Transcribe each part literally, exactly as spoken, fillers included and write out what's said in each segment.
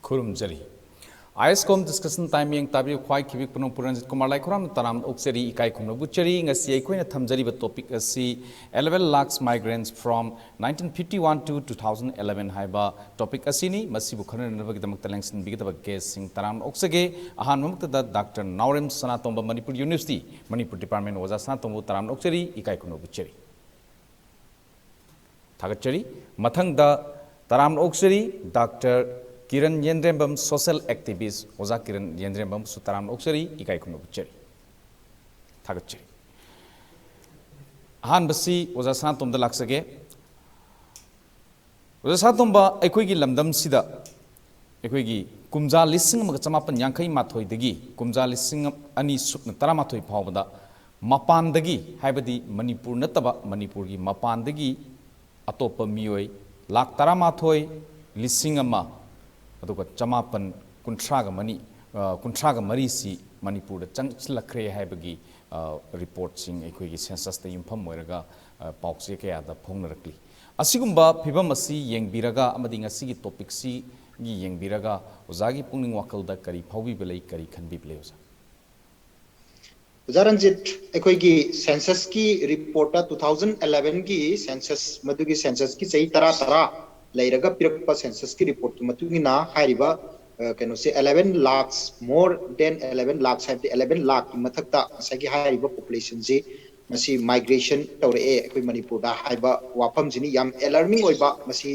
ꯈꯨꯔꯨꯝꯖꯔꯤ꯫ ꯑꯥꯏ S com discussion time ꯌꯦꯡ ꯇꯥꯕꯤꯌꯨ꯫ ꯈ꯭ꯋꯥꯏ ꯈꯤꯕꯤꯛ ꯄꯨꯅꯨ ꯄꯨꯔꯟꯖꯤꯠ ꯀꯨꯃꯥꯔ ꯂꯥꯏꯈꯨꯔꯥꯝꯅ ꯇꯔꯥꯝꯅ ꯑꯣꯛꯆꯔꯤ, ꯏꯀꯥꯏ ꯈꯨꯝꯅꯕ ꯎꯠꯆꯔꯤ꯫ ꯉꯁꯤ ꯑꯩꯈꯣꯏꯅ ꯊꯝꯖꯔꯤꯕ ꯇꯣꯄꯤꯛ ꯑꯁꯤ eleven lakhs migrants from nineteen fifty one to two thousand eleven ꯍꯥꯏꯕ ꯇꯣꯄꯤꯛ ꯑꯁꯤꯅꯤ꯫ ꯃꯁꯤꯕꯨ ꯈꯟꯅꯅꯕꯒꯤꯗꯃꯛꯇ ꯂꯦꯡꯁꯤꯟꯕꯤꯒꯗꯕ ꯒꯦꯁꯁꯤꯡ ꯇꯔꯥꯝꯅ ꯑꯣꯛꯆꯒꯦ꯫ ꯑꯍꯥꯟꯕꯃꯛꯇꯗ ꯗꯥꯛꯇꯔ ꯅꯥꯎꯔꯦꯝ ꯁꯅꯥꯇꯣꯝꯕ, ꯃꯅꯤꯄꯨꯔ ꯌꯨꯅꯤꯚꯔꯁꯤꯇꯤ, ꯃꯅꯤꯄꯨꯔ ꯗꯤꯄꯥꯔꯠꯃꯦꯟ ꯑꯣꯖꯥ ꯁꯅꯥꯇꯣꯝꯕꯕꯨ ꯇꯔꯥꯝꯅ ꯑꯣꯛꯆꯔꯤ, ꯏꯀꯥꯏ ꯈꯨꯝꯅꯕ ꯎꯠꯆꯔꯤ꯫ ꯊꯥꯒꯠꯆꯔꯤ꯫ ꯃꯊꯪꯗ ꯇꯔꯥꯝꯅ ꯑꯣꯛꯆꯔꯤ ꯗꯥꯛꯇꯔ ꯀꯤꯔꯟ ꯌꯦꯟꯗ꯭ꯔꯦꯝꯕꯝ, ꯁꯣꯁꯦꯜ ꯑꯦꯛꯇꯤꯚꯤꯁ ꯑꯣꯖꯥ ꯀꯤꯔꯟ ꯌꯦꯟꯗ꯭ꯔꯦꯝꯕꯝꯁꯨ ꯇꯔꯥꯝꯅ ꯑꯣꯛꯆꯔꯤ, ꯏꯀꯥꯏ ꯈꯨꯝꯅꯕ ꯎꯠꯆꯔꯤ꯫ ꯊꯥꯒꯠꯆꯔꯤ꯫ ꯑꯍꯥꯟꯕꯁꯤ ꯑꯣꯖꯥ ꯁꯅꯥꯇꯣꯝꯗ ꯂꯥꯛꯆꯒꯦ꯫ ꯑꯣꯖꯥ ꯁꯅꯥꯇꯣꯝꯕ, ꯑꯩꯈꯣꯏꯒꯤ ꯂꯝꯗꯝꯁꯤꯗ ꯑꯩꯈꯣꯏꯒꯤ ꯀꯨꯝꯖꯥ ꯂꯤꯁꯤꯡ ꯑꯃꯒ ꯆꯃꯥꯄꯟ ꯌꯥꯡꯈꯩ ꯃꯥꯊꯣꯏꯗꯒꯤ ꯀꯨꯝꯖꯥ ꯂꯤꯁꯤꯡ ꯑꯅꯤ ꯁꯨꯞꯅ ꯇꯔꯥꯃꯥꯊꯣꯏ ꯐꯥꯎꯕꯗ ꯃꯄꯥꯟꯗꯒꯤ, ꯍꯥꯏꯕꯗꯤ ꯃꯅꯤꯄꯨꯔ ꯅꯠꯇꯕ ꯃꯅꯤꯄꯨꯔꯒꯤ ꯃꯄꯥꯟꯗꯒꯤ ꯑꯇꯣꯞꯄ ꯃꯤꯑꯣꯏ ꯂꯥꯈ ꯇꯔꯥꯃꯥꯊꯣꯏ ꯂꯤꯁꯤꯡ ꯑꯃ ꯑꯗꯨꯒ ꯆꯃꯥꯄꯟ ꯀꯨꯟꯊ꯭ꯔꯥꯒ ꯃꯔꯤ, ꯑ, ꯀꯨꯟꯊ꯭ꯔꯥꯒ ꯃꯔꯤꯁꯤ ꯃꯅꯤꯄꯨꯔꯗ ꯆꯪꯁꯤꯜꯂꯛꯈ꯭ꯔꯦ ꯍꯥꯏꯕꯒꯤ, ꯑ, ꯔꯤꯄꯣꯔꯠꯁꯤꯡ ꯑꯩꯈꯣꯏꯒꯤ ꯁꯦꯟꯁꯁꯇ ꯌꯨꯝꯐꯝ ꯑꯣꯏꯔꯒ, ꯑ, ꯄꯥꯎꯆꯦ ꯀꯌꯥꯗ ꯐꯣꯡꯅꯔꯛꯂꯤ꯫ ꯑꯁꯤꯒꯨꯝꯕ ꯐꯤꯕꯝ ꯑꯁꯤ ꯌꯦꯡꯕꯤꯔꯒ ꯑꯃꯗꯤ ꯉꯁꯤꯒꯤ ꯇꯣꯄꯤꯛꯁꯤꯒꯤ ꯌꯦꯡꯕꯤꯔꯒ ꯑꯣꯖꯥꯒꯤ ꯄꯨꯛꯅꯤꯡ ꯋꯥꯈꯜꯗ ꯀꯔꯤ ꯐꯥꯎꯕꯤꯕ ꯂꯩ, ꯀꯔꯤ ꯈꯟꯕꯤꯕ ꯂꯩ ꯑꯣꯖꯥ? ꯑꯣꯖꯥ ꯔꯟꯖꯤꯠ, ꯑꯩꯈꯣꯏꯒꯤ ꯁꯦꯟꯁꯁꯀꯤ ꯔꯤꯄꯣꯔꯠꯇ two thousand elevenꯒꯤ ꯁꯦꯟꯁꯁ, ꯃꯗꯨꯒꯤ ꯁꯦꯟꯁꯁꯀꯤ ꯆꯍꯤ ꯇꯔꯥ ꯇꯔꯥ ꯂꯩꯔꯒ ꯄꯤꯔꯛꯄ ꯁꯦꯟꯁꯁꯀꯤ ꯔꯤꯄꯣꯔꯠꯀꯤ ꯃꯇꯨꯡ ꯏꯟꯅ ꯍꯥꯏꯔꯤꯕ, ꯑ, ꯀꯩꯅꯣꯁꯦ eleven lakhs, more than eleven lakhs ꯍꯥꯏꯕꯗꯤ eleven ꯂꯥꯈꯀꯤ ꯃꯊꯛꯇ ꯉꯁꯥꯏꯒꯤ ꯍꯥꯏꯔꯤꯕ ꯄꯣꯄꯨꯂꯦꯁꯟꯁꯤ ꯃꯁꯤ ꯃꯥꯏꯒ꯭ꯔꯦꯁꯟ ꯇꯧꯔꯛꯑꯦ ꯑꯩꯈꯣꯏ ꯃꯅꯤꯄꯨꯔꯗ ꯍꯥꯏꯕ ꯋꯥꯐꯝꯁꯤꯅꯤ꯫ ꯌꯥꯝ ꯑꯦꯂꯥꯔꯃꯤꯡ ꯑꯣꯏꯕ, ꯃꯁꯤ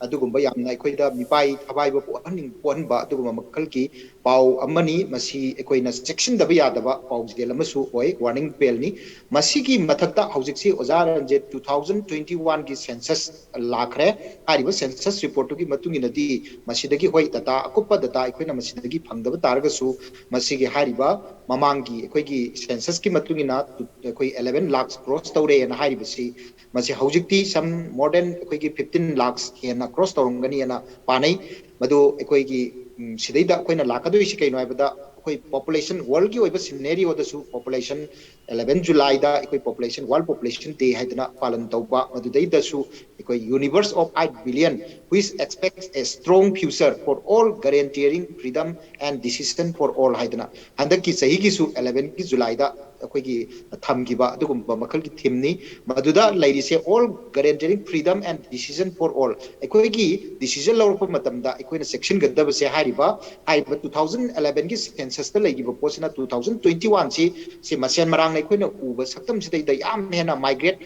ꯑꯗꯨꯒꯨꯝꯕ ꯌꯥꯝꯅ ꯑꯩꯈꯣꯏꯗ ꯃꯤꯄꯥꯏ ꯊꯕꯥꯏꯕ ꯄꯣꯛꯍꯟꯅꯤꯡ-, ꯄꯣꯛꯍꯟꯕ ꯑꯗꯨꯒꯨꯝꯕ ꯃꯈꯜꯒꯤ ꯄꯥꯎ ꯑꯃꯅꯤ꯫ ꯃꯁꯤ ꯑꯩꯈꯣꯏꯅ ꯆꯦꯛꯁꯤꯟꯗꯕ ꯌꯥꯗꯕ ꯄꯥꯎꯖꯦꯜ ꯑꯃꯁꯨ ꯑꯣꯏ, ꯋꯥꯔꯅꯤꯡ ꯕꯦꯜꯅꯤ꯫ ꯃꯁꯤꯒꯤ ꯃꯊꯛꯇ ꯍꯧꯖꯤꯛꯁꯤ ꯑꯣꯖꯥ ꯔꯟꯖꯤꯠ, two thousand twenty oneꯒꯤ ꯁꯦꯟꯁꯁ ꯂꯥꯛꯈ꯭ꯔꯦ꯫ ꯍꯥꯏꯔꯤꯕ ꯁꯦꯟꯁꯁ ꯔꯤꯄꯣꯔꯠꯇꯨꯒꯤ ꯃꯇꯨꯡ ꯏꯟꯅꯗꯤ ꯃꯁꯤꯗꯒꯤ, ꯍꯣꯏ, ꯗꯇꯥ, ꯑꯀꯨꯞꯄ ꯗꯇꯥ ꯑꯩꯈꯣꯏꯅ ꯃꯁꯤꯗꯒꯤ ꯐꯪꯗꯕ ꯇꯥꯔꯒꯁꯨ, ꯃꯁꯤꯒꯤ ꯍꯥꯏꯔꯤꯕ ꯃꯃꯥꯡꯒꯤ ꯑꯩꯈꯣꯏꯒꯤ ꯁꯦꯟꯁꯁꯀꯤ ꯃꯇꯨꯡ ꯏꯟꯅ ꯑꯩꯈꯣꯏ eleven lakhs ꯀ꯭ꯔꯣꯁ ꯇꯧꯔꯦꯅ ꯍꯥꯏꯔꯤꯕꯁꯤ, ꯃꯁꯤ ꯍꯧꯖꯤꯛꯇꯤ some more than ꯑꯩꯈꯣꯏꯒꯤ fifteen lakhs ꯍꯦꯟꯅ ꯀ꯭ꯔꯣꯁ ꯇꯧꯔꯝꯒꯅꯤꯅ ꯄꯥꯅꯩ꯫ ꯃꯗꯨ ꯑꯩꯈꯣꯏꯒꯤ, ꯎꯝ, ꯁꯤꯗꯩꯗ ꯑꯩꯈꯣꯏꯅ ꯂꯥꯛꯀꯗꯣꯏꯁꯤ ꯀꯩꯅꯣ ꯍꯥꯏꯕꯗ, ꯑꯩꯈꯣꯏ ꯄꯣꯄꯨꯂꯦꯁꯟ, ꯋꯥꯔꯜꯒꯤ ꯑꯣꯏꯕ ꯁꯤꯅꯦꯔꯤꯑꯣꯗꯁꯨ ꯄꯣꯄꯨꯂꯦꯁꯟ eleven Julyꯗ ꯑꯩꯈꯣꯏ ꯄꯣꯄꯨꯂꯦꯁꯟ, ꯋꯥꯔꯜ ꯄꯣꯄꯨꯂꯦꯁꯟ ꯗꯦ ꯍꯥꯏꯗꯅ ꯄꯥꯂꯟ ꯇꯧꯕ, ꯃꯗꯨꯗꯩꯗꯁꯨ ꯑꯩꯈꯣꯏ universe of eight billion which expects a strong future for all, guaranteeing freedom and decision for all ꯍꯥꯏꯗꯅ ꯍꯟꯗꯛꯀꯤ ꯆꯍꯤꯒꯤꯁꯨ elevenꯒꯤ Julyꯗ ꯑꯩꯈꯣꯏꯒꯤ ꯊꯝꯈꯤꯕ ꯑꯗꯨꯒꯨꯝꯕ ꯃꯈꯜꯒꯤ ꯊꯤꯝꯅꯤ꯫ ꯃꯗꯨꯗ ꯂꯩꯔꯤꯁꯦ all, guaranteeing freedom and decision for all꯫ ꯑꯩꯈꯣꯏꯒꯤ ꯗꯤꯁꯤꯖꯟ ꯂꯧꯔꯛꯄ ꯃꯇꯝꯗ ꯑꯩꯈꯣꯏꯅ ꯆꯦꯛꯁꯤꯟꯒꯗꯕꯁꯦ ꯍꯥꯏꯔꯤꯕ ꯍꯥꯏꯔꯤꯕ two thousand elevenꯒꯤ ꯁꯦꯟꯁꯁꯇ ꯂꯩꯈꯤꯕ ꯄꯣꯠꯁꯤꯅ two thousand twenty oneꯁꯤ ꯁꯤ ꯃꯁꯦꯟ ꯃꯔꯥꯡꯅ ꯑꯩꯈꯣꯏꯅ ꯎꯕ ꯁꯛꯇꯝꯁꯤꯗꯩꯗ ꯌꯥꯝ ꯍꯦꯟꯅ migrate,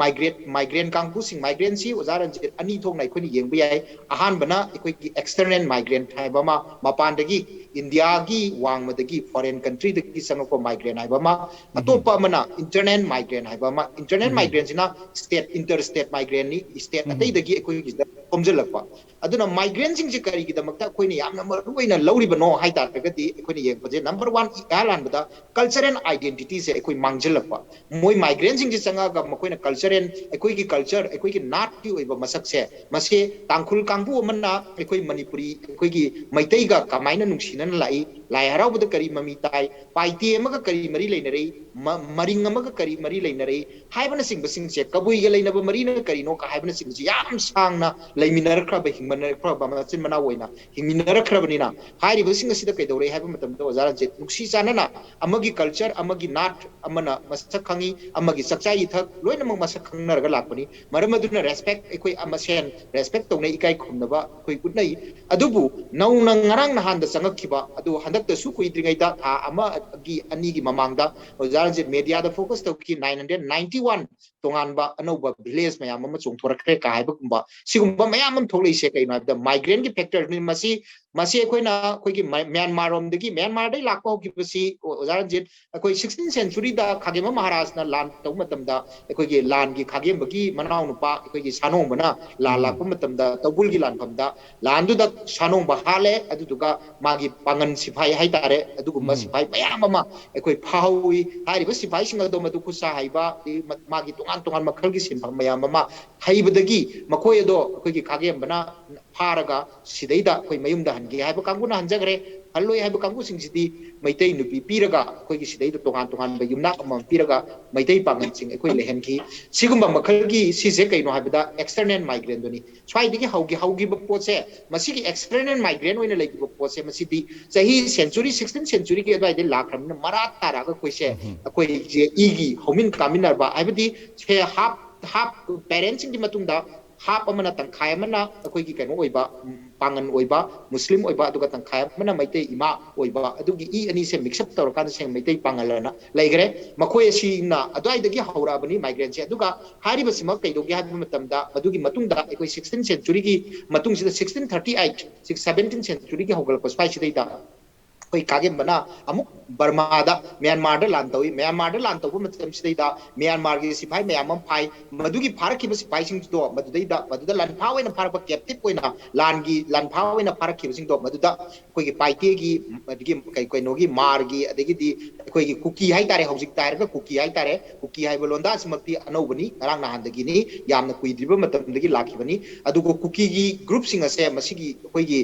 migrate, migrant ꯀꯥꯡꯕꯨꯁꯤꯡ, migrantꯁꯤ ꯑꯣꯖꯥ ꯔꯟꯖꯤꯠ, ꯑꯅꯤ ꯊꯣꯛꯅ ꯑꯩꯈꯣꯏꯅ ꯌꯦꯡꯕ ꯌꯥꯏ꯫ ꯑꯍꯥꯟꯕꯅ ꯑꯩꯈꯣꯏꯒꯤ external migrant ꯍꯥꯏꯕ ꯑꯃ, ꯃꯄꯥꯟꯗꯒꯤ, ꯏꯟꯗꯤꯌꯥꯒꯤ ꯋꯥꯡꯃꯗꯒꯤ, foreign countryꯗꯒꯤ ꯆꯪꯉꯛꯄ migrant ꯍꯥꯏꯕ ꯑꯃ, ꯑꯇꯣꯞꯄ ꯑꯃꯅ internal migrant ꯍꯥꯏꯕ ꯑꯃ꯫ Internal migrantꯁꯤꯅ state, inter state migrantꯅꯤ, state ꯑꯇꯩꯗꯒꯤ ꯑꯩꯈꯣꯏꯒꯤꯁꯤꯗ ꯈꯣꯝꯖꯤꯜꯂꯛꯄ꯫ ꯑꯗꯨꯅ migrantꯁꯤꯡꯁꯦ ꯀꯔꯤꯒꯤꯗꯃꯛꯇ ꯑꯩꯈꯣꯏꯅ ꯌꯥꯝꯅ ꯃꯔꯨ ꯑꯣꯏꯅ ꯂꯧꯔꯤꯕꯅꯣ ꯍꯥꯏ ꯇꯥꯔꯒꯗꯤ, ꯑꯩꯈꯣꯏꯅ ꯌꯦꯡꯕꯁꯦ number one, ꯏꯍꯥꯟ ꯍꯥꯟꯕꯗ cultural identityꯁꯦ ꯑꯩꯈꯣꯏ ꯃꯥꯡꯖꯤꯜꯂꯛꯄ꯫ ꯃꯣꯏ migrantꯁꯤꯡꯁꯦ ꯆꯪꯉꯛꯑꯒ ꯃꯈꯣꯏꯅ cultural, ꯑꯩꯈꯣꯏꯒꯤ culture, ꯑꯩꯈꯣꯏꯒꯤ ꯅꯥꯠꯀꯤ ꯑꯣꯏꯕ ꯃꯁꯛꯁꯦ, ꯃꯁꯤ ꯇꯥꯡꯈꯨꯜ ꯀꯥꯡꯕꯨ ꯑꯃꯅ ꯑꯩꯈꯣꯏ ꯃꯅꯤꯄꯨꯔꯤ, ꯑꯩꯈꯣꯏꯒꯤ ꯃꯩꯇꯩꯒ ꯀꯃꯥꯏꯅ ꯅꯨꯡꯁꯤꯅꯅ ꯂꯥꯛꯏ, ꯂꯥꯏ ꯍꯔꯥꯎꯕꯗ ꯀꯔꯤ ꯃꯃꯤ ꯇꯥꯏ, ꯄꯥꯏꯇꯦ ꯑꯃꯒ ꯀꯔꯤ ꯃꯔꯤ ꯂꯩꯅꯔꯤ, ꯃ-, ꯃꯔꯤꯡ ꯑꯃꯒ ꯀꯔꯤ ꯃꯔꯤ ꯂꯩꯅꯔꯤ ꯍꯥꯏꯕꯅꯆꯤꯡꯕꯁꯤꯡꯁꯦ, ꯀꯕꯨꯏꯒ ꯂꯩꯅꯕ ꯃꯔꯤꯅ ꯀꯔꯤꯅꯣ ꯀ ꯍꯥꯏꯕꯅꯆꯤꯡꯕꯁꯦ ꯌꯥꯝ ꯁꯥꯡꯅ ꯂꯩꯃꯤꯟꯅꯔꯛꯈ꯭ꯔꯕ, ꯍꯤꯡꯃꯤꯟꯅꯔꯛꯈ꯭ꯔꯕ ꯃꯆꯤꯟ ꯃꯅꯥꯎ ꯑꯣꯏꯅ ꯍꯤꯡꯃꯤꯟꯅꯔꯛꯈ꯭ꯔꯕꯅꯤꯅ, ꯍꯥꯏꯔꯤꯕꯁꯤꯡ ꯑꯁꯤꯗ ꯀꯩꯗꯧꯔꯦ ꯍꯥꯏꯕ ꯃꯇꯝꯗ, ꯑꯣꯖꯥ ꯔꯟꯖꯤꯠ, ꯅꯨꯡꯁꯤ ꯆꯥꯟꯅꯅ ꯑꯃꯒꯤ culture, ꯑꯃꯒꯤ ꯅꯥꯠ, ꯑꯃꯅ ꯃꯁꯛ ꯈꯪꯉꯤ, ꯑꯃꯒꯤ ꯆꯥꯛꯆꯥ ꯏꯊꯛ ꯂꯣꯏꯅꯃꯛ ꯃꯁꯛ ꯈꯪꯅꯔꯒ ꯂꯥꯛꯄꯅꯤ꯫ ꯃꯔꯝ ꯑꯗꯨꯅ respect, ꯑꯩꯈꯣꯏ ꯃꯁꯦꯟ respect ꯇꯧꯅꯩ, ꯏꯀꯥꯏ ꯈꯨꯝꯅꯕ ꯑꯩꯈꯣꯏ ꯎꯠꯅꯩ꯫ ꯑꯗꯨꯕꯨ ꯅꯧꯅ ꯉꯔꯥꯡ ꯅꯍꯥꯟꯗ ꯆꯪꯉꯛꯈꯤꯕ, ꯑꯗꯨ ꯍꯟꯗꯛꯇꯁꯨ ꯀꯨꯏꯗ꯭ꯔꯤꯉꯩꯗ, ꯊꯥ ꯑꯃꯒꯤ ꯑꯅꯤꯒꯤ ꯃꯃꯥꯡꯗ ꯑꯣꯖꯥ ꯔꯟꯖꯤꯠ, mediaꯗ focus ꯇꯧꯈꯤ, nine hundred ninety one ꯇꯣꯉꯥꯟꯕ ꯑꯅꯧꯕ village ꯃꯌꯥꯝ ꯑꯃ ꯆꯣꯡꯊꯣꯔꯛꯈ꯭ꯔꯦ ꯀ ꯍꯥꯏꯕꯒꯨꯝꯕ, ꯁꯤꯒꯨꯝꯕ ꯃꯌꯥꯝ ꯑꯃ ꯊꯣꯛꯂꯛꯏꯁꯦ ꯀꯩꯅꯣ ꯍꯥꯏꯕꯗ migrantꯀꯤ factorꯅꯤ꯫ ꯃꯁꯤ, ꯃꯁꯤ ꯑꯩꯈꯣꯏꯅ ꯑꯩꯈꯣꯏꯒꯤ ꯃ-, ꯃ꯭ꯌꯥꯟꯃꯥꯔ ꯔꯣꯝꯗꯒꯤ, ꯃ꯭ꯌꯥꯟꯃꯥꯔꯗꯒꯤ ꯂꯥꯛꯄ ꯍꯧꯈꯤꯕꯁꯤ, ꯑꯣ-, ꯑꯣꯖꯥ ꯔꯟꯖꯤꯠ, ꯑꯩꯈꯣꯏ sixteenth centuryꯗ ꯈꯥꯒꯦꯝꯕ ꯃꯍꯥꯔꯥꯖꯅ ꯂꯥꯟ ꯇꯧꯕ ꯃꯇꯝꯗ, ꯑꯩꯈꯣꯏꯒꯤ ꯂꯥꯟꯒꯤ ꯈꯥꯒꯦꯝꯕꯒꯤ ꯃꯅꯥꯎꯅꯨꯄꯥ ꯑꯩꯈꯣꯏꯒꯤ ꯁꯥꯅꯣꯡꯕꯅ ꯂꯥꯟ ꯂꯥꯛꯄ ꯃꯇꯝꯗ, ꯇꯧꯕꯨꯜꯒꯤ ꯂꯥꯟꯐꯝꯗ, ꯂꯥꯟꯗꯨꯗ ꯁꯥꯅꯣꯡꯕ ꯍꯥꯠꯂꯦ꯫ ꯑꯗꯨꯗꯨꯒ ꯃꯥꯒꯤ ꯄꯥꯡꯒꯟ ꯁꯤꯐꯥꯏ ꯍꯥꯏꯇꯥꯔꯦ, ꯑꯗꯨꯒꯨꯝꯕ ꯁꯤꯐꯥꯏ ꯃꯌꯥꯝ ꯑꯃ ꯑꯩꯈꯣꯏ ꯐꯥꯍꯧꯋꯤ꯫ ꯍꯥꯏꯔꯤꯕ ꯁꯤꯐꯥꯏꯁꯤꯡ ꯑꯗꯣ ꯃꯗꯨ ꯈꯨꯠ ꯁꯥ ꯍꯩꯕ, ꯑꯗꯒꯤ ꯃ-, ꯃꯥꯒꯤ ꯇꯣꯉꯥꯟ ꯇꯣꯉꯥꯟꯕ ꯃꯈꯜꯒꯤ ꯁꯤꯟꯐꯝ ꯃꯌꯥꯝ ꯑꯃ ꯍꯩꯕꯗꯒꯤ ꯃꯈꯣꯏ ꯑꯗꯣ ꯑꯩꯈꯣꯏꯒꯤ ꯈꯥꯒꯦꯝꯕꯅ ꯐꯥꯔꯒ ꯁꯤꯗꯩꯗ ꯑꯩꯈꯣꯏ ꯃꯌꯨꯝꯗ ꯍꯟꯒꯦ ꯍꯥꯏꯕ ꯀꯥꯡꯕꯨꯅ ꯍꯟꯖꯈ꯭ꯔꯦ, ꯍꯜꯂꯣꯏ ꯍꯥꯏꯕ ꯀꯥꯡꯕꯨꯁꯤꯡꯁꯤꯗꯤ ꯃꯩꯇꯩ ꯅꯨꯄꯤ ꯄꯤꯔꯒ ꯑꯩꯈꯣꯏꯒꯤ ꯁꯤꯗꯩꯗ ꯇꯣꯉꯥꯟ ꯇꯣꯉꯥꯟꯕ ꯌꯨꯝꯅꯥꯛ ꯑꯃꯃꯝ ꯄꯤꯔꯒ ꯃꯩꯇꯩ ꯄꯥꯉꯜꯁꯤꯡ ꯑꯩꯈꯣꯏ ꯂꯩꯍꯟꯈꯤ꯫ ꯁꯤꯒꯨꯝꯕ ꯃꯈꯜꯒꯤ ꯁꯤꯁꯦ ꯀꯩꯅꯣ ꯍꯥꯏꯕꯗ external migrantꯗꯨꯅꯤ꯫ ꯁ꯭ꯋꯥꯏꯗꯒꯤ ꯍꯧꯈꯤ ꯍꯧꯈꯤꯕ ꯄꯣꯠꯁꯦ, ꯃꯁꯤꯒꯤ external migrant ꯑꯣꯏꯅ ꯂꯩꯈꯤꯕ ꯄꯣꯠꯁꯦ, ꯃꯁꯤꯗꯤ ꯆꯍꯤ century, sixteenth centuryꯒꯤ ꯑꯗꯨꯋꯥꯏꯗꯩ ꯂꯥꯛꯈ꯭ꯔꯕꯅꯤꯅ ꯃꯔꯥ ꯇꯥꯔꯛꯑꯒ ꯑꯩꯈꯣꯏꯁꯦ, ꯑꯩꯈꯣꯏꯁꯦ ꯏꯒꯤ ꯍꯧꯃꯤꯟ ꯀꯥꯃꯤꯟꯅꯕ ꯍꯥꯏꯕꯗꯤ ꯁꯦ half half parentꯁꯤꯡꯒꯤ ꯃꯇꯨꯡꯗ half ꯑꯃꯅ, ꯇꯪꯈꯥꯏ ꯑꯃꯅ ꯑꯩꯈꯣꯏꯒꯤ ꯀꯩꯅꯣ ꯑꯣꯏꯕ, ꯎꯝ, ꯄꯥꯉꯟ ꯑꯣꯏꯕ, ꯃꯨꯁꯂꯤꯝ ꯑꯣꯏꯕ, ꯑꯗꯨꯒ ꯇꯪꯈꯥꯏ ꯑꯃꯅ ꯃꯩꯇꯩ ꯏꯃꯥ ꯑꯣꯏꯕ, ꯑꯗꯨꯒꯤ ꯏ ꯑꯅꯤꯁꯦ mix up ꯇꯧꯔꯀꯥꯟꯗ ꯁꯦꯡ ꯃꯩꯇꯩ ꯄꯥꯉꯜ ꯑꯅ ꯂꯩꯈ꯭ꯔꯦ꯫ ꯃꯈꯣꯏ ꯑꯁꯤꯅ ꯑꯗꯨꯋꯥꯏꯗꯒꯤ ꯍꯧꯔꯛꯑꯕꯅꯤ migrantꯁꯦ꯫ ꯑꯗꯨꯒ ꯍꯥꯏꯔꯤꯕꯁꯤꯃꯛ ꯀꯩꯗꯧꯒꯦ ꯍꯥꯏꯕ ꯃꯇꯝꯗ, ꯃꯗꯨꯒꯤ ꯃꯇꯨꯡꯗ ꯑꯩꯈꯣꯏ sixteenth centuryꯒꯤ ꯃꯇꯨꯡꯁꯤꯗ, sixteen thirty eight, seventeenth centuryꯒꯤ ꯍꯧꯒꯠꯂꯛꯄ ꯁ꯭ꯋꯥꯏꯁꯤꯗꯩꯗ ꯑꯩꯈꯣꯏ ꯀꯥꯒꯦꯝꯕꯅ ꯑꯃꯨꯛ ꯕꯔꯃꯥꯗ, ꯃ꯭ꯌꯥꯟꯃꯥꯔꯗ ꯂꯥꯟ ꯇꯧꯏ꯫ ꯃ꯭ꯌꯥꯟꯃꯥꯔꯗ ꯂꯥꯟ ꯇꯧꯕ ꯃꯇꯝꯁꯤꯗꯩꯗ ꯃ꯭ꯌꯥꯟꯃꯥꯔꯒꯤ ꯁꯤꯐꯥꯏ ꯃꯌꯥꯝ ꯑꯃ ꯐꯥꯏ꯫ ꯃꯗꯨꯒꯤ ꯐꯥꯔꯛꯈꯤꯕ ꯁꯤꯐꯥꯏꯁꯤꯡꯗꯣ ꯃꯗꯨꯗꯩꯗ, ꯃꯗꯨꯗ ꯂꯥꯟꯐꯥ ꯑꯣꯏꯅ ꯐꯥꯔꯛꯄ captive ꯑꯣꯏꯅ, ꯂꯥꯟꯒꯤ ꯂꯥꯟꯐꯥ ꯑꯣꯏꯅ ꯐꯥꯔꯛꯈꯤꯕꯁꯤꯡꯗꯣ ꯃꯗꯨꯗ ꯑꯩꯈꯣꯏꯒꯤ ꯄꯥꯏꯇꯦꯒꯤ, ꯑꯗꯒꯤ ꯀꯩ-, ꯀꯩꯅꯣꯒꯤ ꯃꯥꯔꯒꯤ, ꯑꯗꯒꯤꯗꯤ ꯑꯩꯈꯣꯏꯒꯤ ꯀꯨꯀꯤ ꯍꯥꯏꯇꯥꯔꯦ, ꯍꯧꯖꯤꯛꯇ ꯍꯥꯏꯔꯒ ꯀꯨꯀꯤ ꯍꯥꯏꯇꯥꯔꯦ, ꯀꯨꯀꯤ ꯍꯥꯏꯕ ꯂꯣꯟꯗꯥꯁꯤꯃꯛꯇꯤ ꯑꯅꯧꯕꯅꯤ, ꯉꯔꯥꯡ ꯅꯍꯥꯟꯗꯒꯤꯅꯤ, ꯌꯥꯝꯅ ꯀꯨꯏꯗ꯭ꯔꯤꯕ ꯃꯇꯝꯗꯒꯤ ꯂꯥꯛꯈꯤꯕꯅꯤ꯫ ꯑꯗꯨꯒ ꯀꯨꯀꯤꯒꯤ groupꯁꯤꯡ ꯑꯁꯦ, ꯃꯁꯤꯒꯤ ꯑꯩꯈꯣꯏꯒꯤ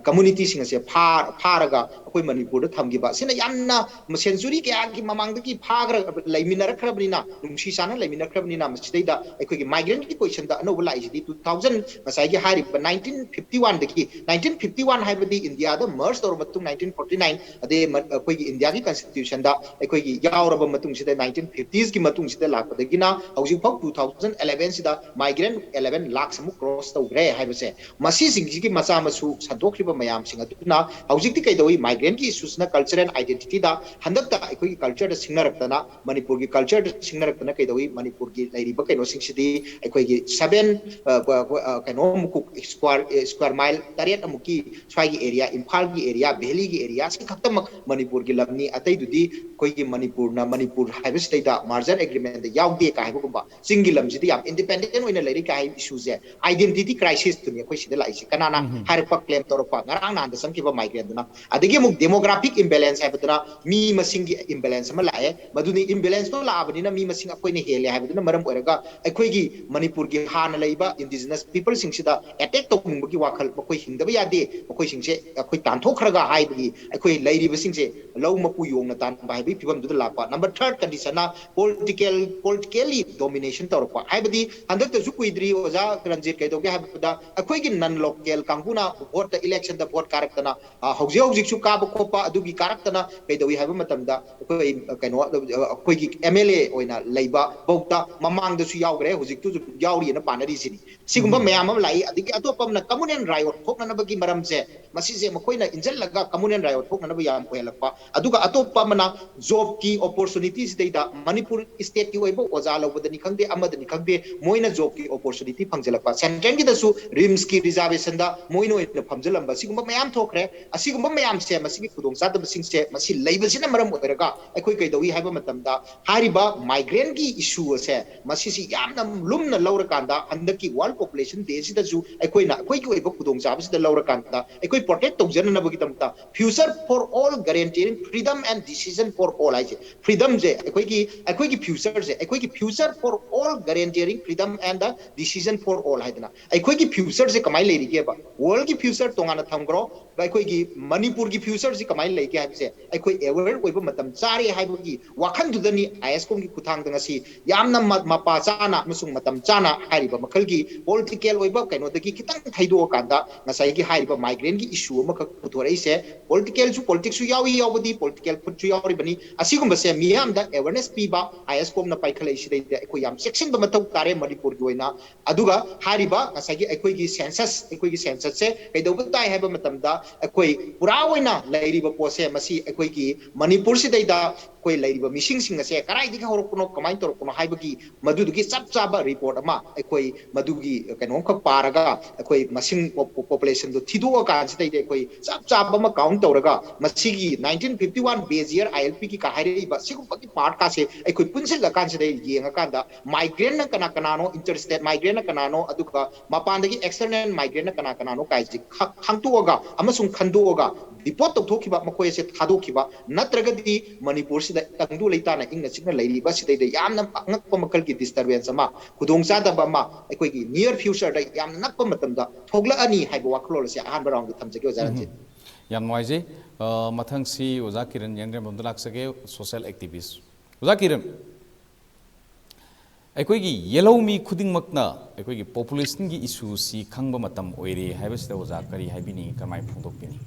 communityꯁꯤꯡ ꯑꯁꯦ ꯐꯥ-, ꯐꯥꯔꯒ ꯑꯩꯈꯣꯏ ꯃꯅꯤꯄꯨꯔꯗ ꯊꯝꯈꯤꯕ꯫ ꯁꯤꯅ ꯌꯥꯝꯅ century ꯀꯌꯥꯒꯤ ꯃꯃꯥꯡꯗꯒꯤ ꯐꯥꯈ꯭ꯔ-, ꯂꯩꯃꯤꯟꯅꯔꯛꯈ꯭ꯔꯕꯅꯤꯅ, ꯅꯨꯡꯁꯤ ꯆꯥꯟꯅ ꯂꯩꯃꯤꯟꯅꯔꯛꯈ꯭ꯔꯕꯅꯤꯅ, ꯃꯁꯤꯗꯩꯗ ꯑꯩꯈꯣꯏꯒꯤ migrantꯒꯤ questionꯗ ꯑꯅꯧꯕ ꯂꯥꯛꯏꯁꯤꯗꯤ two thousand, ꯉꯁꯥꯏꯒꯤ ꯍꯥꯏꯔꯤꯕ nineteen fifty oneꯗꯒꯤ, nineteen fifty one ꯍꯥꯏꯕꯗꯤ ꯏꯟꯗꯤꯌꯥꯗ merge ꯇꯧꯔꯕ ꯃꯇꯨꯡ nineteen forty nine, ꯑꯗꯩ ꯃ-, ꯑꯩꯈꯣꯏꯒꯤ ꯏꯟꯗꯤꯌꯥꯒꯤ constitutionꯗ ꯑꯩꯈꯣꯏꯒꯤ ꯌꯥꯎꯔꯕ ꯃꯇꯨꯡꯁꯤꯗ, nineteen fiftiesꯀꯤ ꯃꯇꯨꯡꯁꯤꯗ ꯂꯥꯛꯄꯗꯒꯤꯅ ꯍꯧꯖꯤꯛꯐꯥꯎ two thousand elevenꯁꯤꯗ migrant eleven lakhs ꯑꯃꯨꯛ cross ꯇꯧꯈ꯭ꯔꯦ ꯍꯥꯏꯕꯁꯦ, ꯃꯁꯤꯁꯤꯡꯁꯤꯒꯤ ꯃꯆꯥ ꯃꯁꯨ ꯁꯟꯗꯣꯛꯈ꯭ꯔꯤꯕ ꯃꯌꯥꯝꯁꯤꯡ ꯑꯗꯨꯅ ꯍꯧꯖꯤꯛꯇꯤ ꯀꯩꯗꯧꯏ, migrantꯀꯤ issueꯁꯤꯅ culture and identityꯗ ꯍꯟꯗꯛꯇ ꯑꯩꯈꯣꯏꯒꯤ cultureꯗ ꯁꯤꯡꯅꯔꯛꯇꯅ, ꯃꯅꯤꯄꯨꯔꯒꯤ cultureꯗ ꯁꯤꯡꯅꯔꯛꯇꯅ ꯀꯩꯗꯧꯏ, ꯃꯅꯤꯄꯨꯔꯒꯤ ꯂꯩꯔꯤꯕ ꯀꯩꯅꯣꯁꯤꯡꯁꯤꯗꯤ ꯑꯩꯈꯣꯏꯒꯤ seven, ꯑ, ꯑ, ꯑ, ꯀꯩꯅꯣ ꯃꯨꯛ square, ꯑ, square mile ꯇꯔꯦꯠ ꯑꯃꯨꯛꯀꯤ ꯁ꯭ꯋꯥꯏꯒꯤ area, ꯏꯝꯐꯥꯜꯒꯤ area, valleyꯒꯤ area ꯁꯤ ꯈꯛꯇꯃꯛ ꯃꯅꯤꯄꯨꯔꯒꯤ ꯂꯝꯅꯤ, ꯑꯇꯩꯗꯨꯗꯤ ꯑꯩꯈꯣꯏꯒꯤ ꯃꯅꯤꯄꯨꯔꯅ, ꯃꯅꯤꯄꯨꯔ ꯍꯥꯏꯕꯁꯤꯗꯩꯗ merger agreement ꯇ ꯌꯥꯎꯗꯦ ꯀꯥꯏ ꯍꯥꯏꯕꯒꯨꯝꯕ, ꯆꯤꯡꯒꯤ ꯂꯝꯁꯤꯗ ꯌꯥꯝ independent ꯑꯣꯏꯅ ꯂꯩꯔꯤ ꯀꯥꯏ ꯍꯥꯏꯕ issue ꯁꯦ, identity crisis ꯇꯨꯅꯤ ꯑꯩꯈꯣꯏ ꯁꯤꯗ ꯂꯥꯛꯏꯁꯦ꯫ ꯀꯅꯥꯅ ꯍꯥꯏꯔꯛꯄ, claim ꯇꯧꯔꯛꯄ? ꯉꯔꯥꯡ ꯅꯍꯥꯟꯗ ꯆꯪꯈꯤꯕ migrant ꯗꯨꯅ꯫ ꯑꯗꯒꯤ ꯑꯃꯨꯛ demographic imbalance ꯍꯥꯏꯕꯗꯨꯅ ꯃꯤ ꯃꯁꯤꯡꯒꯤ imbalance ꯑꯃ ꯂꯥꯛꯑꯦ꯫ ꯃꯗꯨꯅꯤ, imbalance ꯇꯣ ꯂꯥꯛꯑꯕꯅꯤꯅ ꯃꯤ ꯃꯁꯤꯡ ꯑꯩꯈꯣꯏꯅ ꯍꯦꯜꯂꯦ ꯍꯥꯏꯕꯗꯨꯅ ꯃꯔꯝ ꯑꯣꯏꯔꯒ ꯑꯩꯈꯣꯏꯒꯤ ꯃꯅꯤꯄꯨꯔꯒꯤ ꯍꯥꯟꯅ ꯂꯩꯕ indigenous people ꯁꯤꯡꯁꯤꯗ attack ꯇꯧꯅꯤꯡꯕꯒꯤ ꯋꯥꯈꯜ, ꯃꯈꯣꯏ ꯍꯤꯡꯗꯕ ꯌꯥꯗꯦ, ꯃꯈꯣꯏꯁꯤꯡꯁꯦ ꯑꯩꯈꯣꯏ ꯇꯥꯟꯊꯣꯛꯈ꯭ꯔꯒ ꯍꯥꯏꯕꯒꯤ, ꯑꯩꯈꯣꯏ ꯂꯩꯔꯤꯕꯁꯤꯡꯁꯦ ꯂꯧ ꯃꯄꯨ ꯌꯣꯡꯅ ꯇꯥꯟꯕ ꯍꯥꯏꯕꯒꯤ ꯐꯤꯕꯝꯗꯨꯗ ꯂꯥꯛꯄ꯫ Number third condition ꯅ political, politically domination ꯇꯧꯔꯛꯄ꯫ ꯍꯥꯏꯕꯗꯤ ꯍꯟꯗꯛꯇꯁꯨ ꯀꯨꯏꯗ꯭ꯔꯤ ꯑꯣꯖꯥ ꯔꯟꯖꯤꯠ, ꯀꯩꯗꯧꯒꯦ ꯍꯥꯏꯕꯗ ꯑꯩꯈꯣꯏꯒꯤ non local ꯀꯥꯡꯕꯨꯅ vote ꯇ, election ꯗ vote ꯀꯥꯔꯛꯇꯅ, ꯑ, ꯍꯧꯖꯤꯛ ꯍꯧꯖꯤꯛꯁꯨ ꯀꯥꯕ ꯈꯣꯠꯄ ꯑꯗꯨꯒꯤ ꯀꯥꯔꯛꯇꯅ ꯀꯩꯗꯧꯏ ꯍꯥꯏꯕ ꯃꯇꯝꯗ ꯑꯩꯈꯣꯏ, ꯑ, ꯀꯩꯅꯣ, ꯑ, ꯑꯩꯈꯣꯏꯒꯤ M L A ꯑꯣꯏꯅ ꯂꯩꯕ ꯐꯥꯎꯗ ꯃꯃꯥꯡꯗꯁꯨ ꯌꯥꯎꯈ꯭ꯔꯦ, ꯍꯧꯖꯤꯛꯇꯨꯁꯨ ꯌꯥꯎꯔꯤꯑꯅ ꯄꯥꯅꯔꯤꯁꯤꯅꯤ꯫ ꯁꯤꯒꯨꯝꯕ ꯃꯌꯥꯝ ꯑꯃ ꯂꯥꯛꯏ꯫ ꯑꯗꯒꯤ ꯑꯇꯣꯞꯄ ꯑꯃꯅ communal riot ꯊꯣꯛꯅꯅꯕꯒꯤ ꯃꯔꯝꯁꯦ, ꯃꯁꯤꯁꯦ ꯃꯈꯣꯏꯅ ꯏꯟꯖꯜꯂꯒ communal riot ꯊꯣꯛꯅꯅꯕ ꯌꯥꯝ ꯑꯣꯏꯍꯜꯂꯛꯄ꯫ ꯑꯗꯨꯒ ꯑꯇꯣꯞꯄ ꯑꯃꯅ job ꯀꯤ opportunity ꯁꯤꯗꯩꯗ ꯃꯅꯤꯄꯨꯔ state ꯀꯤ ꯑꯣꯏꯕ ꯑꯣꯖꯥ ꯂꯧꯕꯗꯅꯤ ꯈꯪꯗꯦ, ꯑꯃꯗꯅꯤ ꯈꯪꯗꯦ, ꯃꯣꯏꯅ job ꯀꯤ opportunity ꯐꯪꯖꯜꯂꯛꯄ꯫ Central ꯒꯤꯗꯁꯨ RIMS ꯀꯤ reservation ꯗ ꯃꯣꯏꯅ ꯑꯣꯏꯅ ꯐꯝꯖꯜꯂꯝꯕ, ꯁꯤꯒꯨꯝꯕ ꯃꯌꯥꯝ ꯊꯣꯛꯈ꯭ꯔꯦ꯫ ꯑꯁꯤꯒꯨꯝꯕ ꯃꯌꯥꯝꯁꯦ, ꯃꯁꯤꯒꯤ ꯈꯨꯗꯣꯡꯆꯥꯗꯕꯁꯤꯡꯁꯦ, ꯃꯁꯤ ꯂꯩꯕꯁꯤꯅ ꯃꯔꯝ ꯑꯣꯏꯔꯒ ꯑꯩꯈꯣꯏ ꯀꯩꯗꯧꯏ ꯍꯥꯏꯕ ꯃꯇꯝꯗ ꯍꯥꯏꯔꯤꯕ migrant ꯀꯤ issue ꯑꯁꯦ, ꯃꯁꯤꯁꯤ ꯌꯥꯝꯅ ꯂꯨꯝꯅ ꯂꯧꯔꯀꯥꯟꯗ, ꯍꯟꯗꯛꯀꯤ World Population Day ꯁꯤꯗꯁꯨ ꯑꯩꯈꯣꯏꯅ ꯑꯩꯈꯣꯏꯒꯤ ꯑꯣꯏꯕ ꯈꯨꯗꯣꯡꯆꯥꯕꯁꯤꯗ ꯂꯧꯔꯀꯥꯟꯗ, ꯑꯩꯈꯣꯏ protect ꯇꯧꯖꯅꯅꯕꯒꯤꯗꯃꯛꯇ Future for All, Guaranteeing Freedom and Decision for All ꯍꯥꯏꯁꯦ, freedom ꯁꯦ, ꯑꯩꯈꯣꯏꯒꯤ, ꯑꯩꯈꯣꯏꯒꯤ future ꯁꯦ, ꯑꯩꯈꯣꯏꯒꯤ Future for All, Guaranteeing Freedom and the Decision for All ꯍꯥꯏꯗꯅ, ꯑꯩꯈꯣꯏꯒꯤ future ꯁꯦ ꯀꯃꯥꯏꯅ ꯂꯩꯔꯤꯒꯦꯕ? World ꯀꯤ future ꯇꯣꯉꯥꯟꯅ ꯊꯝꯈ꯭ꯔꯣ, ꯑꯩꯈꯣꯏꯒꯤ ꯃꯅꯤꯄꯨꯔꯒꯤ future ꯁꯤ ꯀꯃꯥꯏꯅ ꯂꯩꯒꯦ ꯍꯥꯏꯕꯁꯦ ꯑꯩꯈꯣꯏ aware ꯑꯣꯏꯕ ꯃꯇꯝ ꯆꯥꯔꯦ ꯍꯥꯏꯕꯒꯤ ꯋꯥꯈꯜꯗꯨꯗꯅꯤ ISCOM ꯒꯤ ꯈꯨꯠꯊꯥꯡꯗ ꯉꯁꯤ ꯌꯥꯝꯅ ꯃ-, ꯃꯄꯥ ꯆꯥꯅ ꯑꯃꯁꯨꯡ ꯃꯇꯝ ꯆꯥꯅ ꯍꯥꯏꯔꯤꯕ ꯃꯈꯜꯒꯤ political ꯑꯣꯏꯕ ꯀꯩꯅꯣꯗꯒꯤ ꯈꯤꯇꯪ ꯊꯩꯗꯣꯛꯑꯀꯥꯟꯗ ꯉꯁꯥꯏꯒꯤ ꯍꯥꯏꯔꯤꯕ migrant ꯀꯤ issue ꯑꯃꯈꯛ ꯄꯨꯊꯣꯔꯛꯏꯁꯦ꯫ Political ꯁꯨ, politics ꯁꯨ ꯌꯥꯎꯏ, ꯌꯥꯎꯕꯗꯤ political ꯈꯨꯠꯁꯨ ꯌꯥꯎꯔꯤꯕꯅꯤ꯫ ꯑꯁꯤꯒꯨꯝꯕꯁꯦ ꯃꯤꯌꯥꯝꯗ awareness ꯄꯤꯕ ISCOM ꯅ ꯄꯥꯏꯈꯠꯂꯛꯏꯁꯤꯗꯩꯗ ꯑꯩꯈꯣꯏ ꯌꯥꯝ ꯆꯦꯛꯁꯤꯟꯕ ꯃꯊꯧ ꯇꯥꯔꯦ ꯃꯅꯤꯄꯨꯔꯒꯤ ꯑꯣꯏꯅ꯫ ꯑꯗꯨꯒ ꯍꯥꯏꯔꯤꯕ ꯉꯁꯥꯏꯒꯤ ꯑꯩꯈꯣꯏꯒꯤ census, ꯑꯩꯈꯣꯏꯒꯤ census ꯁꯦ ꯀꯩꯗꯧꯕ ꯇꯥꯏ ꯍꯥꯏꯕ ꯃꯇꯝꯗ ꯑꯩꯈꯣꯏ ꯄꯨꯔꯥ ꯑꯣꯏꯅ ꯂꯩꯔꯤꯕ ꯄꯣꯠꯁꯦ ꯃꯁꯤ ꯑꯩꯈꯣꯏꯒꯤ ꯃꯅꯤꯄꯨꯔꯁꯤꯗꯩꯗ ꯑꯩꯈꯣꯏ ꯂꯩꯔꯤꯕ ꯃꯤꯁꯤꯡꯁꯤꯡ ꯑꯁꯦ ꯀꯗꯥꯏꯗꯒꯤ ꯍꯧꯔꯛꯄꯅꯣ, ꯀꯃꯥꯏꯅ ꯇꯧꯔꯛꯄꯅꯣ ꯍꯥꯏꯕꯒꯤ ꯃꯗꯨꯗꯨꯒꯤ ꯆꯞ ꯆꯥꯕ ꯔꯤꯄꯣꯔꯠ ꯑꯃ ꯑꯩꯈꯣꯏ ꯃꯗꯨꯒꯤ ꯀꯩꯅꯣꯝꯈꯛ ꯄꯥꯔꯒ ꯑꯩꯈꯣꯏ ꯃꯁꯤꯡ ꯄꯣꯄꯨꯂꯦꯁꯟꯗꯣ ꯊꯤꯗꯣꯛꯑꯀꯥꯟꯁꯤꯗꯩꯗ ꯑꯩꯈꯣꯏ ꯆꯞ ꯆꯥꯕ ꯑꯃ ꯀꯥꯎꯟ ꯇꯧꯔꯒ ꯃꯁꯤꯒꯤ ꯅꯥꯏꯟꯇꯤꯟ ꯐꯤꯐꯇꯤ ꯋꯥꯟ ꯕꯦꯖꯤꯌꯔ ꯑꯥꯏ ꯑꯦꯜ ꯄꯤꯒꯤ ꯀ ꯍꯥꯏꯔꯛꯏꯕ ꯁꯤꯒꯨꯝꯕꯒꯤ ꯄꯥꯔꯠꯀꯥꯁꯦ ꯑꯩꯈꯣꯏ ꯄꯨꯟꯁꯤꯜꯂꯀꯥꯟꯁꯤꯗ ꯌꯦꯡꯉꯀꯥꯟꯗ ꯃꯥꯏꯒ꯭ꯔꯦꯟꯅ ꯀꯅꯥ ꯀꯅꯥꯅꯣ, ꯏꯟꯇꯔ ꯁ꯭ꯇꯦꯠ ꯃꯥꯏꯒ꯭ꯔꯦꯟꯅ ꯀꯅꯥꯅꯣ, ꯑꯗꯨꯒ ꯃꯄꯥꯟꯗꯒꯤ ꯑꯦꯛꯁꯇꯔꯅꯦꯜ ꯃꯥꯏꯒ꯭ꯔꯦꯟꯅ ꯀꯅꯥ ꯀꯅꯥꯅꯣ ꯀꯥꯏꯁꯦ ꯈ- ꯈꯪꯇꯣꯛꯑꯒ ꯑꯃꯁꯨꯡ ꯈꯟꯗꯣꯛꯑꯒ ꯗꯤꯄꯣꯔꯠ ꯇꯧꯊꯣꯛꯈꯤꯕ, ꯃꯈꯣꯏ ꯑꯁꯦ ꯊꯥꯗꯣꯛꯈꯤꯕ, ꯅꯠꯇ꯭ꯔꯒꯗꯤ ꯃꯅꯤꯄꯨꯔꯁꯤꯗ ꯇꯪꯗꯨ ꯂꯩꯇꯥꯅ ꯏꯪꯅ ꯆꯤꯛꯅ ꯂꯩꯔꯤꯕ ꯁꯤꯗꯩꯗ ꯌꯥꯝꯅ ꯑꯉꯛꯄ ꯃꯈꯜꯒꯤ ꯗꯤꯁꯇꯔꯕꯦꯟꯁ ꯑꯃ, ꯈꯨꯗꯣꯡꯆꯥꯗꯕ ꯑꯃ ꯑꯩꯈꯣꯏꯒꯤ ꯅꯤꯌꯔ ꯐ꯭ꯌꯨꯆꯔꯗ ꯌꯥꯝꯅ ꯅꯛꯄ ꯃꯇꯝꯗ ꯊꯣꯛꯂꯛꯑꯅꯤ ꯍꯥꯏꯕ ꯋꯥꯈꯜꯂꯣꯟ ꯑꯁꯦ ꯑꯍꯥꯟꯕ ꯔꯥꯎꯟꯗ ꯊꯝꯖꯒꯦ, ꯑꯣꯖꯥ ꯔꯟꯖꯤꯠ꯫ ꯌꯥꯝ ꯅꯨꯡꯉꯥꯏꯖꯩ꯫ ꯑ, ꯃꯊꯪꯁꯤ ꯑꯣꯖꯥ ꯀꯤꯔꯟ ꯌꯥꯏꯉꯪꯂꯦꯝꯕꯝꯗ ꯂꯥꯛꯆꯒꯦ, ꯁꯣꯁꯤꯌꯦꯜ ꯑꯦꯛꯇꯤꯚꯤꯁ꯫ ꯑꯣꯖꯥ ꯀꯤꯔꯟ, ꯑꯩꯈꯣꯏꯒꯤ ꯌꯦꯜꯍꯧꯃꯤ ꯈꯨꯗꯤꯡꯃꯛꯅ ꯑꯩꯈꯣꯏꯒꯤ ꯄꯣꯄꯨꯂꯦꯁꯟꯒꯤ ꯏꯁꯨꯁꯤ ꯈꯪꯕ ꯃꯇꯝ ꯑꯣꯏꯔꯦ ꯍꯥꯏꯕꯁꯤꯗ ꯑꯣꯖꯥ ꯀꯔꯤ ꯍꯥꯏꯕꯤꯅꯤꯡꯉꯤ, ꯀꯔꯝꯍꯥꯏꯅ ꯐꯣꯡꯗꯣꯛꯄꯤꯅꯤ?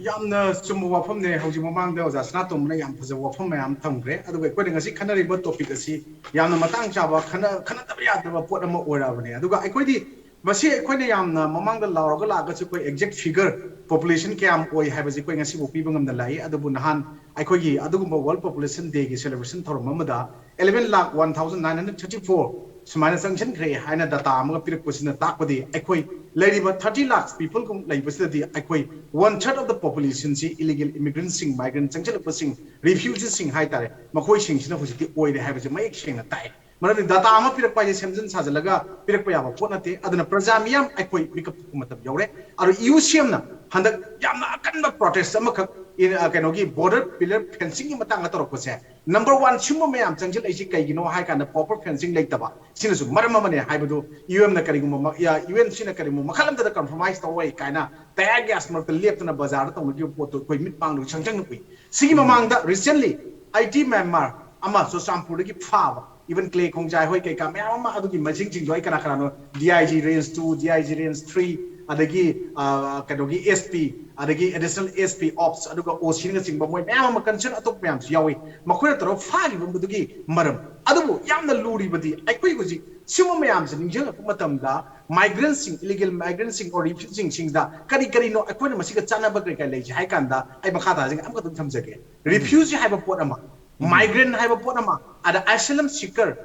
ꯌꯥꯝꯅ ꯆꯨꯝꯕ ꯋꯥꯐꯝꯅꯦ꯫ ꯍꯧꯖꯤꯛ ꯃꯃꯥꯡꯗ ꯑꯣꯖꯥ ꯁꯅꯥꯇꯣꯝꯕꯅ ꯌꯥꯝ ꯐꯖꯕ ꯋꯥꯐꯝ ꯃꯌꯥꯝ ꯊꯝꯈ꯭ꯔꯦ꯫ ꯑꯗꯨꯒ ꯑꯩꯈꯣꯏꯅ ꯉꯁꯤ ꯈꯟꯅꯔꯤꯕ ꯇꯣꯄꯤꯛ ꯑꯁꯤ ꯌꯥꯝꯅ ꯃꯇꯥꯡ ꯆꯥꯕ, ꯈꯟꯅ ꯈꯟꯅꯗꯕ ꯌꯥꯗ꯭ꯔꯕ ꯄꯣꯠ ꯑꯃ ꯑꯣꯏꯔꯛꯑꯕꯅꯦ꯫ ꯑꯗꯨꯒ ꯑꯩꯈꯣꯏꯗꯤ ꯃꯁꯤ ꯑꯩꯈꯣꯏꯅ ꯌꯥꯝꯅ ꯃꯃꯥꯡꯗ ꯂꯥꯎꯔꯒ ꯂꯥꯛꯑꯒꯁꯨ ꯑꯩꯈꯣꯏ ꯑꯦꯛꯖꯦꯛ ꯐꯤꯒꯔ, ꯄꯣꯄꯨꯂꯦꯁꯟ ꯀꯌꯥꯝ ꯑꯣꯏ ꯍꯥꯏꯕꯁꯤ ꯑꯩꯈꯣꯏ ꯉꯁꯤꯐꯥꯎ ꯄꯤꯕ ꯉꯝꯗꯅ ꯂꯥꯛꯏ꯫ ꯑꯗꯨꯕꯨ ꯅꯍꯥꯟ ꯑꯩꯈꯣꯏꯒꯤ ꯑꯗꯨꯒꯨꯝꯕ ꯋꯥꯔꯜ ꯄꯣꯄꯨꯂꯦꯁꯟ ꯗꯦꯒꯤ ꯁꯦꯂꯦꯕ꯭ꯔꯦꯁꯟ ꯊꯧꯔꯝ ꯑꯃꯗ eleven lakh one thousand nine hundred thirty four ꯁꯨꯃꯥꯏꯅ ꯆꯪꯁꯤꯟꯈ꯭ꯔꯦ ꯍꯥꯏꯅ ꯗꯥꯇꯥ ꯑꯃꯒ ꯄꯤꯔꯛꯄꯁꯤꯅ ꯇꯥꯛꯄꯗꯤ ꯑꯩꯈꯣꯏ ꯂꯩꯔꯤꯕ thirty lakhs people ꯒꯨꯝ ꯂꯩꯕꯁꯤꯗꯗꯤ ꯑꯩꯈꯣꯏ one third of the population ꯁꯤ ꯏꯂꯤꯒꯦꯜ ꯏꯃꯤꯒ꯭ꯔꯦꯟꯁꯤꯡ, ꯃꯥꯏꯒ꯭ꯔꯦꯟ ꯆꯪꯁꯤꯜꯂꯛꯄꯁꯤꯡ, ꯔꯤꯐ꯭ꯌꯨꯖꯤꯁꯤꯡ ꯍꯥꯏꯇꯥꯔꯦ, ꯃꯈꯣꯏꯁꯤꯡꯁꯤꯅ ꯍꯧꯖꯤꯛꯇꯤ ꯑꯣꯏꯔꯦ ꯍꯥꯏꯕꯁꯦ ꯃꯌꯦꯛ ꯁꯦꯡꯅ ꯇꯥꯛꯑꯦ꯫ ꯃꯔꯝꯗꯤ ꯗꯥꯇꯥ ꯑꯃ ꯄꯤꯔꯛꯄ ꯍꯥꯏꯁꯦ ꯁꯦꯝꯖꯤꯟ ꯁꯥꯖꯤꯜꯂꯒ ꯄꯤꯔꯛꯄ ꯌꯥꯕ ꯄꯣꯠ ꯅꯠꯇꯦ꯫ ꯑꯗꯨꯅ ꯄ꯭ꯔꯖꯥ ꯃꯤꯌꯥꯝ ꯑꯩꯈꯣꯏ ꯃꯤꯀꯞ ꯊꯣꯛꯄ ꯃꯇꯝ ꯌꯧꯔꯦ꯫ ꯑꯗꯣ ꯌꯨ ꯁꯤ ꯑꯦꯝꯅ ꯍꯟꯗꯛ ꯌꯥꯝꯅ ꯑꯀꯟꯕ ꯄ꯭ꯔꯣꯇꯦꯁ ꯑꯃꯈꯛ ꯏ- ꯑ, ꯀꯩꯅꯣꯒꯤ ꯕꯣꯔꯗꯔ ꯄꯤꯂꯔ ꯐꯦꯟꯁꯤꯡꯒꯤ ꯃꯇꯥꯡꯗ ꯇꯧꯔꯛꯄꯁꯦ, ꯅꯝꯕꯔ ꯋꯥꯟ ꯁꯤꯒꯨꯝꯕ ꯃꯌꯥꯝ ꯆꯪꯁꯤꯜꯂꯛꯏꯁꯤ ꯀꯩꯒꯤꯅꯣ ꯍꯥꯏ ꯀꯥꯟꯗ ꯄ꯭ꯔꯣꯄꯔ ꯐꯦꯟꯁꯤꯡ ꯂꯩꯇꯕ, ꯁꯤꯅꯁꯨ ꯃꯔꯝ ꯑꯃꯅꯦ ꯍꯥꯏꯕꯗꯨ ꯌꯨ ꯑꯦꯝꯅ ꯀꯔꯤꯒꯨꯝꯕ ꯌꯨ ꯑꯦꯟ ꯁꯤꯅ ꯀꯔꯤꯒꯨꯝꯕ ꯃꯈꯜ ꯑꯃꯗ ꯀꯝꯄ꯭ꯔꯣꯃꯥꯏꯁ ꯇꯧꯔꯣꯏ ꯀꯥꯏꯅ ꯇꯌꯥꯔ ꯒ꯭ꯌꯥꯁ ꯃꯔꯛꯇ ꯂꯦꯞꯇꯅ ꯕꯖꯥꯔꯗ ꯇꯧꯅꯈꯤꯕ ꯄꯣꯠꯇꯨ ꯑꯩꯈꯣꯏ ꯃꯤꯠ ꯃꯥꯡꯗ ꯁꯪꯁꯪꯅ ꯎꯏ꯫ ꯁꯤꯒꯤ ꯃꯃꯥꯡꯗ ꯔꯤꯁꯦꯟꯂꯤ ꯑꯥꯏ ꯇꯤ ꯃ꯭ꯌꯥꯟꯃꯥꯔ ꯑꯃ ꯆꯨꯔꯆꯥꯟꯄꯨꯔꯗꯒꯤ ꯐꯥꯕ, ꯏꯚꯟ ꯀ꯭ꯂꯦ ꯈꯣꯡꯖꯥꯏ ꯍꯣꯏ ꯀꯩꯀꯥ ꯃꯌꯥꯝ ꯑꯃ ꯑꯗꯨꯒꯤ ꯃꯁꯤꯡꯁꯤꯡꯗꯣ ꯑꯩ ꯀꯅꯥ ꯀꯅꯥꯅꯣ, D I G range two, D I G range three, ꯑꯗꯒꯤ ꯑ, ꯀꯩꯅꯣꯒꯤ ꯑꯦꯁ ꯄꯤ, ꯑꯗꯒꯤ ꯑꯦꯗꯤꯁꯅꯦꯜ ꯑꯦꯁ ꯄꯤ ꯑꯣꯞꯁ, ꯑꯗꯨꯒ ꯑꯣ ꯁꯤꯅꯆꯤꯡꯕ ꯃꯣꯏ ꯃꯌꯥꯝ ꯑꯃ ꯀꯟꯁꯔꯟ ꯑꯇꯣꯞꯄ ꯃꯌꯥꯝꯁꯨ ꯌꯥꯎꯏ꯫ ꯃꯈꯣꯏꯅ ꯇꯧꯔꯒ ꯐꯥꯈꯤꯕ ꯃꯗꯨꯒꯤ ꯃꯔꯝ ꯑꯗꯨꯕꯨ ꯌꯥꯝꯅ ꯂꯨꯔꯤꯕꯗꯤ ꯑꯩꯈꯣꯏ ꯍꯧꯖꯤꯛ ꯁꯤꯒꯨꯝꯕ ꯃꯌꯥꯝꯁꯦ ꯅꯤꯡꯁꯤꯡꯂꯛꯄ ꯃꯇꯝꯗ migrantꯁꯤꯡ, illegal migrantꯁꯤꯡ or refugeeꯁꯤꯡꯁꯤꯡꯗ ꯀꯔꯤ ꯀꯔꯤꯅꯣ ꯑꯩꯈꯣꯏꯅ ꯃꯁꯤꯒ ꯆꯥꯟꯅꯕ ꯀꯔꯤ ꯀꯔꯤ ꯂꯩꯁꯦ ꯍꯥꯏ ꯀꯥꯟꯗ ꯑꯩ ꯃꯈꯥ ꯇꯥꯖꯒꯦ, ꯑꯃꯈꯛꯇꯪ ꯊꯝꯖꯒꯦ꯫ ꯔꯤꯐ꯭ꯌꯨꯖꯤ ꯍꯥꯏꯕ ꯄꯣꯠ ꯑꯃ, ꯃꯥꯏꯒ꯭ꯔꯦꯟ ꯍꯥꯏꯕ ꯄꯣꯠ ꯑꯃ, ꯑꯗ ꯑꯥꯏꯁꯤꯂꯝ ꯁꯤꯀꯔ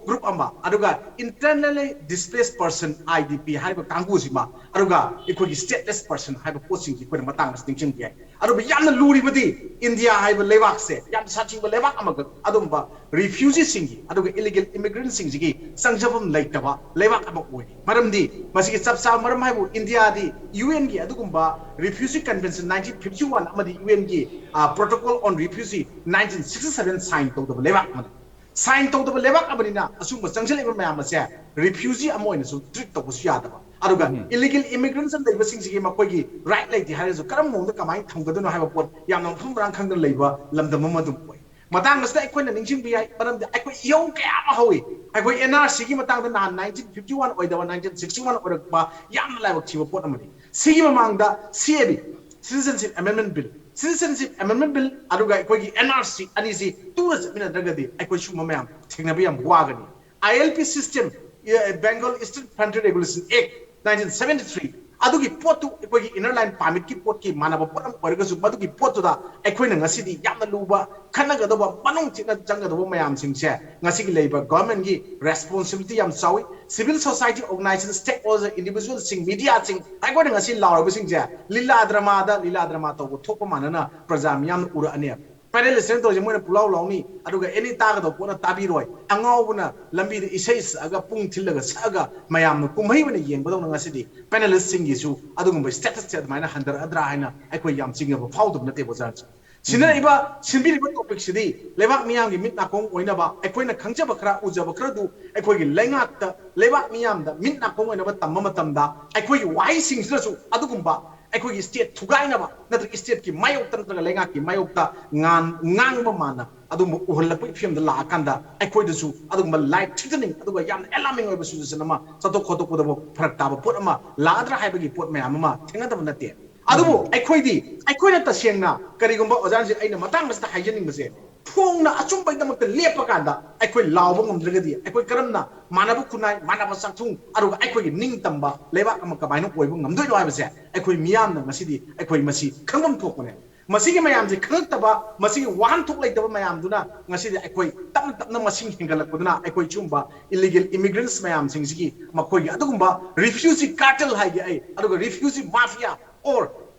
ꯒ꯭ꯔꯨꯞ ꯑꯃ, ꯑꯗꯨꯒ ꯏꯟꯇꯔꯅꯦꯂꯤ ꯗꯤꯁꯄ꯭ꯂꯦꯁ ꯄꯔꯁꯟ, ꯑꯥꯏ ꯗꯤ ꯄꯤ ꯍꯥꯏꯔꯤꯕ ꯀꯥꯡꯕꯨꯁꯤꯃ, ꯑꯗꯨꯒ ꯑꯩꯈꯣꯏꯒꯤ ꯁ꯭ꯇꯦꯠꯂꯦꯁ ꯄꯔꯁꯟ ꯍꯥꯏꯕ ꯄꯣꯠꯁꯤꯡꯁꯤ ꯑꯩꯈꯣꯏꯅ ꯃꯇꯥꯡ ꯑꯁꯤ ꯅꯤꯡꯁꯤꯡꯕ ꯌꯥꯏ꯫ ꯑꯗꯨꯕꯨ ꯌꯥꯝꯅ ꯂꯨꯔꯤꯕꯗꯤ ꯏꯟꯗꯤꯌꯥ ꯍꯥꯏꯕ ꯂꯩꯕꯥꯛꯁꯦ ꯌꯥꯝ ꯁꯥꯊꯤꯕ ꯂꯩꯕꯥꯛ ꯑꯃꯈꯛ ꯑꯗꯨꯒꯨꯝꯕ ꯔꯤꯐ꯭ꯌꯨꯖꯤꯁꯤꯡꯒꯤ ꯑꯗꯨꯒ ꯏꯂꯤꯒꯦꯜ ꯏꯃꯤꯒ꯭ꯔꯦꯟꯁꯤꯡꯁꯤꯒꯤ ꯆꯪꯖꯐꯝ ꯂꯩꯇꯕ ꯂꯩꯕꯥꯛ ꯑꯃ ꯑꯣꯏꯔꯤ꯫ ꯃꯔꯝꯗꯤ ꯃꯁꯤꯒꯤ ꯆꯞ ꯆꯥꯕ ꯃꯔꯝ ꯍꯥꯏꯕꯨ ꯏꯟꯗꯤꯌꯥꯗꯤ ꯌꯨ ꯑꯦꯟꯒꯤ ꯑꯗꯨꯒꯨꯝꯕ refugee convention nineteen fifty one ꯑꯃꯗꯤ ꯌꯨ ꯑꯦꯟꯒꯤ protocol on refugee nineteen sixty seven sign ꯇꯧꯗꯕ ꯂꯩꯕꯥꯛ ꯑꯃꯅꯤ꯫ ꯁꯥꯏꯟ ꯇꯧꯗꯕ ꯂꯩꯕꯥꯛ ꯑꯃꯅꯤꯅ ꯑꯁꯤꯒꯨꯝꯕ ꯆꯪꯁꯤꯜꯂꯛꯏꯕ ꯃꯌꯥꯝ ꯑꯁꯦ ꯔꯤꯐ꯭ꯌꯨꯖꯤ ꯑꯃ ꯑꯣꯏꯅꯁꯨ ꯇ꯭ꯔꯤꯠ ꯇꯧꯕꯁꯨ ꯌꯥꯗꯕ, ꯑꯗꯨꯒ ꯏꯂꯤꯒꯦꯜ ꯏꯃꯤꯒ꯭ꯔꯦꯟꯁꯟ ꯂꯩꯕꯁꯤꯡꯁꯤꯒꯤ ꯃꯈꯣꯏꯒꯤ ꯔꯥꯏꯠ ꯂꯩꯇꯦ ꯍꯥꯏꯔꯒꯁꯨ ꯀꯔꯝꯕ ꯃꯑꯣꯡꯗ ꯀꯃꯥꯏꯅ ꯊꯝꯒꯗꯣꯏꯅꯣ ꯍꯥꯏꯕ ꯄꯣꯠ ꯌꯥꯝꯅ ꯃꯐꯝ ꯃꯔꯥꯡ ꯈꯪꯗꯅ ꯂꯩꯕ ꯂꯝꯗꯝ ꯑꯃ ꯑꯗꯨꯝ ꯑꯣꯏ꯫ ꯃꯇꯥꯡ ꯑꯁꯤꯗ ꯑꯩꯈꯣꯏꯅ ꯅꯤꯡꯁꯤꯡꯕ ꯌꯥꯏ, ꯃꯔꯝꯗꯤ ꯑꯩꯈꯣꯏ ꯏꯍꯧ ꯀꯌꯥ ꯑꯃ ꯍꯧꯏ꯫ ꯑꯩꯈꯣꯏ ꯑꯦꯟ ꯑꯥꯔ ꯁꯤꯒꯤ ꯃꯇꯥꯡꯗ ꯅꯍꯥꯟ ꯅꯥꯏꯟꯇꯤꯟ ꯐꯤꯐꯇꯤ ꯋꯥꯟ ꯑꯣꯏꯗꯕ ꯅꯥꯏꯟꯇꯤꯟ ꯁꯤꯛꯁꯇꯤ ꯋꯥꯟ ꯑꯣꯏꯔꯛꯄ ꯌꯥꯝꯅ ꯂꯥꯏꯕꯛ ꯊꯤꯕ ꯄꯣꯠ ꯑꯃꯅꯤ꯫ ꯁꯤꯒꯤ ꯃꯃꯥꯡꯗ ꯁꯤ A B, Citizenship Amendment Bill, Citizenship Amendment Bill ꯑꯗꯨꯒ ꯑꯩꯈꯣꯏꯒꯤ ꯑꯦꯟ ꯑꯥꯔ ꯁꯤ ꯑꯅꯤꯁꯤ ꯇꯨꯅ ꯆꯠꯃꯤꯟꯅꯗ꯭ꯔꯒꯗꯤ ꯑꯩꯈꯣꯏ ꯁꯤꯒꯨꯝꯕ ꯃꯌꯥꯝ ꯊꯦꯡꯅꯕ ꯌꯥꯝ ꯋꯥꯒꯅꯤ꯫ I L P system, Bengal Eastern Frontier Regulation Act nineteen seventy three, ꯑꯗꯨꯒꯤ ꯄꯣꯠꯇꯨ ꯑꯩꯈꯣꯏꯒꯤ ꯏꯅꯔ ꯂꯥꯏꯟ ꯄꯥꯔꯃꯤꯠꯀꯤ ꯄꯣꯠꯀꯤ ꯃꯥꯟꯅꯕ ꯄꯣꯠ ꯑꯃ ꯑꯣꯏꯔꯒꯁꯨ, ꯃꯗꯨꯒꯤ ꯄꯣꯠꯇꯨꯗ ꯑꯩꯈꯣꯏꯅ ꯉꯁꯤꯗꯤ ꯌꯥꯝꯅ ꯂꯨꯕ, ꯈꯟꯅꯒꯗꯧꯕ, ꯃꯅꯨꯡ ꯊꯤꯠꯅ ꯆꯪꯒꯗꯧꯕ ꯃꯌꯥꯝꯁꯤꯡꯁꯦ ꯉꯁꯤꯒꯤ ꯂꯩꯔꯤꯕ ꯒꯚꯔꯟꯃꯦꯟꯒꯤ ꯔꯦꯁꯄꯣꯟꯁꯤꯕꯤꯂꯤꯇꯤ ꯌꯥꯝ ꯆꯥꯎꯏ꯫ ꯁꯤꯚꯤꯜ ꯁꯣꯁꯥꯏꯇꯤ ꯑꯣꯔꯒꯅꯥꯏꯖꯦꯁꯟ, ꯁ꯭ꯇꯦꯛ ꯍꯣꯜꯗꯔ, ꯏꯟꯗꯤꯚꯤꯖꯨꯋꯦꯜꯁꯤꯡ, ꯃꯤꯗꯤꯌꯥꯁꯤꯡ, ꯑꯩꯈꯣꯏꯅ ꯉꯁꯤ ꯂꯥꯎꯔꯤꯕꯁꯤꯡꯁꯦ ꯂꯤꯂꯥ ꯗ꯭ꯔꯃꯥꯗ ꯂꯤꯂꯥ ꯗ꯭ꯔꯃꯥ ꯇꯧꯕ ꯊꯣꯛꯄ ꯃꯥꯟꯅꯅ ꯄ꯭ꯔꯖꯥ ꯃꯤꯌꯥꯝꯅ ꯎꯔꯛꯑꯅꯦꯕ꯫ ꯄꯦꯅꯦꯂꯤꯁ ꯇꯧꯔꯤꯁꯦ ꯃꯣꯏꯅ ꯄꯨꯂꯥꯎ ꯂꯥꯎꯅꯤ, ꯑꯗꯨꯒ ꯑꯦꯅꯤ ꯇꯥꯒꯗꯧꯕ ꯄꯣꯠꯅ ꯇꯥꯕꯤꯔꯣꯏ꯫ ꯑꯉꯥꯎꯕꯅ ꯂꯝꯕꯤꯗ ꯏꯁꯩ ꯁꯛꯑꯒ, ꯄꯨꯡ ꯊꯤꯜꯂꯒ ꯁꯛꯑꯒ ꯃꯌꯥꯝꯅ ꯀꯨꯝꯍꯩ ꯑꯣꯏꯅ ꯌꯦꯡꯕꯗꯧꯅ ꯉꯁꯤꯗꯤ ꯄꯦꯅꯦꯂꯤꯁꯁꯤꯡꯒꯤꯁꯨ ꯑꯗꯨꯒꯨꯝꯕ ꯁ꯭ꯇꯦꯇꯁꯁꯦ ꯑꯗꯨꯃꯥꯏꯅ ꯍꯟꯊꯔꯛꯑꯗ꯭ꯔꯥ ꯍꯥꯏꯅ ꯑꯩꯈꯣꯏ ꯌꯥꯝ ꯆꯤꯡꯅꯕ ꯐꯥꯎꯗꯕ ꯅꯠꯇꯦ, ꯑꯣꯖꯥ꯫ ꯁꯤꯟꯅꯔꯤꯕ, ꯁꯤꯟꯕꯤꯔꯤꯕ ꯇꯣꯄꯤꯛꯁꯤꯗꯤ ꯂꯩꯕꯥꯛ ꯃꯤꯌꯥꯝꯒꯤ ꯃꯤꯠ ꯅꯥꯀꯣꯡ ꯑꯣꯏꯅꯕ, ꯑꯩꯈꯣꯏꯅ ꯈꯪꯖꯕ ꯈꯔ, ꯎꯖꯕ ꯈꯔꯗꯨ ꯑꯩꯈꯣꯏꯒꯤ ꯂꯩꯉꯥꯛꯇ, ꯂꯩꯕꯥꯛ ꯃꯤꯌꯥꯝꯗ ꯃꯤꯠ ꯅꯥꯀꯣꯡ ꯑꯣꯏꯅꯕ ꯇꯝꯕ ꯃꯇꯝꯗ ꯑꯩꯈꯣꯏꯒꯤ ꯋꯥꯍꯩꯁꯤꯡꯁꯤꯅꯁꯨ ꯑꯗꯨꯒꯨꯝꯕ ꯑꯩꯈꯣꯏꯒꯤ state ꯊꯨꯒꯥꯏꯅꯕ ꯅꯠꯇ꯭ꯔꯒ state ꯀꯤ ꯃꯥꯌꯣꯛꯇ ꯅꯠꯇ꯭ꯔꯒ ꯂꯩꯉꯥꯛꯀꯤ ꯃꯥꯌꯣꯛꯇ ꯉꯥꯟ-, ꯉꯥꯡꯕ ꯃꯥꯟꯅ ꯑꯗꯨꯒꯨꯝꯕ ꯎꯍꯜꯂꯛꯄꯒꯤ ꯐꯤꯕꯝꯗ ꯂꯥꯛꯑꯀꯥꯟꯗ ꯑꯩꯈꯣꯏꯗꯁꯨ ꯑꯗꯨꯒꯨꯝꯕ life threatening ꯑꯗꯨꯒ ꯌꯥꯝꯅ alarming ꯑꯣꯏꯕ situation ꯑꯃ ꯆꯠꯊꯣꯛ ꯈꯣꯠꯇꯣꯛꯄꯗꯕꯨ ꯐꯔꯛ ꯇꯥꯕ ꯄꯣꯠ ꯑꯃ ꯂꯥꯛꯑꯗ꯭ꯔꯥ ꯍꯥꯏꯕꯒꯤ ꯄꯣꯠ ꯃꯌꯥꯝ ꯑꯃ ꯊꯦꯡꯅꯗꯕ ꯅꯠꯇꯦ꯫ ꯑꯗꯨꯕꯨ ꯑꯩꯈꯣꯏꯗꯤ, ꯑꯩꯈꯣꯏꯅ ꯇꯁꯦꯡꯅ ꯀꯔꯤꯒꯨꯝꯕ ꯑꯣꯖꯥꯁꯦ ꯑꯩꯅ ꯃꯇꯥꯡ ꯑꯁꯤꯗ ꯍꯥꯏꯖꯅꯤꯡꯕꯁꯦ, ꯐꯣꯡꯅ ꯑꯆꯨꯝꯕꯒꯤꯗꯃꯛꯇ ꯂꯦꯞꯄ ꯀꯥꯟꯗ ꯑꯩꯈꯣꯏ ꯂꯥꯎꯕ ꯉꯝꯗ꯭ꯔꯒꯗꯤ ꯑꯩꯈꯣꯏ ꯀꯔꯝꯅ ꯃꯥꯟꯅꯕ ꯈꯨꯟꯅꯥꯏ, ꯃꯥꯟꯅꯕ ꯆꯥꯛꯊꯨꯡ, ꯑꯗꯨꯒ ꯑꯩꯈꯣꯏꯒꯤ ꯅꯤꯡꯇꯝꯕ ꯂꯩꯕꯥꯛ ꯑꯃ ꯀꯃꯥꯏꯅ ꯑꯣꯏꯕ ꯉꯝꯗꯣꯏꯅꯣ ꯍꯥꯏꯕꯁꯦ ꯑꯩꯈꯣꯏ ꯃꯤꯌꯥꯝꯅ ꯉꯁꯤꯗꯤ ꯑꯩꯈꯣꯏ ꯃꯁꯤ ꯈꯪꯐꯝ ꯊꯣꯛꯄꯅꯦ꯫ ꯃꯁꯤꯒꯤ ꯃꯌꯥꯝꯁꯦ ꯈꯪꯉꯛꯇꯕ, ꯃꯁꯤꯒꯤ ꯋꯥꯍꯟꯊꯣꯛ ꯂꯩꯇꯕ ꯃꯌꯥꯝꯗꯨꯅ ꯉꯁꯤꯗꯤ ꯑꯩꯈꯣꯏ ꯇꯞꯅ ꯇꯞꯅ ꯃꯁꯤꯡ ꯍꯦꯟꯒꯠꯂꯛꯄꯗꯨꯅ ꯑꯩꯈꯣꯏ ꯁꯤꯒꯨꯝꯕ illegal immigrants ꯃꯌꯥꯝꯁꯤꯡꯁꯤꯒꯤ ꯃꯈꯣꯏꯒꯤ ꯑꯗꯨꯒꯨꯝꯕ refugee cartel ꯍꯥꯏꯒꯦ ꯑꯩ, ꯑꯗꯨꯒ refugee mafia or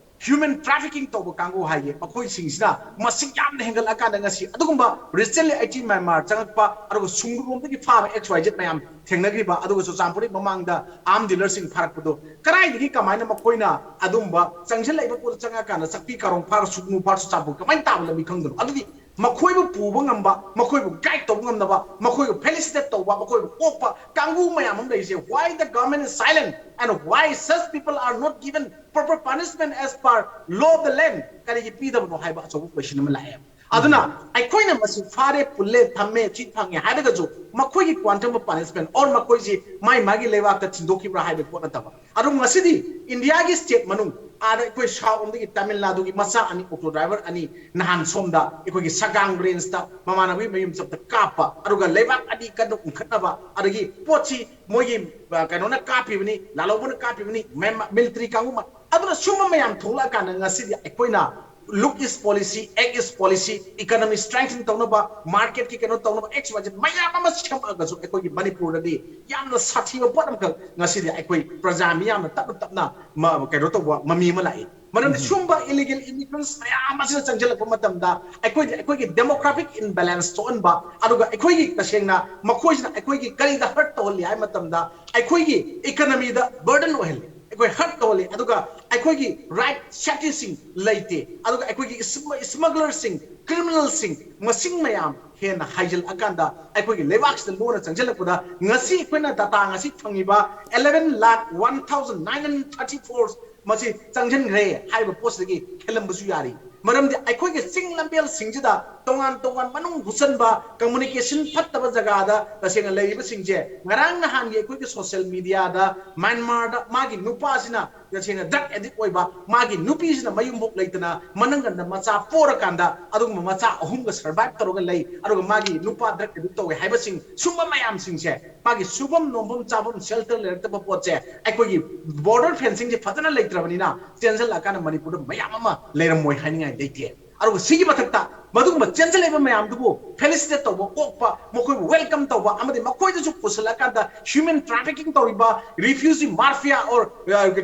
human trafficking ꯇꯧꯕ ꯀꯥꯡꯕꯨ ꯍꯥꯏꯒꯦ, ꯃꯈꯣꯏꯁꯤꯡꯁꯤꯅ ꯃꯁꯤꯡ ꯌꯥꯝꯅ ꯍꯦꯟꯒꯠꯂꯛꯑꯀꯥꯟꯗ ꯉꯁꯤ ꯑꯗꯨꯒꯨꯝꯕ recently ꯑꯩ ꯃ꯭ꯌꯥꯟꯃꯥꯔ ꯆꯪꯉꯛꯄ ꯑꯗꯨꯒ ꯁꯨꯡꯒꯨꯔꯣꯝꯗꯒꯤ ꯐꯥꯕ X Y Z ꯃꯌꯥꯝ ꯊꯦꯡꯅꯈ꯭ꯔꯤꯕ, ꯑꯗꯨꯒ ꯆꯨꯔꯆꯥꯟꯄꯨꯔꯗꯒꯤ ꯃꯃꯥꯡꯗ armed dealer ꯁꯤꯡ ꯐꯥꯔꯛꯄꯗꯣ ꯀꯗꯥꯏꯗꯒꯤ ꯀꯃꯥꯏꯅ ꯃꯈꯣꯏꯅ ꯑꯗꯨꯝꯕ ꯆꯪꯁꯤꯜꯂꯛꯏꯕ ꯄꯣꯠꯇ ꯆꯪꯉꯛꯑꯀꯥꯟꯗ ꯆꯥꯛꯄꯤ ꯀꯥꯔꯣꯡ ꯐꯥꯔ ꯁꯨꯒꯅꯨ ꯐꯥꯔ ꯆꯨꯔꯆꯥꯟꯄꯨꯔ ꯀꯃꯥꯏꯅ ꯇꯥꯕ ꯂꯝꯕꯤ ꯈꯪꯗꯣꯏꯅꯣ? ꯑꯗꯨꯗꯤ ꯃꯈꯣꯏꯕꯨ ꯄꯨꯕ ꯉꯝꯕ, ꯃꯈꯣꯏꯕꯨ guide ꯇꯧꯕ ꯉꯝꯅꯕ, ꯃꯈꯣꯏꯕꯨ facilitate ꯇꯧꯕ, ꯃꯈꯣꯏꯕꯨ ꯑꯣꯛꯄ ꯀꯥꯡꯕꯨ ꯃꯌꯥꯝ ꯑꯃ ꯂꯩꯔꯤꯁꯦ, why the government is silent and why such people are not given proper punishment as per law of the land? ꯀꯔꯤꯒꯤ ꯄꯤꯗꯕꯅꯣ ꯍꯥꯏꯕ ꯑꯆꯧꯕ question ꯑꯃ ꯂꯥꯛꯑꯦ꯫ ꯑꯗꯨꯅ ꯑꯩꯈꯣꯏꯅ ꯃꯁꯤ ꯐꯥꯔꯦ, ꯄꯨꯜꯂꯦ, ꯊꯝꯃꯦ, ꯁꯤ ꯐꯪꯉꯦ ꯍꯥꯏꯔꯒꯁꯨ ꯃꯈꯣꯏꯒꯤ quantum of punishment or ꯃꯈꯣꯏꯁꯤ ꯃꯥꯏ ꯃꯥꯒꯤ ꯂꯩꯕꯥꯛꯇ ꯊꯤꯟꯗꯣꯛꯈꯤꯕ꯭ꯔꯥ ꯍꯥꯏꯕ ꯄꯣꯠ ꯅꯠꯇꯕ, ꯑꯗꯨꯝ ꯉꯁꯤꯗꯤ ꯏꯟꯗꯤꯌꯥꯒꯤ state ꯃꯅꯨꯡ ꯑꯥꯗ ꯑꯩꯈꯣꯏ south ꯂꯣꯝꯗꯒꯤ ꯇꯥꯃꯤꯜ ꯅꯥꯗꯨꯒꯤ ꯃꯆꯥ ꯑꯅꯤ, auto driver ꯑꯅꯤ ꯅꯍꯥꯟ ꯁꯣꯝꯗ ꯑꯩꯈꯣꯏꯒꯤ ꯁꯒꯥꯡ range ꯇ ꯃꯃꯥꯟꯅꯕꯒꯤ ꯃꯌꯨꯝ ꯆꯠꯄꯗ ꯀꯥꯞꯄ, ꯑꯗꯨꯒ ꯂꯩꯕꯥꯛ ꯑꯅꯤ ꯀꯟꯅ ꯎꯟꯈꯠꯅꯕ, ꯑꯗꯒꯤ ꯄꯣꯠꯁꯤ ꯃꯣꯏꯒꯤ, ꯑ, ꯀꯩꯅꯣꯅ ꯀꯥꯞꯄꯤꯕꯅꯤ, ꯂꯥꯜꯍꯧꯕꯅ ꯀꯥꯞꯄꯤꯕꯅꯤ, ꯃꯦꯝ-, military ꯀꯥꯡꯕꯨ ꯑꯃ, ꯑꯗꯨꯅ ꯁꯨꯝꯕ ꯃꯌꯥꯝ ꯊꯣꯛꯂꯛꯑꯀꯥꯟꯗ ꯉꯁꯤꯗꯤ ꯑꯩꯈꯣꯏꯅ look is policy, act is policy, economy strengthen ꯇꯧꯅꯕ, market ꯀꯤ ꯀꯩꯅꯣ ꯇꯧꯅꯕ, X Y Z ꯃꯌꯥꯝ ꯑꯃ ꯁꯦꯝꯃꯛꯑꯒꯁꯨ ꯑꯩꯈꯣꯏꯒꯤ ꯃꯅꯤꯄꯨꯔꯗꯗꯤ ꯌꯥꯝꯅ ꯁꯥꯊꯤꯕ ꯄꯣꯠ ꯑꯃꯈꯛ ꯉꯁꯤꯗꯤ ꯑꯩꯈꯣꯏ ꯄ꯭ꯔꯖꯥ ꯃꯤꯌꯥꯝꯅ ꯇꯞꯅ ꯇꯞꯅ ꯃ-, ꯀꯩꯅꯣ ꯇꯧꯕ ꯃꯃꯤ ꯑꯃ ꯂꯥꯛꯏ꯫ ꯃꯔꯝꯗꯤ ꯁꯨꯝꯕ illegal immigrants ꯃꯌꯥꯝ ꯑꯁꯤꯅ ꯆꯪꯁꯤꯜꯂꯛꯄ ꯃꯇꯝꯗ ꯑꯩꯈꯣꯏꯗꯤ ꯑꯩꯈꯣꯏꯒꯤ demographic imbalance ꯊꯣꯛꯍꯟꯕ, ꯑꯗꯨꯒ ꯑꯩꯈꯣꯏꯒꯤ ꯇꯁꯦꯡꯅ ꯃꯈꯣꯏꯁꯤꯅ ꯑꯩꯈꯣꯏꯒꯤ ꯀꯔꯤꯗ hurt ꯇꯧꯍꯜꯂꯤ ꯍꯥꯏꯕ ꯃꯇꯝꯗ ꯑꯩꯈꯣꯏꯒꯤ economy ꯗ burden ꯑꯣꯏꯍꯜꯂꯤ, ꯑꯩꯈꯣꯏ hurt ꯇꯧꯍꯜꯂꯤ, ꯑꯗꯨꯒ ꯑꯩꯈꯣꯏꯒꯤ right safety ꯁꯤꯡ ꯂꯩꯇꯦ, ꯑꯗꯨꯒ ꯑꯩꯈꯣꯏꯒꯤ sm-, smuggler ꯁꯤꯡ, criminal ꯁꯤꯡ ꯃꯁꯤꯡ ꯃꯌꯥꯝ ꯍꯦꯟꯅ ꯍꯥꯏꯖꯤꯜꯂꯛꯑꯀꯥꯟꯗ ꯑꯩꯈꯣꯏꯒꯤ ꯂꯩꯕꯥꯛꯁꯤꯗ ꯂꯣꯟꯅ ꯆꯪꯁꯤꯜꯂꯛꯄꯗ ꯉꯁꯤ ꯑꯩꯈꯣꯏꯅ data ꯉꯁꯤ ꯐꯪꯉꯤꯕ eleven lakh one thousand nine hundred thirty four ꯃꯁꯤ ꯆꯪꯁꯤꯟꯈ꯭ꯔꯦ ꯍꯥꯏꯔꯤꯕ ꯄꯣꯠꯁꯤꯗꯒꯤ ꯍꯦꯜꯂꯝꯕꯁꯨ ꯌꯥꯔꯤ꯫ ꯃꯔꯝꯗꯤ ꯑꯩꯈꯣꯏꯒꯤ ꯆꯤꯡ ꯂꯝꯕꯦꯜꯁꯤꯡꯁꯤꯗ ꯇꯣꯉꯥꯟ ꯇꯣꯉꯥꯟ ꯃꯅꯨꯡ ꯍꯨꯠꯆꯟꯕ, ꯀꯝꯃꯨꯅꯤꯀꯦꯁꯟ ꯐꯠꯇꯕ ꯖꯒꯥꯗ ꯇꯁꯦꯡꯅ ꯂꯩꯔꯤꯕꯁꯤꯡꯁꯦ, ꯉꯔꯥꯡ ꯅꯍꯥꯟꯒꯤ ꯑꯩꯈꯣꯏꯒꯤ ꯁꯣꯁꯤꯌꯦꯜ ꯃꯤꯗꯤꯌꯥꯗ ꯃ꯭ꯌꯥꯟꯃꯥꯔꯗ ꯃꯥꯒꯤ ꯅꯨꯄꯥꯁꯤꯅ ꯇꯁꯦꯡꯅ ꯗ꯭ꯔꯒ ꯑꯦꯗꯤꯛ ꯑꯣꯏꯕ, ꯃꯥꯒꯤ ꯅꯨꯄꯤꯁꯤꯅ ꯃꯌꯨꯝꯐꯥꯎ ꯂꯩꯇꯅ ꯃꯅꯪꯒꯟꯗ ꯃꯆꯥ ꯄꯣꯔꯀꯥꯟꯗ ꯑꯗꯨꯒꯨꯝꯕ ꯃꯆꯥ ꯑꯍꯨꯝꯒ ꯁꯔꯚꯥꯏꯚ ꯇꯧꯔꯒ ꯂꯩ, ꯑꯗꯨꯒ ꯃꯥꯒꯤ ꯅꯨꯄꯥ ꯗ꯭ꯔꯒ ꯑꯦꯗꯤꯛ ꯇꯧꯋꯦ ꯍꯥꯏꯕꯁꯤꯡ, ꯁꯨꯝꯕ ꯃꯌꯥꯝꯁꯤꯡꯁꯦ, ꯃꯥꯒꯤ ꯁꯨꯐꯝ ꯅꯣꯝꯐꯝ ꯆꯥꯐꯝ ꯁꯦꯜꯇꯔ ꯂꯩꯔꯛꯇꯕ ꯄꯣꯠꯁꯦ, ꯑꯩꯈꯣꯏꯒꯤ ꯕꯣꯔꯗꯔ ꯐꯦꯟꯁꯤꯡꯁꯦ ꯐꯖꯅ ꯂꯩꯇ꯭ꯔꯕꯅꯤꯅ ꯆꯦꯟꯁꯤꯜꯂꯛꯑꯀꯥꯟꯗ ꯃꯅꯤꯄꯨꯔꯗ ꯃꯌꯥꯝ ꯑꯃ ꯂꯩꯔꯝꯃꯣꯏ ꯍꯥꯏꯅꯤꯡꯉꯥꯏ ꯂꯩꯇꯦ꯫ ꯑꯗꯨꯒ ꯁꯤꯒꯤ ꯃꯊꯛꯇ ꯃꯗꯨꯒꯨꯝꯕ ꯆꯦꯟꯁꯤꯜꯂꯛꯏꯕ ꯃꯌꯥꯝꯗꯨꯕꯨ ꯐꯦꯂꯤꯁꯤꯇꯦꯠ ꯇꯧꯕ, ꯑꯣꯛꯄ, ꯃꯈꯣꯏꯕꯨ ꯋꯦꯜꯀꯝ ꯇꯧꯕ ꯑꯃꯗꯤ ꯃꯈꯣꯏꯗꯁꯨ ꯄꯨꯁꯤꯜꯂꯛꯑꯀꯥꯟꯗ ꯍ꯭ꯌꯨꯃꯦꯟ ꯇ꯭ꯔꯥꯐꯤꯀꯤꯡ ꯇꯧꯔꯤꯕ ꯔꯤꯐ꯭ꯌꯨꯖꯤ ꯃꯥꯐꯤꯌꯥ ꯑꯣꯔ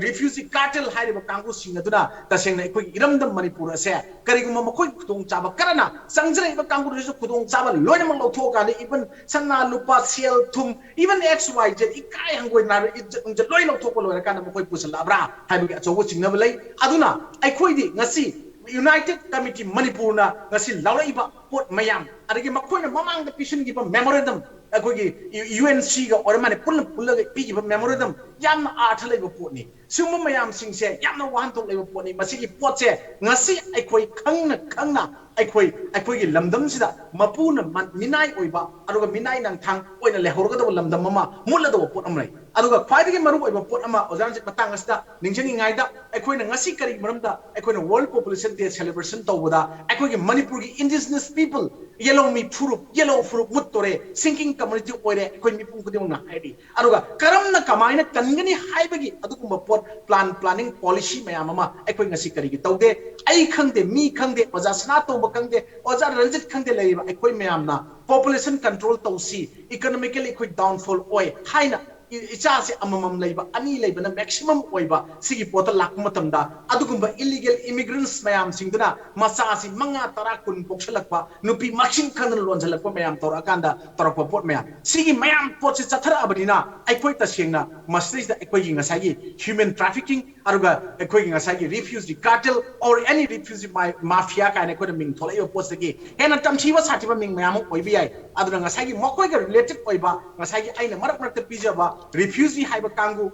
ꯔꯤꯐ꯭ꯌꯨꯖꯤ ꯀꯥꯔꯇꯦꯜ ꯍꯥꯏꯔꯤꯕ ꯀꯥꯡꯕꯨꯁꯤꯡ ꯑꯗꯨꯅ ꯇꯁꯦꯡꯅ ꯑꯩꯈꯣꯏꯒꯤ ꯏꯔꯝꯗꯝ ꯃꯅꯤꯄꯨꯔ ꯑꯁꯦ ꯀꯔꯤꯒꯨꯝꯕ ꯃꯈꯣꯏ ꯈꯨꯗꯣꯡꯆꯥꯕ ꯀꯔꯅ ꯆꯪꯁꯤꯜꯂꯛꯏꯕ ꯀꯥꯡꯕꯨꯗꯨꯁꯨ ꯈꯨꯗꯣꯡꯆꯥꯕ ꯂꯣꯏꯅꯃꯛ ꯂꯧꯊꯣꯛꯑꯀꯥꯟꯗ, ꯏꯚꯟ ꯁꯅꯥ ꯂꯨꯄꯥ, ꯁꯦꯜ ꯊꯨꯝ, ꯏꯚꯟ ꯑꯦꯛꯁ ꯋꯥꯏ ꯖꯦꯠ, ꯏꯀꯥꯏ ꯍꯪꯒꯣꯏ ꯅꯥꯏꯕ ꯏꯖꯠ ꯅꯨꯡꯖꯠ ꯂꯣꯏ ꯂꯧꯊꯣꯛꯄ ꯂꯣꯏꯔꯀꯥꯟꯗ ꯃꯈꯣꯏ ꯄꯨꯁꯤꯜꯂꯛꯑꯕ꯭ꯔꯥ ꯍꯥꯏꯕꯒꯤ ꯑꯆꯧꯕ ꯆꯤꯡꯅꯕ ꯂꯩ꯫ ꯑꯗꯨꯅ ꯑꯩꯈꯣꯏꯗꯤ ꯉꯁꯤ ꯌꯨꯅꯥꯏꯇꯦꯠ ꯀꯃꯤꯇꯤ ꯃꯅꯤꯄꯨꯔꯅ ꯉꯁꯤ ꯂꯥꯎꯔꯛꯏꯕ ꯄꯣꯠ ꯃꯌꯥꯝ, ꯑꯗꯒꯤ ꯃꯈꯣꯏꯅ ꯃꯃꯥꯡꯗ ꯄꯤꯁꯤꯟꯈꯤꯕ ꯃꯦꯃꯣꯔꯦꯟꯗꯝ, ꯑꯩꯈꯣꯏꯒꯤ ꯌꯨ ꯑꯦꯟ ꯁꯤꯒ ꯑꯣꯏꯔ ꯃꯥꯜꯂꯦ, ꯄꯨꯟꯅ ꯄꯨꯜꯂꯒ ꯄꯤꯈꯤꯕ ꯃꯦꯃꯣꯔꯦꯟꯗꯝ ꯌꯥꯝꯅ ꯑꯥꯔꯊ ꯂꯩꯕ ꯄꯣꯠꯅꯤ꯫ ꯁꯤꯒꯨꯝꯕ ꯃꯌꯥꯝꯁꯤꯡꯁꯦ ꯌꯥꯝꯅ ꯋꯥꯍꯟꯊꯣꯛ ꯂꯩꯕ ꯄꯣꯠꯅꯤ꯫ ꯃꯁꯤꯒꯤ ꯄꯣꯠꯁꯦ ꯉꯁꯤ ꯑꯩꯈꯣꯏ ꯈꯪꯅ ꯈꯪꯅ ꯑꯩꯈꯣꯏ, ꯑꯩꯈꯣꯏꯒꯤ ꯂꯝꯗꯝꯁꯤꯗ ꯃꯄꯨꯅ ꯃ-, ꯃꯤꯅꯥꯏ ꯑꯣꯏꯕ, ꯑꯗꯨꯒ ꯃꯤꯅꯥꯏ ꯅꯪꯊꯥꯡ ꯑꯣꯏꯅ ꯂꯩꯍꯧꯔꯒꯗꯕ ꯂꯝꯗꯝ ꯑꯃ ꯃꯨꯠꯂꯗꯧꯕ ꯄꯣꯠ ꯑꯃ ꯂꯩ꯫ ꯑꯗꯨꯒ ꯈ꯭ꯋꯥꯏꯗꯒꯤ ꯃꯔꯨꯑꯣꯏꯕ ꯄꯣꯠ ꯑꯃ ꯑꯣꯖꯥ ꯔꯟꯖꯤꯠ ꯃꯇꯥꯡ ꯑꯁꯤꯗ ꯅꯤꯡꯁꯤꯡꯅꯤꯡꯉꯥꯏꯗ, ꯑꯩꯈꯣꯏꯅ ꯉꯁꯤ ꯀꯔꯤꯒꯤ ꯃꯔꯝꯗ ꯑꯩꯈꯣꯏꯅ World Population Day celebration ꯇꯧꯕꯗ ꯑꯩꯈꯣꯏꯒꯤ ꯃꯅꯤꯄꯨꯔꯒꯤ indigenous people, ꯌꯦꯂꯧꯃꯤ ꯐꯨꯔꯨꯞ, ꯌꯦꯂꯧ ꯐꯨꯔꯨꯞ ꯃꯨꯠꯇꯣꯔꯦ, sinking community ꯑꯣꯏꯔꯦ, ꯑꯩꯈꯣꯏ ꯃꯤꯄꯨꯝ ꯈꯨꯗꯤꯡꯃꯛꯅ ꯍꯥꯏꯔꯤ꯫ ꯑꯗꯨꯒ ꯀꯔꯝꯅ ꯀꯃꯥꯏꯅ ꯀꯟꯒꯅꯤ ꯍꯥꯏꯕꯒꯤ ꯑꯗꯨꯒꯨꯝꯕ ꯄꯣꯠ, ꯄ꯭ꯂꯥꯟ, ꯄ꯭ꯂꯥꯅꯤꯡ, ꯄꯣꯂꯤꯁꯤ ꯃꯌꯥꯝ ꯑꯃ ꯑꯩꯈꯣꯏ ꯉꯁꯤ ꯀꯔꯤꯒꯤ ꯇꯧꯗꯦ? ꯑꯩ ꯈꯪꯗꯦ, ꯃꯤ ꯈꯪꯗꯦ, ꯑꯣꯖꯥ ꯁꯅꯥꯇꯣꯝꯕ ꯈꯪꯗꯦ, ꯑꯣꯖꯥ ꯔꯟꯖꯤꯠ ꯈꯪꯗꯦ, ꯂꯩꯔꯤꯕ ꯑꯩꯈꯣꯏ ꯃꯌꯥꯝꯅ population control ꯇꯧꯁꯤ, economically ꯑꯩꯈꯣꯏ downfall ꯑꯣꯏ ꯍꯥꯏꯅ ꯏ-, ꯏꯆꯥꯁꯦ ꯑꯃꯃꯝ ꯂꯩꯕ, ꯑꯅꯤ ꯂꯩꯕꯅ maximum ꯑꯣꯏꯕ, ꯁꯤꯒꯤ ꯄꯣꯠꯇ ꯂꯥꯛꯄ ꯃꯇꯝꯗ ꯑꯗꯨꯒꯨꯝꯕ illegal immigrants ꯃꯌꯥꯝꯁꯤꯡꯗꯨꯅ ꯃꯆꯥꯁꯤ ꯃꯉꯥ, ꯇꯔꯥ, ꯀꯨꯟ ꯄꯣꯛꯁꯜꯂꯛꯄ, ꯅꯨꯄꯤ ꯃꯁꯤꯡ ꯈꯪꯗꯅ ꯂꯣꯟꯁꯤꯜꯂꯛꯄ ꯃꯌꯥꯝ ꯇꯧꯔꯛꯑꯀꯥꯟꯗ ꯇꯧꯔꯛꯄ ꯄꯣꯠ ꯃꯌꯥꯝ, ꯁꯤꯒꯤ ꯃꯌꯥꯝ ꯄꯣꯠꯁꯤ ꯆꯠꯊꯔꯛꯑꯕꯅꯤꯅ ꯑꯩꯈꯣꯏ ꯇꯁꯦꯡꯅ ꯃꯁꯤꯗꯩꯁꯤꯗ ꯑꯩꯈꯣꯏꯒꯤ ꯉꯁꯥꯏꯒꯤ human trafficking, ꯑꯗꯨꯒ ꯑꯩꯈꯣꯏꯒꯤ ꯉꯁꯥꯏꯒꯤ refugee cartel or any refugee ma-, mafia ꯀꯥꯏꯅ ꯑꯩꯈꯣꯏꯅ ꯃꯤꯡ ꯊꯣꯛꯂꯛꯏꯕ ꯄꯣꯠꯁꯤꯗꯒꯤ ꯍꯦꯟꯅ ꯇꯝꯊꯤꯕ ꯁꯥꯊꯤꯕ ꯃꯤꯡ ꯃꯌꯥꯝ ꯑꯃ ꯑꯣꯏꯕ ꯌꯥꯏ꯫ ꯑꯗꯨꯅ ꯉꯁꯥꯏꯒꯤ ꯃꯈꯣꯏꯒ related ꯑꯣꯏꯕ, ꯉꯁꯥꯏꯒꯤ ꯑꯩꯅ ꯃꯔꯛ ꯃꯔꯛꯇ ꯄꯤꯖꯕ refugee ꯍꯥꯏꯕ ꯀꯥꯡꯕꯨ,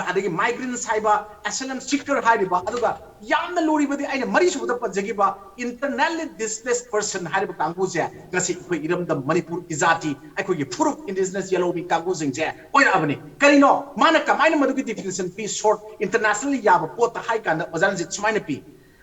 ꯑꯗꯒꯤ migrants ꯍꯥꯏꯕ, asylum seeker ꯍꯥꯏꯔꯤꯕ, ꯑꯗꯨꯒ ꯌꯥꯝꯅ ꯂꯨꯔꯤꯕꯗꯤ ꯑꯩꯅ ꯃꯔꯤꯁꯨꯕꯗ ꯄꯟꯖꯈꯤꯕ internally displaced person ꯍꯥꯏꯔꯤꯕ ꯀꯥꯡꯕꯨꯁꯦ ꯉꯁꯤ ꯑꯩꯈꯣꯏ ꯏꯔꯝꯗꯝ ꯃꯅꯤꯄꯨꯔꯒꯤ ꯖꯥꯇꯤ, ꯑꯩꯈꯣꯏꯒꯤ ꯐꯨꯔꯨꯞ indigenous ꯌꯦꯂꯧꯃꯤ ꯀꯥꯡꯕꯨꯁꯤꯡꯁꯦ ꯑꯣꯏꯔꯛꯑꯕꯅꯤ꯫ ꯀꯔꯤꯅꯣ ꯃꯥꯅ ꯀꯃꯥꯏꯅ ꯃꯗꯨꯒꯤ definition ꯄꯤ? Short internationally ꯌꯥꯕ ꯄꯣꯠꯇ ꯍꯥꯏ ꯀꯥꯟꯗ ꯑꯣꯖꯥꯅ ꯁꯨꯃꯥꯏꯅ ꯄꯤ꯫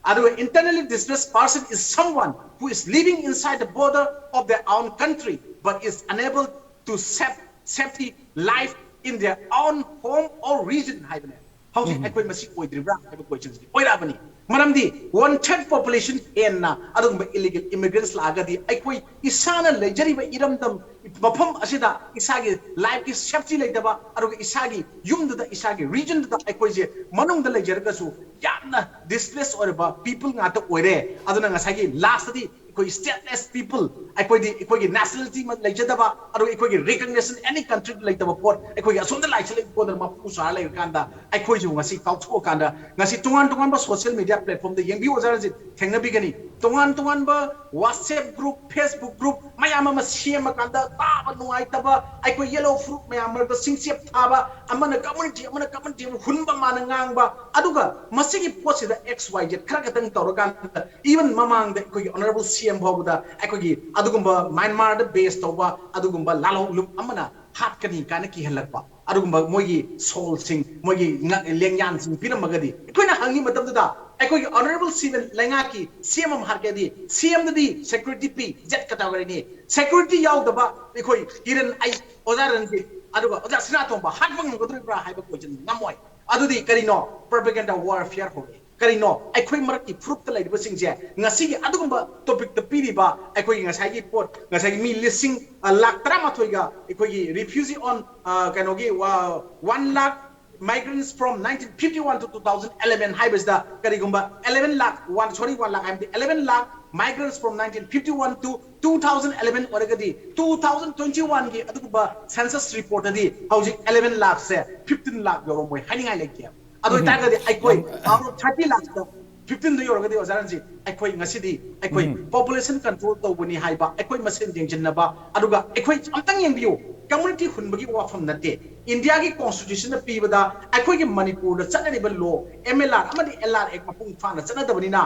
ꯑꯗꯨꯒ internally displaced person is someone who is living inside the border of their own country but is unable to save, safety life in their own home or region ꯍꯥꯏꯕꯅꯦ꯫ ꯍꯧꯖꯤꯛ ꯑꯩꯈꯣꯏ ꯃꯁꯤ ꯑꯣꯏꯗ꯭ꯔꯤꯕ꯭ꯔꯥ ꯍꯥꯏꯕ question ꯁꯤꯗꯤ ꯑꯣꯏꯔꯛꯑꯕꯅꯤ꯫ ꯃꯔꯝꯗꯤ one third population ꯍꯦꯟꯅ ꯑꯗꯨꯒꯨꯝꯕ illegal immigrants ꯂꯥꯛꯑꯒꯗꯤ ꯑꯩꯈꯣꯏ ꯏꯁꯥꯅ ꯂꯩꯖꯔꯤꯕ ꯏꯔꯝꯗꯝ ꯃꯐꯝ ꯑꯁꯤꯗ ꯏꯁꯥꯒꯤ life ꯀꯤ safety ꯂꯩꯇꯕ, ꯑꯗꯨꯒ ꯏꯁꯥꯒꯤ ꯌꯨꯝꯗꯨꯗ, ꯏꯁꯥꯒꯤ region ꯗꯨꯗ ꯑꯩꯈꯣꯏꯁꯦ ꯃꯅꯨꯡꯗ ꯂꯩꯖꯔꯒꯁꯨ ꯌꯥꯝꯅ displaced ꯑꯣꯏꯔꯕ people ꯉꯥꯛꯇ ꯑꯣꯏꯔꯦ꯫ ꯑꯗꯨꯅ ꯉꯁꯥꯏꯒꯤ last ꯇꯗꯤ ꯑꯩꯈꯣꯏ stateless people, ꯑꯩꯈꯣꯏꯗꯤ ꯑꯩꯈꯣꯏꯒꯤ nationality ꯑꯃ ꯂꯩꯖꯗꯕ, ꯑꯗꯨꯒ ꯑꯩꯈꯣꯏꯒꯤ recognition any country ꯗ ꯂꯩꯇꯕ ꯄꯣꯠ, ꯑꯩꯈꯣꯏꯒꯤ ꯑꯁꯣꯝꯗ ꯂꯥꯏꯁꯜꯂꯛꯏ ꯄꯣꯠ ꯑꯗꯨꯅ ꯃꯄꯨ ꯁꯥꯔ ꯂꯩꯔꯀꯥꯟꯗ ꯑꯩꯈꯣꯏꯁꯨ ꯉꯁꯤ ꯀꯥꯎꯊꯣꯛꯑꯀꯥꯟꯗ ꯉꯁꯤ ꯇꯣꯉꯥꯟ ꯇꯣꯉꯥꯟꯕ social media platform ꯗ ꯌꯦꯡꯕꯤꯌꯨ ꯑꯣꯖꯥ ꯔꯟꯖꯤꯠ, ꯊꯦꯡꯅꯕꯤꯒꯅꯤ꯫ ꯇꯣꯉꯥꯟ ꯇꯣꯉꯥꯟꯕ WhatsApp group, Facebook group ꯃꯌꯥꯝ ꯑꯃ ꯁꯦꯝꯃꯀꯥꯟꯗ ꯇꯥꯕ ꯅꯨꯡꯉꯥꯏꯇꯕ, ꯑꯩꯈꯣꯏ ꯌꯦꯂꯧ ꯐꯨꯔꯨꯞ ꯃꯌꯥꯝ ꯃꯔꯛꯇ ꯁꯤꯡꯆꯦꯞ ꯊꯥꯕ, ꯑꯃꯅ community, ꯑꯃꯅ community ꯑꯃ ꯍꯨꯟꯕ ꯃꯥꯅ ꯉꯥꯡꯕ, ꯑꯗꯨꯒ ꯃꯁꯤꯒꯤ ꯄꯣꯠꯁꯤꯗ X Y Z ꯈꯔ ꯈꯛꯇꯪ ꯇꯧꯔꯀꯥꯟꯗ even ꯃꯃꯥꯡꯗ ꯑꯩꯈꯣꯏꯒꯤ honourable C M ꯐꯥꯎꯕꯗ ꯑꯩꯈꯣꯏꯒꯤ ꯑꯗꯨꯒꯨꯝꯕ ꯃ꯭ꯌꯥꯟꯃꯥꯔꯗ base ꯇꯧꯕ ꯑꯗꯨꯒꯨꯝꯕ ꯂꯥꯜꯍꯧꯂꯨꯞ ꯑꯃꯅ ꯍꯥꯠꯀꯅꯤ ꯀꯥꯏꯅ ꯀꯤꯍꯜꯂꯛꯄ, ꯑꯗꯨꯒꯨꯝꯕ ꯃꯣꯏꯒꯤ ꯁꯣꯜꯁꯤꯡ, ꯃꯣꯏꯒꯤ ꯉ-, ꯂꯦꯡꯌꯥꯟꯁꯤꯡ ꯄꯤꯔꯝꯃꯒꯗꯤ ꯑꯩꯈꯣꯏꯅ ꯍꯪꯉꯤ ꯃꯇꯝꯗꯨꯗ ꯑꯩꯈꯣꯏꯒꯤ honourable C M ꯂꯩꯉꯥꯛꯀꯤ C M ꯑꯃ ꯍꯥꯠꯀꯦꯗꯤ C M ꯗꯗꯤ security ꯄꯤ, jet category ꯅꯤ꯫ Security ꯌꯥꯎꯗꯕ ꯑꯩꯈꯣꯏ ꯀꯤꯔꯟ, ꯑꯩ, ꯑꯣꯖꯥ ꯔꯟꯖꯤꯠ, ꯑꯗꯨꯒ ꯑꯣꯖꯥ ꯁꯅꯥꯇꯣꯝꯕ ꯍꯥꯠꯄ ꯉꯝꯒꯗꯧꯔꯤꯕ꯭ꯔꯥ ꯍꯥꯏꯕ question ꯉꯝꯃꯣꯏ꯫ ꯑꯗꯨꯗꯤ ꯀꯔꯤꯅꯣ? Propaganda warfare ꯍꯧꯔꯛꯑꯦ꯫ ꯀꯔꯤꯅꯣ? ꯑꯩꯈꯣꯏ ꯃꯔꯛꯀꯤ ꯐꯨꯔꯨꯞꯇ ꯂꯩꯔꯤꯕꯁꯤꯡꯁꯦ ꯉꯁꯤꯒꯤ ꯑꯗꯨꯒꯨꯝꯕ topic ꯇ ꯄꯤꯔꯤꯕ ꯑꯩꯈꯣꯏꯒꯤ ꯉꯁꯥꯏꯒꯤ ꯄꯣꯠ, ꯉꯁꯥꯏꯒꯤ ꯃꯤ ꯂꯤꯁꯤꯡ, ꯑ, ꯂꯥꯈ ꯇꯔꯥꯃꯥꯊꯣꯏꯒ ꯑꯩꯈꯣꯏꯒꯤ refugee on, ꯑ, ꯀꯩꯅꯣꯒꯤ ꯋꯥ-, one lakh migrants from nineteen fifty one to two thousand eleven ꯍꯥꯏꯕꯁꯤꯗ ꯀꯔꯤꯒꯨꯝꯕ eleven lakh, one, sorry, one lakh ꯍꯥꯏꯕꯗꯤ eleven lakh migrants from nineteen fifty one to two thousand eleven ꯑꯣꯏꯔꯒꯗꯤ two thousand twenty one ꯒꯤ ꯑꯗꯨꯒꯨꯝꯕ census report ꯇꯗꯤ ꯍꯧꯖꯤꯛ eleven lakh ꯁꯦ fifteen lakh ꯌꯧꯔꯝꯃꯣꯏ ꯍꯥꯏꯅꯤꯡꯉꯥꯏ ꯂꯩꯇꯦ꯫ ꯑꯗꯨ ꯑꯣꯏꯇꯥꯔꯒꯗꯤ ꯑꯩꯈꯣꯏ out of thirty lakh ꯇ ꯐꯤꯐꯇꯤꯟꯗ ꯌꯧꯔꯒꯗꯤ ꯑꯣꯖꯥ ꯔꯟꯖꯤꯠ, ꯑꯩꯈꯣꯏ ꯉꯁꯤꯗꯤ ꯑꯩꯈꯣꯏ population control ꯇꯧꯕꯅꯤ ꯍꯥꯏꯕ, ꯑꯩꯈꯣꯏ ꯃꯁꯦꯟ ꯌꯦꯡꯁꯤꯟꯅꯕ, ꯑꯗꯨꯒ ꯑꯩꯈꯣꯏ ꯑꯝꯇꯪ ꯌꯦꯡꯕꯤꯌꯨ, community ꯍꯨꯟꯕꯒꯤ ꯋꯥꯐꯝ ꯅꯠꯇꯦ꯫ ꯏꯟꯗꯤꯌꯥꯒꯤ constitutionꯅ ꯄꯤꯕꯗ ꯑꯩꯈꯣꯏꯒꯤ ꯃꯅꯤꯄꯨꯔꯗ ꯆꯠꯅꯔꯤꯕ law, M L R ꯑꯃꯗꯤ L R Act ꯃꯄꯨꯡ ꯐꯥꯅ ꯆꯠꯅꯗꯕꯅꯤꯅ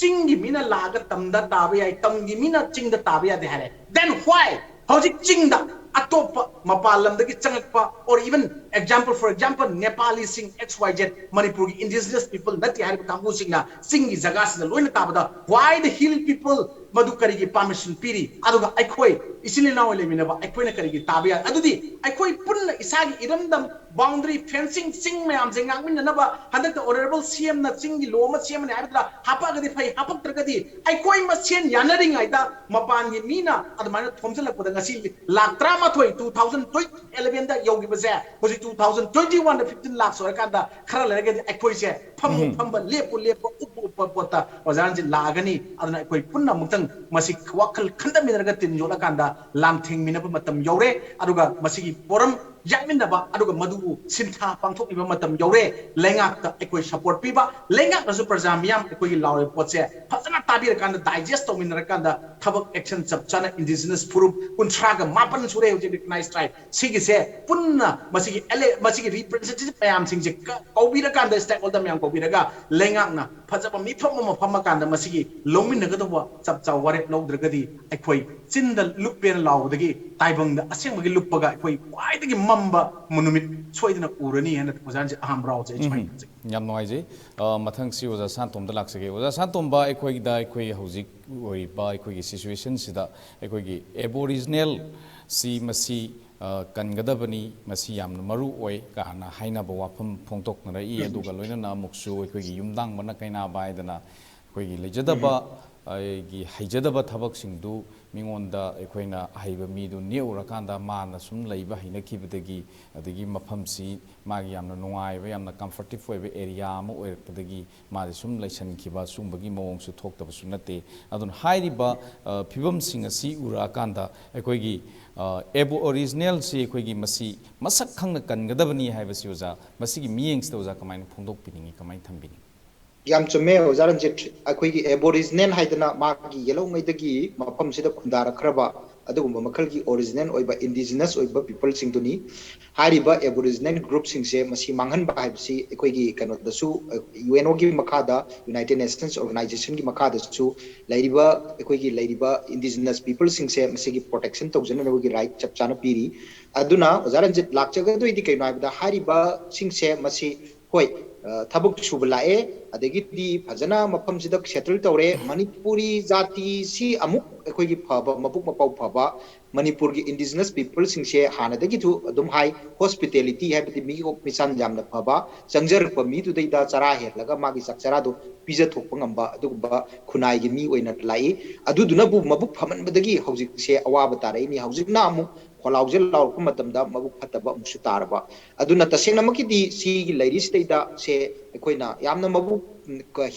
ꯆꯤꯡꯒꯤ ꯃꯤꯅ ꯂꯥꯛꯑꯒ ꯇꯝꯗ ꯇꯥꯕ ꯌꯥꯏ, ꯇꯝꯒꯤ ꯃꯤꯅ ꯆꯤꯡꯗ ꯇꯥꯕ ꯌꯥꯗꯦ ꯍꯥꯏꯔꯦ꯫ Then why ꯍꯧꯖꯤꯛ ꯆꯤꯡꯗ ꯑꯇꯣꯞꯄ ꯃꯄꯥꯟ ꯂꯝꯗꯒꯤ ꯆꯪꯉꯛꯄ, or even example, for example, ꯅꯦꯄꯥꯂꯤꯁꯤꯡ, X Y Z, ꯃꯅꯤꯄꯨꯔꯒꯤ indigenous people ꯅꯠꯇꯦ ꯍꯥꯏꯔꯤꯕ ꯀꯥꯡꯕꯨꯁꯤꯡꯅ ꯆꯤꯡꯒꯤ ꯖꯒꯥꯁꯤꯗ ꯂꯣꯏꯅ ꯇꯥꯕꯗ, why the hill people ꯃꯗꯨ ꯀꯔꯤꯒꯤ permission ꯄꯤꯔꯤ? ꯑꯗꯨꯒ ꯑꯩꯈꯣꯏ ꯏꯆꯤꯜ ꯏꯅꯥꯎ ꯂꯩꯃꯤꯟꯅꯕ ꯑꯩꯈꯣꯏꯅ ꯀꯔꯤꯒꯤ ꯇꯥꯕ ꯌꯥꯏ? ꯑꯗꯨꯗꯤ ꯑꯩꯈꯣꯏ ꯄꯨꯟꯅ ꯏꯁꯥꯒꯤ ꯏꯔꯝꯗꯝ boundary fencing, ꯆꯤꯡ ꯃꯌꯥꯝꯁꯦ ꯉꯥꯛꯃꯤꯟꯅꯅꯕ ꯍꯟꯗꯛꯇ Honourable C Mꯅ ꯆꯤꯡꯒꯤ law ꯑꯃ ꯁꯦꯝꯃꯅꯤ ꯍꯥꯏꯕꯗꯨꯗ ꯍꯥꯞꯄꯛꯑꯒꯗꯤ ꯐꯩ, ꯍꯥꯞꯄꯛꯇ꯭ꯔꯒꯗꯤ ꯑꯩꯈꯣꯏ ꯃꯁꯦꯟ ꯌꯥꯅꯔꯤꯉꯩꯗ ꯃꯄꯥꯟꯒꯤ ꯃꯤꯅ ꯑꯗꯨꯃꯥꯏꯅ ꯊꯣꯝꯖꯤꯜꯂꯛꯄꯗ ꯉꯁꯤ ꯂꯥꯛ ꯇꯔꯥꯃꯥꯊꯣꯏ, two thousand elevenꯗ ꯌꯧꯈꯤꯕꯁꯦ, ꯍꯧꯖꯤꯛ two thousand twenty oneꯗ fifteen ꯂꯥꯛ ꯁꯨꯔꯀꯥꯟꯗ ꯈꯔ ꯂꯩꯔꯒꯗꯤ ꯑꯩꯈꯣꯏꯁꯦ ꯐꯝꯃꯨ ꯐꯝꯕ, ꯂꯦꯞꯄꯨ ꯂꯦꯞꯄ, ꯎꯞꯄꯨ ꯎꯞꯄ ꯄꯣꯠꯇ ꯑꯣꯖꯥꯁꯤ ꯂꯥꯛꯑꯒꯅꯤ꯫ ꯑꯗꯨꯅ ꯑꯩꯈꯣꯏ ꯄꯨꯟꯅ ꯑꯃꯨꯛꯇꯪ ꯃꯁꯤ ꯋꯥꯈꯜ ꯈꯟꯊꯃꯤꯟꯅꯔꯒ ꯇꯤꯟ ꯌꯣꯠꯂꯀꯥꯟꯗ ꯂꯥꯟꯊꯦꯡꯃꯤꯟꯅꯕ ꯃꯇꯝ ꯌꯧꯔꯦ꯫ ꯑꯗꯨꯒ ꯃꯁꯤꯒꯤ ꯄꯣꯔꯝ ꯌꯥꯠꯃꯤꯟꯅꯕ, ꯑꯗꯨꯒ ꯃꯗꯨꯕꯨ ꯁꯤꯟꯊꯥ ꯄꯥꯡꯊꯣꯛꯂꯤꯕ ꯃꯇꯝ ꯌꯧꯔꯦ꯫ ꯂꯩꯉꯥꯛꯇ ꯑꯩꯈꯣꯏ support ꯄꯤꯕ, ꯂꯩꯉꯥꯛꯅꯁꯨ ꯄ꯭ꯔꯖꯥ ꯃꯤꯌꯥꯝ ꯑꯩꯈꯣꯏꯒꯤ ꯂꯥꯎꯔꯤꯕ ꯄꯣꯠꯁꯦ ꯐꯖꯅ ꯇꯥꯕꯤꯔꯀꯥꯟꯗ, digest ꯇꯧꯃꯤꯟꯅꯔꯀꯥꯟꯗ ꯊꯕꯛ action ꯆꯞ ꯆꯥꯅ indigenous ꯐꯨꯔꯨꯞ ꯀꯨꯟꯊ꯭ꯔꯥꯒ ꯃꯥꯄꯟ ꯁꯨꯔꯦ ꯍꯧꯖꯤꯛ recognized tribe꯫ ꯁꯤꯒꯤꯁꯦ ꯄꯨꯟꯅ ꯃꯁꯤꯒꯤ ꯑꯦꯂꯦ-, ꯃꯁꯤꯒꯤ representative ꯃꯌꯥꯝꯁꯤꯡꯁꯦ ꯀ-, ꯀꯧꯕꯤꯔꯀꯥꯟꯗ, stakeholder ꯃꯌꯥꯝ ꯀꯧꯕꯤꯔꯒ ꯂꯩꯉꯥꯛꯅ ꯐꯖꯕ ꯃꯤꯐꯝ ꯑꯃ ꯐꯝꯃꯀꯥꯟꯗ ꯃꯁꯤꯒꯤ ꯂꯧꯃꯤꯟꯅꯒꯗꯧꯕ ꯆꯞ ꯆꯥꯕ ꯋꯥꯔꯦꯞ ꯂꯧꯗ꯭ꯔꯒꯗꯤ ꯑꯩꯈꯣꯏ ꯆꯤꯟꯗ ꯂꯨꯞꯄꯦꯅ ꯂꯥꯎꯕꯗꯒꯤ ꯇꯥꯏꯕꯪꯗ ꯑꯁꯦꯡꯕꯒꯤ ꯂꯨꯞꯄꯒ ꯑꯩꯈꯣꯏ ꯈ꯭ꯋꯥꯏꯗꯒꯤ ꯃꯝꯕ ꯅꯨꯃꯤꯠ ꯁꯣꯏꯗꯅ ꯎꯔꯅꯤ ꯍꯥꯏꯅ ꯑꯣꯖꯥꯁꯦ ꯑꯍꯥꯟꯕ ꯔꯥꯎꯁꯦ ꯑꯩ ꯁꯨꯃꯥꯏꯅ ꯈꯟꯖꯩ꯫ ꯌꯥꯝ ꯅꯨꯡꯉꯥꯏꯖꯩ꯫ ꯑ, ꯃꯊꯪꯁꯤ ꯑꯣꯖꯥ ꯁꯥꯟꯇꯣꯝꯗ ꯂꯥꯛꯆꯒꯦ꯫ ꯑꯣꯖꯥ ꯁꯥꯟꯇꯣꯝꯕ, ꯑꯩꯈꯣꯏꯗ, ꯑꯩꯈꯣꯏ ꯍꯧꯖꯤꯛ ꯑꯣꯏꯔꯤꯕ ꯑꯩꯈꯣꯏꯒꯤ situationꯁꯤꯗ ꯑꯩꯈꯣꯏꯒꯤ Aboriginalꯁꯤ ꯃꯁꯤ, ꯑ, ꯀꯟꯒꯗꯕꯅꯤ, ꯃꯁꯤ ꯌꯥꯝꯅ ꯃꯔꯨ ꯑꯣꯏ ꯀꯥꯏꯅ ꯍꯥꯏꯅꯕ ꯋꯥꯐꯝ ꯐꯣꯡꯗꯣꯛꯅꯔꯛꯏ꯫ ꯑꯗꯨꯒ ꯂꯣꯏꯅꯅ ꯑꯃꯨꯛꯁꯨ ꯑꯩꯈꯣꯏꯒꯤ ꯌꯨꯝꯗꯥꯡꯕꯅ ꯀꯩꯅꯥꯕ ꯍꯥꯏꯗꯅ ꯑꯩꯈꯣꯏꯒꯤ ꯂꯩꯖꯗꯕ, ꯑꯩꯒꯤ ꯍꯩꯖꯗꯕ ꯊꯕꯛꯁꯤꯡꯗꯨ ꯃꯤꯉꯣꯟꯗ ꯑꯩꯈꯣꯏꯅ ꯑꯍꯩꯕ ꯃꯤꯗꯨ ꯅꯦꯛꯎꯔꯀꯥꯟꯗ ꯃꯥꯅ ꯁꯨꯝ ꯂꯩꯕ ꯍꯩꯅꯈꯤꯕꯗꯒꯤ, ꯑꯗꯒꯤ ꯃꯐꯝꯁꯤ ꯃꯥꯒꯤ ꯌꯥꯝꯅ ꯅꯨꯡꯉꯥꯏꯕ, ꯌꯥꯝꯅ comfortive ꯑꯣꯏꯕ area ꯑꯃ ꯑꯣꯏꯔꯛꯄꯗꯒꯤ ꯃꯥꯗꯤ ꯁꯨꯝ ꯂꯩꯁꯟꯈꯤꯕ, ꯁꯨꯝꯕꯒꯤ ꯃꯑꯣꯡꯁꯨ ꯊꯣꯛꯇꯕꯁꯨ ꯅꯠꯇꯦ꯫ ꯑꯗꯨꯅ ꯍꯥꯏꯔꯤꯕ, ꯑ, ꯐꯤꯕꯝꯁꯤꯡ ꯑꯁꯤ ꯎꯔꯛꯑꯀꯥꯟꯗ ꯑꯩꯈꯣꯏꯒꯤ, ꯑ, Aboriginalꯁꯤ ꯑꯩꯈꯣꯏꯒꯤ ꯃꯁꯤ ꯃꯁꯛ ꯈꯪꯅ ꯀꯟꯒꯗꯕꯅꯤ ꯍꯥꯏꯕꯁꯤ ꯑꯣꯖꯥ, ꯃꯁꯤꯒꯤ ꯃꯤꯠꯌꯦꯡꯁꯤꯗ ꯑꯣꯖꯥ ꯀꯃꯥꯏꯅ ꯐꯣꯡꯗꯣꯛꯄꯤꯅꯤꯡꯉꯤ, ꯀꯃꯥꯏꯅ ꯊꯝꯕꯤꯅꯤꯡꯉꯤ? ꯌꯥꯝ ꯆꯨꯝꯃꯦ ꯑꯣꯖꯥ ꯔꯟꯖꯤꯠ꯫ ꯑꯩꯈꯣꯏꯒꯤ ꯑꯦꯕꯣꯔꯤꯖꯤꯅꯦꯜ ꯍꯥꯏꯗꯅ ꯃꯥꯒꯤ ꯌꯦꯜꯍꯧꯉꯩꯗꯒꯤ ꯃꯐꯝꯁꯤꯗ ꯈꯨꯟꯗꯥꯔꯛꯈ꯭ꯔꯕ ꯑꯗꯨꯒꯨꯝꯕ ꯃꯈꯜꯒꯤ ꯑꯣꯔꯤꯖꯤꯅꯦꯜ ꯑꯣꯏꯕ ꯏꯟꯗꯤꯖꯤꯅꯁ ꯑꯣꯏꯕ ꯄꯤꯄꯜꯁꯤꯡꯗꯨꯅꯤ꯫ ꯍꯥꯏꯔꯤꯕ ꯑꯦꯕꯣꯔꯤꯖꯤꯅꯦꯜ ꯒ꯭ꯔꯨꯞꯁꯤꯡꯁꯦ ꯃꯁꯤ ꯃꯥꯡꯍꯟꯕ ꯍꯥꯏꯕꯁꯤ ꯑꯩꯈꯣꯏꯒꯤ ꯀꯩꯅꯣꯗꯁꯨ, ꯌꯨ ꯑꯦꯟ ꯑꯣꯒꯤ ꯃꯈꯥꯗ, ꯌꯨꯅꯥꯏꯇꯦꯠ ꯅꯦꯁꯟꯁ ꯑꯣꯔꯒꯅꯥꯏꯖꯦꯁꯟꯒꯤ ꯃꯈꯥꯗꯁꯨ ꯂꯩꯔꯤꯕ, ꯑꯩꯈꯣꯏꯒꯤ ꯂꯩꯔꯤꯕ ꯏꯟꯗꯤꯖꯤꯅꯁ ꯄꯤꯄꯜꯁꯤꯡꯁꯦ ꯃꯁꯤꯒꯤ ꯄ꯭ꯔꯣꯇꯦꯛꯁꯟ ꯇꯧꯖꯅꯅꯕꯒꯤ ꯔꯥꯏꯠ ꯆꯞ ꯆꯥꯅ ꯄꯤꯔꯤ꯫ ꯑꯗꯨꯅ ꯑꯣꯖꯥ ꯔꯟꯖꯤꯠ, ꯂꯥꯛꯆꯒꯗꯣꯏꯗꯤ ꯀꯩꯅꯣ ꯍꯥꯏꯕꯗ ꯍꯥꯏꯔꯤꯕꯁꯤꯡꯁꯦ ꯃꯁꯤ ꯍꯣꯏ, ꯑ, ꯊꯕꯛ ꯁꯨꯕ ꯂꯥꯛꯑꯦ, ꯑꯗꯒꯤꯗꯤ ꯐꯖꯅ ꯃꯐꯝꯁꯤꯗ ꯁꯦꯇꯜ ꯇꯧꯔꯦ꯫ ꯃꯅꯤꯄꯨꯔꯤ ꯖꯥꯇꯤꯁꯤ ꯑꯃꯨꯛ ꯑꯩꯈꯣꯏꯒꯤ ꯐꯕ, ꯃꯕꯨꯛ ꯃꯄꯥꯎ ꯐꯕ ꯃꯅꯤꯄꯨꯔꯒꯤ ꯏꯟꯗꯤꯖꯤꯅꯁ ꯄꯤꯄꯜꯁꯤꯡꯁꯦ ꯍꯥꯟꯅꯗꯒꯤꯁꯨ ꯑꯗꯨꯝ ꯍꯥꯏ, ꯍꯣꯁꯄꯤꯇꯦꯂꯤꯇꯤ ꯍꯥꯏꯕꯗꯤ ꯃꯤꯑꯣꯛ ꯃꯤꯆꯥꯟ ꯌꯥꯝꯅ ꯐꯕ, ꯆꯪꯖꯔꯛꯄ ꯃꯤꯗꯨꯗꯩꯗ ꯆꯔꯥ ꯍꯦꯜꯂꯒ ꯃꯥꯒꯤ ꯆꯥꯛ ꯆꯔꯥꯗꯣ ꯄꯤꯖꯊꯣꯛꯄ ꯉꯝꯕ ꯑꯗꯨꯒꯨꯝꯕ ꯈꯨꯟꯅꯥꯏꯒꯤ ꯃꯤ ꯑꯣꯏꯅ ꯂꯥꯛꯏ꯫ ꯑꯗꯨꯗꯨꯅꯕꯨ ꯃꯕꯨꯛ ꯐꯃꯟꯕꯗꯒꯤ ꯍꯧꯖꯤꯛꯁꯦ ꯑꯋꯥꯕ ꯇꯥꯔꯛꯏꯅꯤ꯫ ꯍꯧꯖꯤꯛꯅ ꯑꯃꯨꯛ ꯈꯣꯜꯂꯥꯎꯁꯦ ꯂꯥꯎꯔꯛꯄ ꯃꯇꯝꯗ ꯃꯕꯨꯛ ꯐꯠꯇꯕ ꯑꯃꯨꯛꯁꯨ ꯇꯥꯔꯕ꯫ ꯑꯗꯨꯅ ꯇꯁꯦꯡꯅꯃꯛꯀꯤꯗꯤ ꯁꯤꯒꯤ ꯂꯩꯔꯤꯁꯤꯗꯩꯗ ꯁꯦ ꯑꯩꯈꯣꯏꯅ ꯌꯥꯝꯅ ꯃꯕꯨꯛ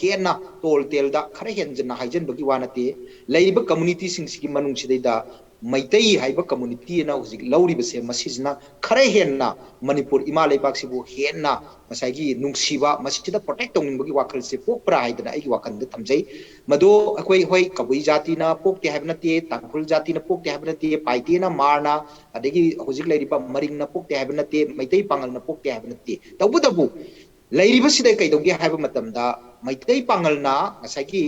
ꯍꯦꯟꯅ ꯇꯣꯜ ꯇꯦꯜꯗ ꯈꯔ ꯍꯦꯟꯖꯟꯅ ꯍꯥꯏꯖꯟꯕꯒꯤ ꯋꯥ ꯅꯠꯇꯦ꯫ ꯂꯩꯔꯤꯕ ꯀꯝꯃꯨꯅꯤꯇꯤꯁꯤꯡꯁꯤꯒꯤ ꯃꯅꯨꯡꯁꯤꯗꯩꯗ ꯃꯩꯇꯩ ꯍꯥꯏꯕ ꯀꯝꯃꯨꯅꯤꯇꯤ ꯑꯅ ꯍꯧꯖꯤꯛ ꯂꯧꯔꯤꯕꯁꯦ, ꯃꯁꯤꯁꯤꯅ ꯈꯔ ꯍꯦꯟꯅ ꯃꯅꯤꯄꯨꯔ ꯏꯃꯥ ꯂꯩꯕꯥꯛꯁꯤꯕꯨ ꯍꯦꯟꯅ ꯉꯁꯥꯏꯒꯤ ꯅꯨꯡꯁꯤꯕ, ꯃꯁꯤꯗ ꯄ꯭ꯔꯣꯇꯦꯛ ꯇꯧꯅꯤꯡꯕꯒꯤ ꯋꯥꯈꯜꯁꯦ ꯄꯣꯛꯄ꯭ꯔꯥ ꯍꯥꯏꯗꯅ ꯑꯩꯒꯤ ꯋꯥꯈꯜꯗ ꯊꯝꯖꯩ꯫ ꯃꯗꯣ ꯑꯩꯈꯣꯏ, ꯍꯣꯏ, ꯀꯕꯨꯏ ꯖꯥꯇꯤꯅ ꯄꯣꯛꯇꯦ ꯍꯥꯏꯕ ꯅꯠꯇꯦ, ꯇꯥꯡꯈꯨꯜ ꯖꯥꯇꯤꯅ ꯄꯣꯛꯇꯦ ꯍꯥꯏꯕ ꯅꯠꯇꯦ, ꯄꯥꯏꯇꯦꯅ, ꯃꯥꯔꯅ, ꯑꯗꯒꯤ ꯍꯧꯖꯤꯛ ꯂꯩꯔꯤꯕ ꯃꯔꯤꯡꯅ ꯄꯣꯛꯇꯦ ꯍꯥꯏꯕ ꯅꯠꯇꯦ, ꯃꯩꯇꯩ ꯄꯥꯉꯜꯅ ꯄꯣꯛꯇꯦ ꯍꯥꯏꯕ ꯅꯠꯇꯦ꯫ ꯇꯧꯕꯇꯕꯨ ꯂꯩꯔꯤꯕꯁꯤꯗ ꯀꯩꯗꯧꯒꯦ ꯍꯥꯏꯕ ꯃꯇꯝꯗ, ꯃꯩꯇꯩ ꯄꯥꯉꯜꯅ ꯉꯁꯥꯏꯒꯤ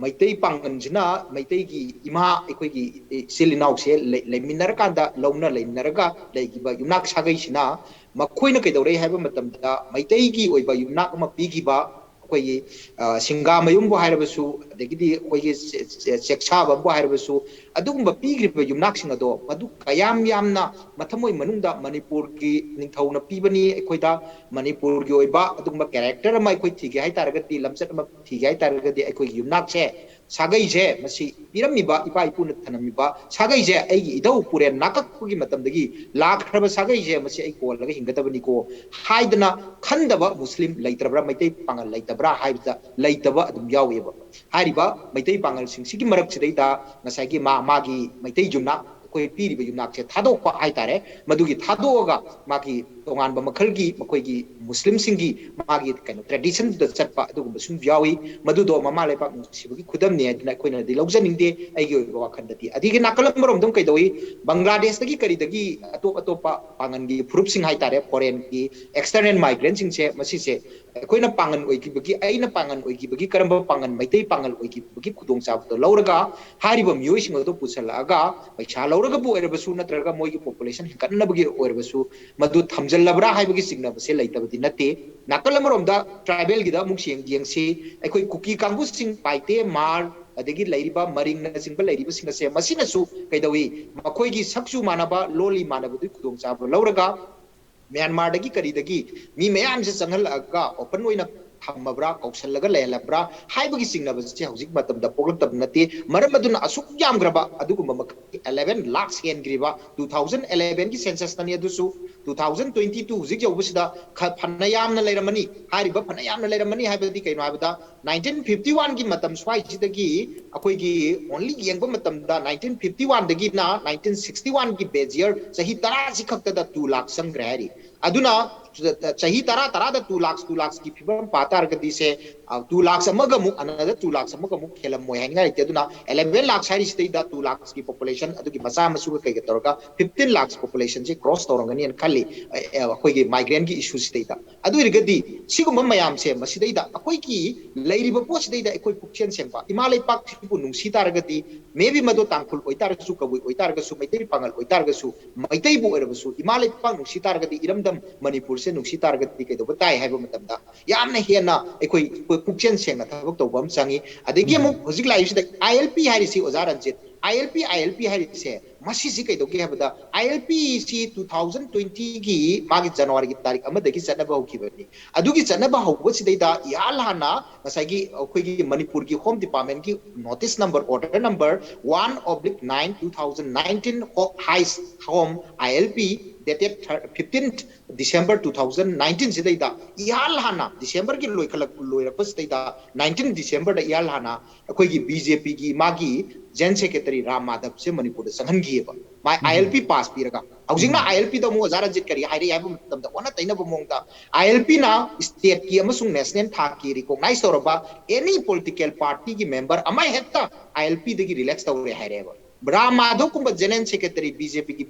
ꯃꯩꯇꯩ ꯄꯥꯉꯜꯁꯤꯅ ꯃꯩꯇꯩꯒꯤ ꯏꯃꯥ, ꯑꯩꯈꯣꯏꯒꯤ ꯏꯆꯤꯜ ꯏꯅꯥꯎꯁꯦ ꯂꯩ-, ꯂꯩꯃꯤꯟꯅꯔꯀꯥꯟꯗ ꯂꯧꯅ ꯂꯩꯃꯤꯟꯅꯔꯒ ꯂꯩꯈꯤꯕ ꯌꯨꯝꯅꯥꯛ ꯁꯥꯒꯩꯁꯤꯅ ꯃꯈꯣꯏꯅ ꯀꯩꯗꯧꯔꯛꯏ ꯍꯥꯏꯕ ꯃꯇꯝꯗ, ꯃꯩꯇꯩꯒꯤ ꯑꯣꯏꯕ ꯌꯨꯝꯅꯥꯛ ꯑꯃ ꯄꯤꯈꯤꯕ, ꯑꯩꯈꯣꯏꯒꯤ, ꯑ, ꯁꯤꯡꯒꯥꯃꯌꯨꯝꯕꯨ ꯍꯥꯏꯔꯕꯁꯨ, ꯑꯗꯒꯤꯗꯤ ꯑꯩꯈꯣꯏꯒꯤ ꯆꯦ-, ꯆꯦ-, ꯆꯦꯛꯁꯥꯕꯝꯕꯨ ꯍꯥꯏꯔꯕꯁꯨ, ꯑꯗꯨꯒꯨꯝꯕ ꯄꯤꯈ꯭ꯔꯤꯕ ꯌꯨꯝꯅꯥꯛꯁꯤꯡ ꯑꯗꯣ ꯃꯗꯨ ꯀꯌꯥꯝ ꯌꯥꯝꯅ ꯃꯊꯃꯣꯏ ꯃꯅꯨꯡꯗ ꯃꯅꯤꯄꯨꯔꯒꯤ ꯅꯤꯡꯊꯧꯅ ꯄꯤꯕꯅꯤ, ꯑꯩꯈꯣꯏꯗ ꯃꯅꯤꯄꯨꯔꯒꯤ ꯑꯣꯏꯕ ꯑꯗꯨꯒꯨꯝꯕ ꯀꯦꯔꯦꯛꯇꯔ ꯑꯃ ꯑꯩꯈꯣꯏ ꯊꯤꯒꯦ ꯍꯥꯏ ꯇꯥꯔꯒꯗꯤ, ꯂꯝꯆꯠ ꯑꯃ ꯊꯤꯒꯦ ꯍꯥꯏ ꯇꯥꯔꯒꯗꯤ, ꯑꯩꯈꯣꯏꯒꯤ ꯌꯨꯝꯅꯥꯛꯁꯦ, ꯁꯥꯒꯩꯁꯦ, ꯃꯁꯤ ꯄꯤꯔꯝꯃꯤꯕ, ꯏꯄꯥ ꯏꯄꯨꯅ ꯊꯅꯝꯃꯤꯕ ꯁꯥꯒꯩꯁꯦ, ꯑꯩꯒꯤ ꯏꯙꯧ ꯄꯨꯔꯦꯟ ꯅꯥꯀꯛꯄꯒꯤ ꯃꯇꯝꯗꯒꯤ ꯂꯥꯛꯈ꯭ꯔꯕ ꯁꯥꯒꯩꯁꯦ, ꯃꯁꯤ ꯑꯩ ꯀꯣꯜꯂꯒ ꯍꯤꯡꯒꯗꯕꯅꯤꯀꯣ ꯍꯥꯏꯗꯅ ꯈꯟꯗꯕ ꯃꯨꯁꯂꯤꯝ ꯂꯩꯇ꯭ꯔꯕ꯭ꯔꯥ, ꯃꯩꯇꯩ ꯄꯥꯉꯜ ꯂꯩꯇꯕ꯭ꯔꯥ ꯍꯥꯏꯕꯗ, ꯂꯩꯇꯕ ꯑꯗꯨꯝ ꯌꯥꯎꯋꯦꯕ꯫ ꯍꯥꯏꯔꯤꯕ ꯃꯩꯇꯩ ꯄꯥꯉꯜꯁꯤꯡꯁꯤꯒꯤ ꯃꯔꯛꯁꯤꯗꯩꯗ ꯉꯁꯥꯏꯒꯤ ꯃꯥ-, ꯃꯥꯒꯤ ꯃꯩꯇꯩ ꯌꯨꯝꯅꯥꯛ, ꯑꯩꯈꯣꯏ ꯄꯤꯔꯤꯕ ꯌꯨꯝꯅꯥꯛꯁꯦ ꯊꯥꯗꯣꯛꯄ ꯍꯥꯏꯇꯥꯔꯦ, ꯃꯗꯨꯒꯤ ꯊꯥꯗꯣꯛꯑꯒ ꯃꯥꯒꯤ ꯇꯣꯉꯥꯟꯕ ꯃꯈꯜꯒꯤ ꯃꯈꯣꯏꯒꯤ ꯃꯨꯁꯂꯤꯝꯁꯤꯡꯒꯤ ꯃꯥꯒꯤ ꯀꯩꯅꯣ traditionꯗꯨꯗ ꯆꯠꯄ ꯑꯗꯨꯒꯨꯝꯕꯁꯨ ꯌꯥꯎꯏ꯫ ꯃꯗꯨꯗꯣ ꯃꯃꯥ ꯂꯩꯕꯥꯛ ꯅꯨꯡꯁꯤꯕꯒꯤ ꯈꯨꯗꯝꯅꯤ ꯍꯥꯏꯗꯅ ꯑꯩꯈꯣꯏꯅꯗꯤ ꯂꯧꯖꯅꯤꯡꯗꯦ ꯑꯩꯒꯤ ꯑꯣꯏꯕ ꯋꯥꯈꯜꯗꯗꯤ꯫ ꯑꯗꯒꯤ ꯅꯥꯀꯜ ꯑꯃꯔꯣꯝꯗ ꯑꯃꯨꯛ ꯀꯩꯗꯧꯏ, ꯕꯪꯒ꯭ꯂꯥꯗꯦꯁꯇꯒꯤ ꯀꯔꯤꯗꯒꯤ ꯑꯇꯣꯞ ꯑꯇꯣꯞꯄ ꯄꯥꯡꯒꯜꯒꯤ ꯐꯨꯔꯨꯞꯁꯤꯡ ꯍꯥꯏꯇꯥꯔꯦ, foreignꯒꯤ external migrantꯁꯤꯡꯁꯦ, ꯃꯁꯤꯁꯦ ꯑꯩꯈꯣꯏꯅ ꯄꯥꯡꯒꯜ ꯑꯣꯏꯈꯤꯕꯒꯤ, ꯑꯩꯅ ꯄꯥꯡꯒꯜ ꯑꯣꯏꯈꯤꯕꯒꯤ, ꯀꯔꯝꯕ ꯄꯥꯡꯒꯜ, ꯃꯩꯇꯩ ꯄꯥꯡꯒꯜ ꯑꯣꯏꯈꯤꯕꯒꯤ ꯈꯨꯗꯣꯡꯆꯥꯕꯗꯣ ꯂꯧꯔꯒ ꯍꯥꯏꯔꯤꯕ ꯃꯤꯑꯣꯏꯁꯤꯡ ꯑꯗꯨ ꯄꯨꯁꯜꯂꯛꯑꯒ ꯄꯩꯁꯥ ꯂꯧꯔꯒꯕꯨ ꯑꯣꯏꯔꯕꯁꯨ ꯅꯠꯇ꯭ꯔꯒ ꯃꯣꯏꯒꯤ population ꯍꯦꯟꯒꯠꯅꯕꯒꯤ ꯑꯣꯏꯔꯕꯁꯨ ꯃꯗꯨ ꯊꯝꯖꯜꯂꯕ꯭ꯔꯥ ꯍꯥꯏꯕꯒꯤ ꯆꯤꯡꯅꯕꯁꯦ ꯂꯩꯇꯕꯗꯤ ꯅꯠꯇꯦ꯫ ꯅꯥꯀꯜ ꯑꯃꯔꯣꯝꯗ tribalꯒꯤꯗ ꯑꯃꯨꯛ ꯌꯦꯡ-, ꯌꯦꯡꯁꯤ꯫ ꯑꯩꯈꯣꯏ ꯀꯨꯀꯤ ꯀꯥꯡꯕꯨꯁꯤꯡ, ꯄꯥꯏꯇꯦ, ꯃꯥꯔ, ꯑꯗꯒꯤ ꯂꯩꯔꯤꯕ ꯃꯔꯤꯡꯅꯆꯤꯡꯕ ꯂꯩꯔꯤꯕꯁꯤꯡ ꯑꯁꯦ, ꯃꯁꯤꯅꯁꯨ ꯀꯩꯗꯧꯏ, ꯃꯈꯣꯏꯒꯤ ꯁꯛꯁꯨ ꯃꯥꯟꯅꯕ, ꯂꯣꯜꯂꯤ ꯃꯥꯟꯅꯕꯗꯨꯒꯤ ꯈꯨꯗꯣꯡꯆꯥꯕ ꯂꯧꯔꯒ ꯃ꯭ꯌꯥꯟꯃꯥꯔꯗꯒꯤ ꯀꯔꯤꯗꯒꯤ ꯃꯤ ꯃꯌꯥꯝꯁꯦ ꯆꯪꯍꯜꯂꯛꯑꯒ open ꯑꯣꯏꯅ ꯊꯝꯃꯕ꯭ꯔꯥ, ꯀꯧꯁꯜꯂꯒ ꯂꯩꯍꯜꯂꯕ꯭ꯔꯥ ꯍꯥꯏꯕꯒꯤ ꯆꯤꯡꯅꯕꯁꯦ ꯍꯧꯖꯤꯛ ꯃꯇꯝꯗ ꯄꯣꯛꯂꯛꯇꯕ ꯅꯠꯇꯦ꯫ ꯃꯔꯝ ꯑꯗꯨꯅ ꯑꯁꯨꯛ ꯌꯥꯝꯈ꯭ꯔꯕ ꯑꯗꯨꯒꯨꯝꯕ ꯃꯈꯜꯒꯤ eleven lakhs ꯍꯦꯟꯈ꯭ꯔꯤꯕ two thousand elevenꯒꯤ censusꯇꯅꯤ ꯑꯗꯨꯁꯨ, two thousand twenty two ꯍꯧꯖꯤꯛ ꯌꯧꯕꯁꯤꯗ ꯈ-, ꯐꯅ ꯌꯥꯝꯅ ꯂꯩꯔꯝꯃꯅꯤ꯫ ꯍꯥꯏꯔꯤꯕ ꯐꯅ ꯌꯥꯝꯅ ꯂꯩꯔꯝꯃꯅꯤ ꯍꯥꯏꯕꯗꯤ ꯀꯩꯅꯣ ꯍꯥꯏꯕꯗ, nineteen fifty oneꯒꯤ ꯃꯇꯝ ꯁ꯭ꯋꯥꯏꯁꯤꯗꯒꯤ ꯑꯩꯈꯣꯏꯒꯤ only ꯌꯦꯡꯕ ꯃꯇꯝꯗ, nineteen fifty oneꯗꯒꯤꯅ nineteen sixty oneꯒꯤ base year, ꯆꯍꯤ ꯇꯔꯥꯁꯤ ꯈꯛꯇꯗ two lakh ꯆꯪꯈ꯭ꯔꯦ ꯍꯥꯏꯔꯤ꯫ ꯑꯗꯨꯅ ꯆꯍꯤ ꯇꯔꯥ, ꯇꯔꯥꯗ two lakhs, two lakhsꯀꯤ ꯐꯤꯕꯝ ꯄꯥ ꯇꯥꯔꯒꯗꯤ ꯁꯦ, ꯑ, two lakhs ꯑꯃꯒ ꯑꯃꯨꯛ, another two lakhs ꯑꯃꯒ ꯑꯃꯨꯛ ꯍꯦꯜꯂꯝꯃꯣꯏ ꯍꯥꯏꯅꯤꯡꯉꯥꯏ ꯂꯩꯇꯦ꯫ ꯑꯗꯨꯅ eleven lakhs ꯍꯥꯏꯔꯤꯁꯤꯗꯩꯗ two lakhsꯀꯤ population, ꯑꯗꯨꯒꯤ ꯃꯆꯥ ꯃꯁꯨꯒ ꯀꯩꯒ ꯇꯧꯔꯒ fifteen lakhs populationꯁꯦ cross ꯇꯧꯔꯝꯒꯅꯤꯅ ꯈꯜꯂꯤ꯫ ꯑ, ꯑ, ꯑꯩꯈꯣꯏꯒꯤ migrantꯀꯤ issueꯁꯤꯗꯩꯗ꯫ ꯑꯗꯨ ꯑꯣꯏꯔꯒꯗꯤ ꯁꯤꯒꯨꯝꯕ ꯃꯌꯥꯝꯁꯦ ꯃꯁꯤꯗꯩꯗ ꯑꯩꯈꯣꯏꯒꯤ ꯂꯩꯔꯤꯕ ꯄꯣꯠꯁꯤꯗꯩꯗ ꯑꯩꯈꯣꯏ ꯄꯨꯛꯆꯦꯜ ꯁꯦꯡꯕ, ꯏꯃꯥ ꯂꯩꯄꯥꯛꯁꯤꯕꯨ ꯅꯨꯡꯁꯤ ꯇꯥꯔꯒꯗꯤ, maybe ꯃꯗꯨ ꯇꯥꯡꯈꯨꯜ ꯑꯣꯏꯇꯥꯔꯒꯁꯨ, ꯀꯕꯨꯏ ꯑꯣꯏꯇꯥꯔꯒꯁꯨ, ꯃꯩꯇꯩ ꯄꯥꯉꯜ ꯑꯣꯏꯇꯥꯔꯒꯁꯨ, ꯃꯩꯇꯩꯕꯨ ꯑꯣꯏꯔꯕꯁꯨ, ꯏꯃꯥ ꯂꯩꯄꯥꯛ ꯅꯨꯡꯁꯤ ꯇꯥꯔꯒꯗꯤ, ꯏꯔꯝꯗꯝ ꯃꯅꯤꯄꯨꯔꯁꯦ ꯅꯨꯡꯁꯤ ꯇꯥꯔꯒꯗꯤ ꯀꯩꯗꯧꯕ ꯇꯥꯏ ꯍꯥꯏꯕ ꯃꯇꯝꯗ ꯌꯥꯝꯅ ꯍꯦꯟꯅ ꯑꯩꯈꯣꯏ, ꯑꯩꯈꯣꯏ ꯄꯨꯛꯆꯦꯜ ꯁꯦꯡꯅ ꯊꯕꯛ ꯇꯧꯕ ꯑꯃ ꯆꯪꯉꯤ꯫ ꯑꯗꯒꯤ ꯑꯃꯨꯛ ꯍꯧꯖꯤꯛ ꯂꯥꯛꯏꯁꯤꯗ ILP ꯍꯥꯏꯔꯤꯁꯤ, ꯑꯣꯖꯥ ꯔꯟꯖꯤꯠ, ILP, ILP ꯍꯥꯏꯔꯤꯁꯦ, ꯃꯁꯤꯁꯤ ꯀꯩꯗꯧꯒꯦ ꯍꯥꯏꯕꯗ, ILPꯁꯤ two thousand twentyꯒꯤ ꯃꯥꯒꯤ ꯖꯅꯋꯥꯔꯤꯒꯤ ꯇꯥꯔꯤꯛ ꯑꯃꯗꯒꯤ ꯆꯠꯅꯕ ꯍꯧꯈꯤꯕꯅꯤ꯫ ꯑꯗꯨꯒꯤ ꯆꯠꯅꯕ ꯍꯧꯕꯁꯤꯗꯩꯗ ꯏꯍꯥꯟ ꯍꯥꯟꯅ ꯉꯁꯥꯏꯒꯤ ꯑꯩꯈꯣꯏꯒꯤ ꯃꯅꯤꯄꯨꯔꯒꯤ Home Departmentꯀꯤ notice number, order number one oblique nine two thousand nineteen, Ho-, High Home ILP, dated thir-, fifteenth December two thousand nineteen ꯁꯤꯗꯩꯗ ꯏꯍꯥꯟ ꯍꯥꯟꯅ Decemberꯒꯤ ꯂꯣꯏꯈꯠꯂꯛ-, ꯂꯣꯏꯔꯛꯄꯁꯤꯗꯩꯗ, nineteen Decemberꯗ ꯏꯍꯥꯟ ꯍꯥꯟꯅ ꯑꯩꯈꯣꯏꯒꯤ BJPꯒꯤ ꯃꯥꯒꯤ General Secretary ꯔꯥꯝ ꯃꯥꯙꯕꯁꯦ ꯃꯅꯤꯄꯨꯔꯗ ꯆꯪꯍꯟꯈꯤꯑꯕ꯫ ꯃꯥꯏ ILP pass ꯄꯤꯔꯒ꯫ ꯍꯧꯖꯤꯛꯅ ILPꯗ ꯑꯃꯨꯛ ꯑꯣꯖꯥ ꯔꯟꯖꯤꯠ ꯀꯔꯤ ꯍꯥꯏꯔꯛꯏ ꯍꯥꯏꯕ ꯃꯇꯝꯗ, ꯑꯣꯟꯅ ꯇꯩꯅꯕ ꯃꯑꯣꯡꯗ ILPꯅ stateꯀꯤ ꯑꯃꯁꯨꯡ national ꯊꯥꯛꯀꯤ recognize ꯇꯧꯔꯕ any political partyꯒꯤ member ꯑꯃ ꯍꯦꯛꯇ ILPꯗꯒꯤ relax ꯇꯧꯔꯦ ꯍꯥꯏꯔꯛꯑꯦꯕ꯫ Ram ꯃꯥꯙꯕꯀꯨꯝꯕ General Secretary, BJPꯒꯤ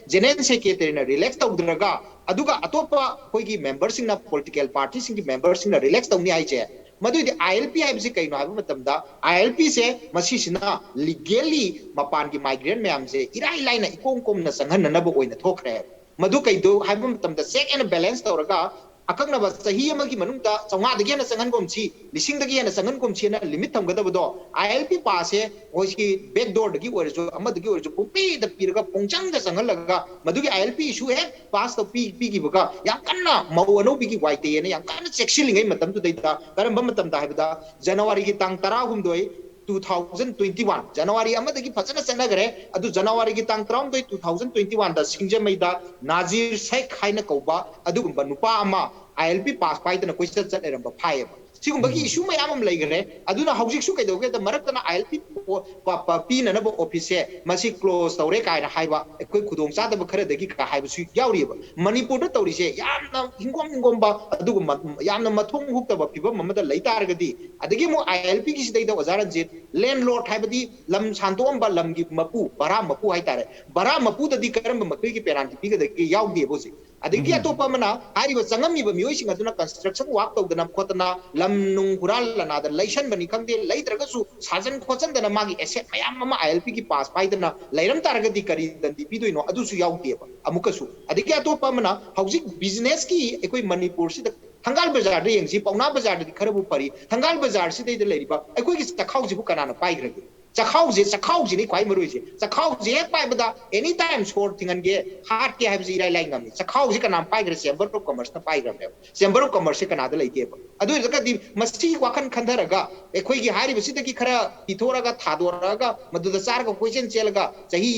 General Secretaryꯅ relax ꯇꯧꯗ꯭ꯔꯒ, ꯑꯗꯨꯒ ꯑꯇꯣꯞꯄ ꯑꯩꯈꯣꯏꯒꯤ memberꯁꯤꯡꯅ, political partyꯁꯤꯡꯒꯤ memberꯁꯤꯡꯅ relax ꯇꯧꯅꯤ ꯍꯥꯏꯁꯦ, ꯃꯗꯨꯏꯗꯤ ILP ꯍꯥꯏꯕꯁꯤ ꯀꯩꯅꯣ ꯍꯥꯏꯕ ꯃꯇꯝꯗ, ILPꯁꯦ ꯃꯁꯤꯁꯤꯅ legally ꯃꯄꯥꯟꯒꯤ migrant ꯃꯌꯥꯝꯁꯦ ꯏꯔꯥꯏ ꯂꯥꯏꯅ ꯏꯀꯣꯝ ꯀꯣꯝꯅ ꯆꯪꯍꯟꯅꯅꯕ ꯑꯣꯏꯅ ꯊꯣꯛꯈ꯭ꯔꯦ꯫ ꯃꯗꯨ ꯀꯩꯗꯧ ꯍꯥꯏꯕ ꯃꯇꯝꯗ, check and balance ꯇꯧꯔꯒ ꯑꯀꯛꯅꯕ ꯆꯍꯤ ꯑꯃꯒꯤ ꯃꯅꯨꯡꯗ ꯆꯥꯝꯃꯉꯥꯗꯒꯤ ꯍꯦꯟꯅ ꯆꯪꯍꯟꯒꯨꯝꯁꯤ, ꯂꯤꯁꯤꯡꯗꯒꯤ ꯍꯦꯟꯅ ꯆꯪꯍꯟꯒꯨꯝꯁꯤꯅ limit ꯊꯝꯒꯗꯕꯗꯣ, ILP passꯁꯦ ꯑꯩꯈꯣꯏꯒꯤ back doorꯗꯒꯤ ꯑꯣꯏꯔꯁꯨ, ꯑꯃꯗꯒꯤ ꯑꯣꯏꯔꯁꯨ, ꯄꯨꯡꯄꯤꯗ ꯄꯤꯔꯒ, ꯄꯨꯡꯆꯪꯗ ꯆꯪꯍꯜꯂꯒ, ꯃꯗꯨꯒꯤ ILP issue ꯍꯦꯛ pass ꯇꯧ ꯄꯤ-, ꯄꯤꯈꯤꯕꯒ, ꯌꯥꯝ ꯀꯟꯅ ꯃꯧ ꯑꯅꯧꯕꯤꯒꯤ ꯋꯥꯏꯇꯩ ꯍꯥꯏꯅ ꯌꯥꯝ ꯀꯟꯅ ꯆꯦꯛꯁꯤꯜꯂꯤꯉꯩ ꯃꯇꯝꯗꯨꯗꯩꯗ, ꯀꯔꯝꯕ ꯃꯇꯝꯗ ꯍꯥꯏꯕꯗ, Januaryꯒꯤ ꯇꯥꯡ ꯇꯔꯥꯍꯨꯝꯗꯣꯏ, two thousand twenty-one, January ꯑꯃꯗꯒꯤ ꯐꯖꯅ ꯆꯠꯅꯈ꯭ꯔꯦ꯫ ꯑꯗꯨ Januaryꯒꯤ ꯇꯥꯡ ꯇꯔꯥꯍꯨꯝꯗꯣꯏ, two thousand twenty-oneꯗ ꯁꯤꯡꯖꯃꯩꯗ ꯅꯥꯖꯤꯔ ꯁꯦꯈ ꯍꯥꯏꯅ ꯀꯧꯕ ꯑꯗꯨꯒꯨꯝꯕ ꯅꯨꯄꯥ ꯑꯃ ILP pass ꯄꯥꯏꯗꯅ ꯀꯣꯏꯆꯠ ꯆꯠ ꯂꯩꯔꯝꯕ ꯐꯥꯏꯌꯦꯕ꯫ ꯁꯤꯒꯨꯝꯕꯒꯤ issue ꯃꯌꯥꯝ ꯑꯃ ꯂꯩꯈ꯭ꯔꯦ꯫ ꯑꯗꯨꯅ ꯍꯧꯖꯤꯛꯁꯨ ꯀꯩꯗꯧꯒꯦꯗ, ꯃꯔꯛꯇꯅ ILP ꯄꯣ-, ꯄ-, ꯄ-, ꯄꯤꯅꯅꯕ officeꯁꯦ ꯃꯁꯤ close ꯇꯧꯔꯦ ꯀꯥꯏꯅ ꯍꯥꯏꯕ, ꯑꯩꯈꯣꯏ ꯈꯨꯗꯣꯡꯆꯥꯗꯕ ꯈꯔꯗꯒꯤ ꯀ ꯍꯥꯏꯕꯁꯨ ꯌꯥꯎꯔꯤꯑꯕ꯫ ꯃꯅꯤꯄꯨꯔꯗ ꯇꯧꯔꯤꯁꯦ ꯌꯥꯝꯅ ꯍꯤꯡꯒꯣꯝ ꯍꯤꯡꯒꯣꯝꯕ, ꯑꯗꯨꯒꯨꯝꯕ ꯌꯥꯝꯅ ꯃꯊꯣꯡ ꯍꯨꯛꯇꯕ ꯐꯤꯕꯝ ꯑꯃꯗ ꯂꯩ ꯇꯥꯔꯒꯗꯤ, ꯑꯗꯒꯤ ꯑꯃꯨꯛ ILPꯒꯤꯁꯤꯗꯩꯗ ꯑꯣꯖꯥ ꯔꯟꯖꯤꯠ, landlord ꯍꯥꯏꯕꯗꯤ ꯂꯝ ꯁꯥꯟꯗꯣꯛꯑꯝꯕ ꯂꯝꯒꯤ ꯃꯄꯨ, ꯚꯔꯥ ꯃꯄꯨ ꯍꯥꯏꯇꯥꯔꯦ, ꯚꯔꯥ ꯃꯄꯨꯗꯗꯤ ꯀꯔꯝꯕ ꯃꯈꯜꯒꯤ penalty ꯄꯤꯒꯗꯒꯦ? ꯌꯥꯎꯗꯦꯕ ꯍꯧꯖꯤꯛ꯫ ꯑꯗꯒꯤ ꯑꯇꯣꯞꯄ ꯑꯃꯅ, ꯍꯥꯏꯔꯤꯕ ꯆꯪꯉꯝꯃꯤꯕ ꯃꯤꯑꯣꯏꯁꯤꯡ ꯑꯗꯨꯅ construction work ꯇꯧꯗꯅ ꯈꯣꯠꯇꯅ, ꯂꯝ ꯅꯨꯡ ꯍꯨꯔꯥꯟ ꯂꯅꯥꯗ ꯂꯩꯁꯟꯕꯅꯤ ꯈꯪꯗꯦ, ꯂꯩꯇ꯭ꯔꯒꯁꯨ ꯁꯥꯖꯟ ꯈꯣꯠꯆꯟꯗꯅ ꯃꯥꯒꯤ asset ꯃꯌꯥꯝ ꯑꯃ ILPꯒꯤ pass ꯄꯥꯏꯗꯅ ꯂꯩꯔꯝ ꯇꯥꯔꯒꯗꯤ ꯀꯔꯤ ꯗꯟꯗꯤ ꯄꯤꯗꯣꯏꯅꯣ? ꯑꯗꯨꯁꯨ ꯌꯥꯎꯗꯦꯕ ꯑꯃꯨꯛꯀꯁꯨ꯫ ꯑꯗꯒꯤ ꯑꯇꯣꯞꯄ ꯑꯃꯅ, ꯍꯧꯖꯤꯛ businessꯀꯤ ꯑꯩꯈꯣꯏ ꯃꯅꯤꯄꯨꯔꯁꯤꯗ, ꯊꯪꯒꯥꯜ ꯕꯖꯥꯔꯗ ꯌꯦꯡꯁꯤ, ꯄꯥꯎꯅꯥ ꯕꯖꯥꯔꯗꯗꯤ ꯈꯔꯕꯨ ꯐꯔꯤ, ꯊꯪꯒꯥꯜ ꯕꯖꯥꯔꯁꯤꯗꯩꯗ ꯂꯩꯔꯤꯕ ꯑꯩꯈꯣꯏꯒꯤ ꯆꯈꯥꯎꯁꯤꯕꯨ ꯀꯅꯥꯅ ꯄꯥꯏꯈ꯭ꯔꯒꯦ? ꯆꯈꯥꯎꯁꯦ, ꯆꯈꯥꯎꯁꯤꯅꯤ ꯈ꯭ꯋꯥꯏ ꯃꯔꯨ ꯑꯣꯏꯁꯦ꯫ ꯆꯈꯥꯎꯁꯦ ꯍꯦꯛ ꯄꯥꯏꯕꯗ any time ꯁꯣꯔ ꯊꯤꯡꯍꯟꯒꯦ, ꯍꯥꯠꯀꯦ ꯍꯥꯏꯕꯁꯤ ꯏꯔꯥꯏ ꯂꯥꯏ ꯉꯝꯃꯤ꯫ ꯆꯈꯥꯎꯁꯦ ꯀꯅꯥꯅ ꯄꯥꯏꯈ꯭ꯔꯦ? Chamber of Commerceꯅ ꯄꯥꯏꯈ꯭ꯔꯕꯅꯦꯕ꯫ Chamber of Commerceꯁꯦ ꯀꯅꯥꯗ ꯂꯩꯒꯦꯕ? ꯑꯗꯨ ꯑꯣꯏꯔꯒꯗꯤ ꯃꯁꯤ ꯋꯥꯈꯜ ꯈꯟꯊꯔꯒ, ꯑꯩꯈꯣꯏꯒꯤ ꯍꯥꯏꯔꯤꯕꯁꯤꯗꯒꯤ ꯈꯔ ꯄꯤꯊꯣꯔꯒ, ꯊꯥꯗꯣꯔꯛꯑꯒ, ꯃꯗꯨꯗ ꯆꯥꯔꯒ ꯀꯣꯏꯆꯦꯟ ꯆꯦꯜꯂꯒ ꯆꯍꯤ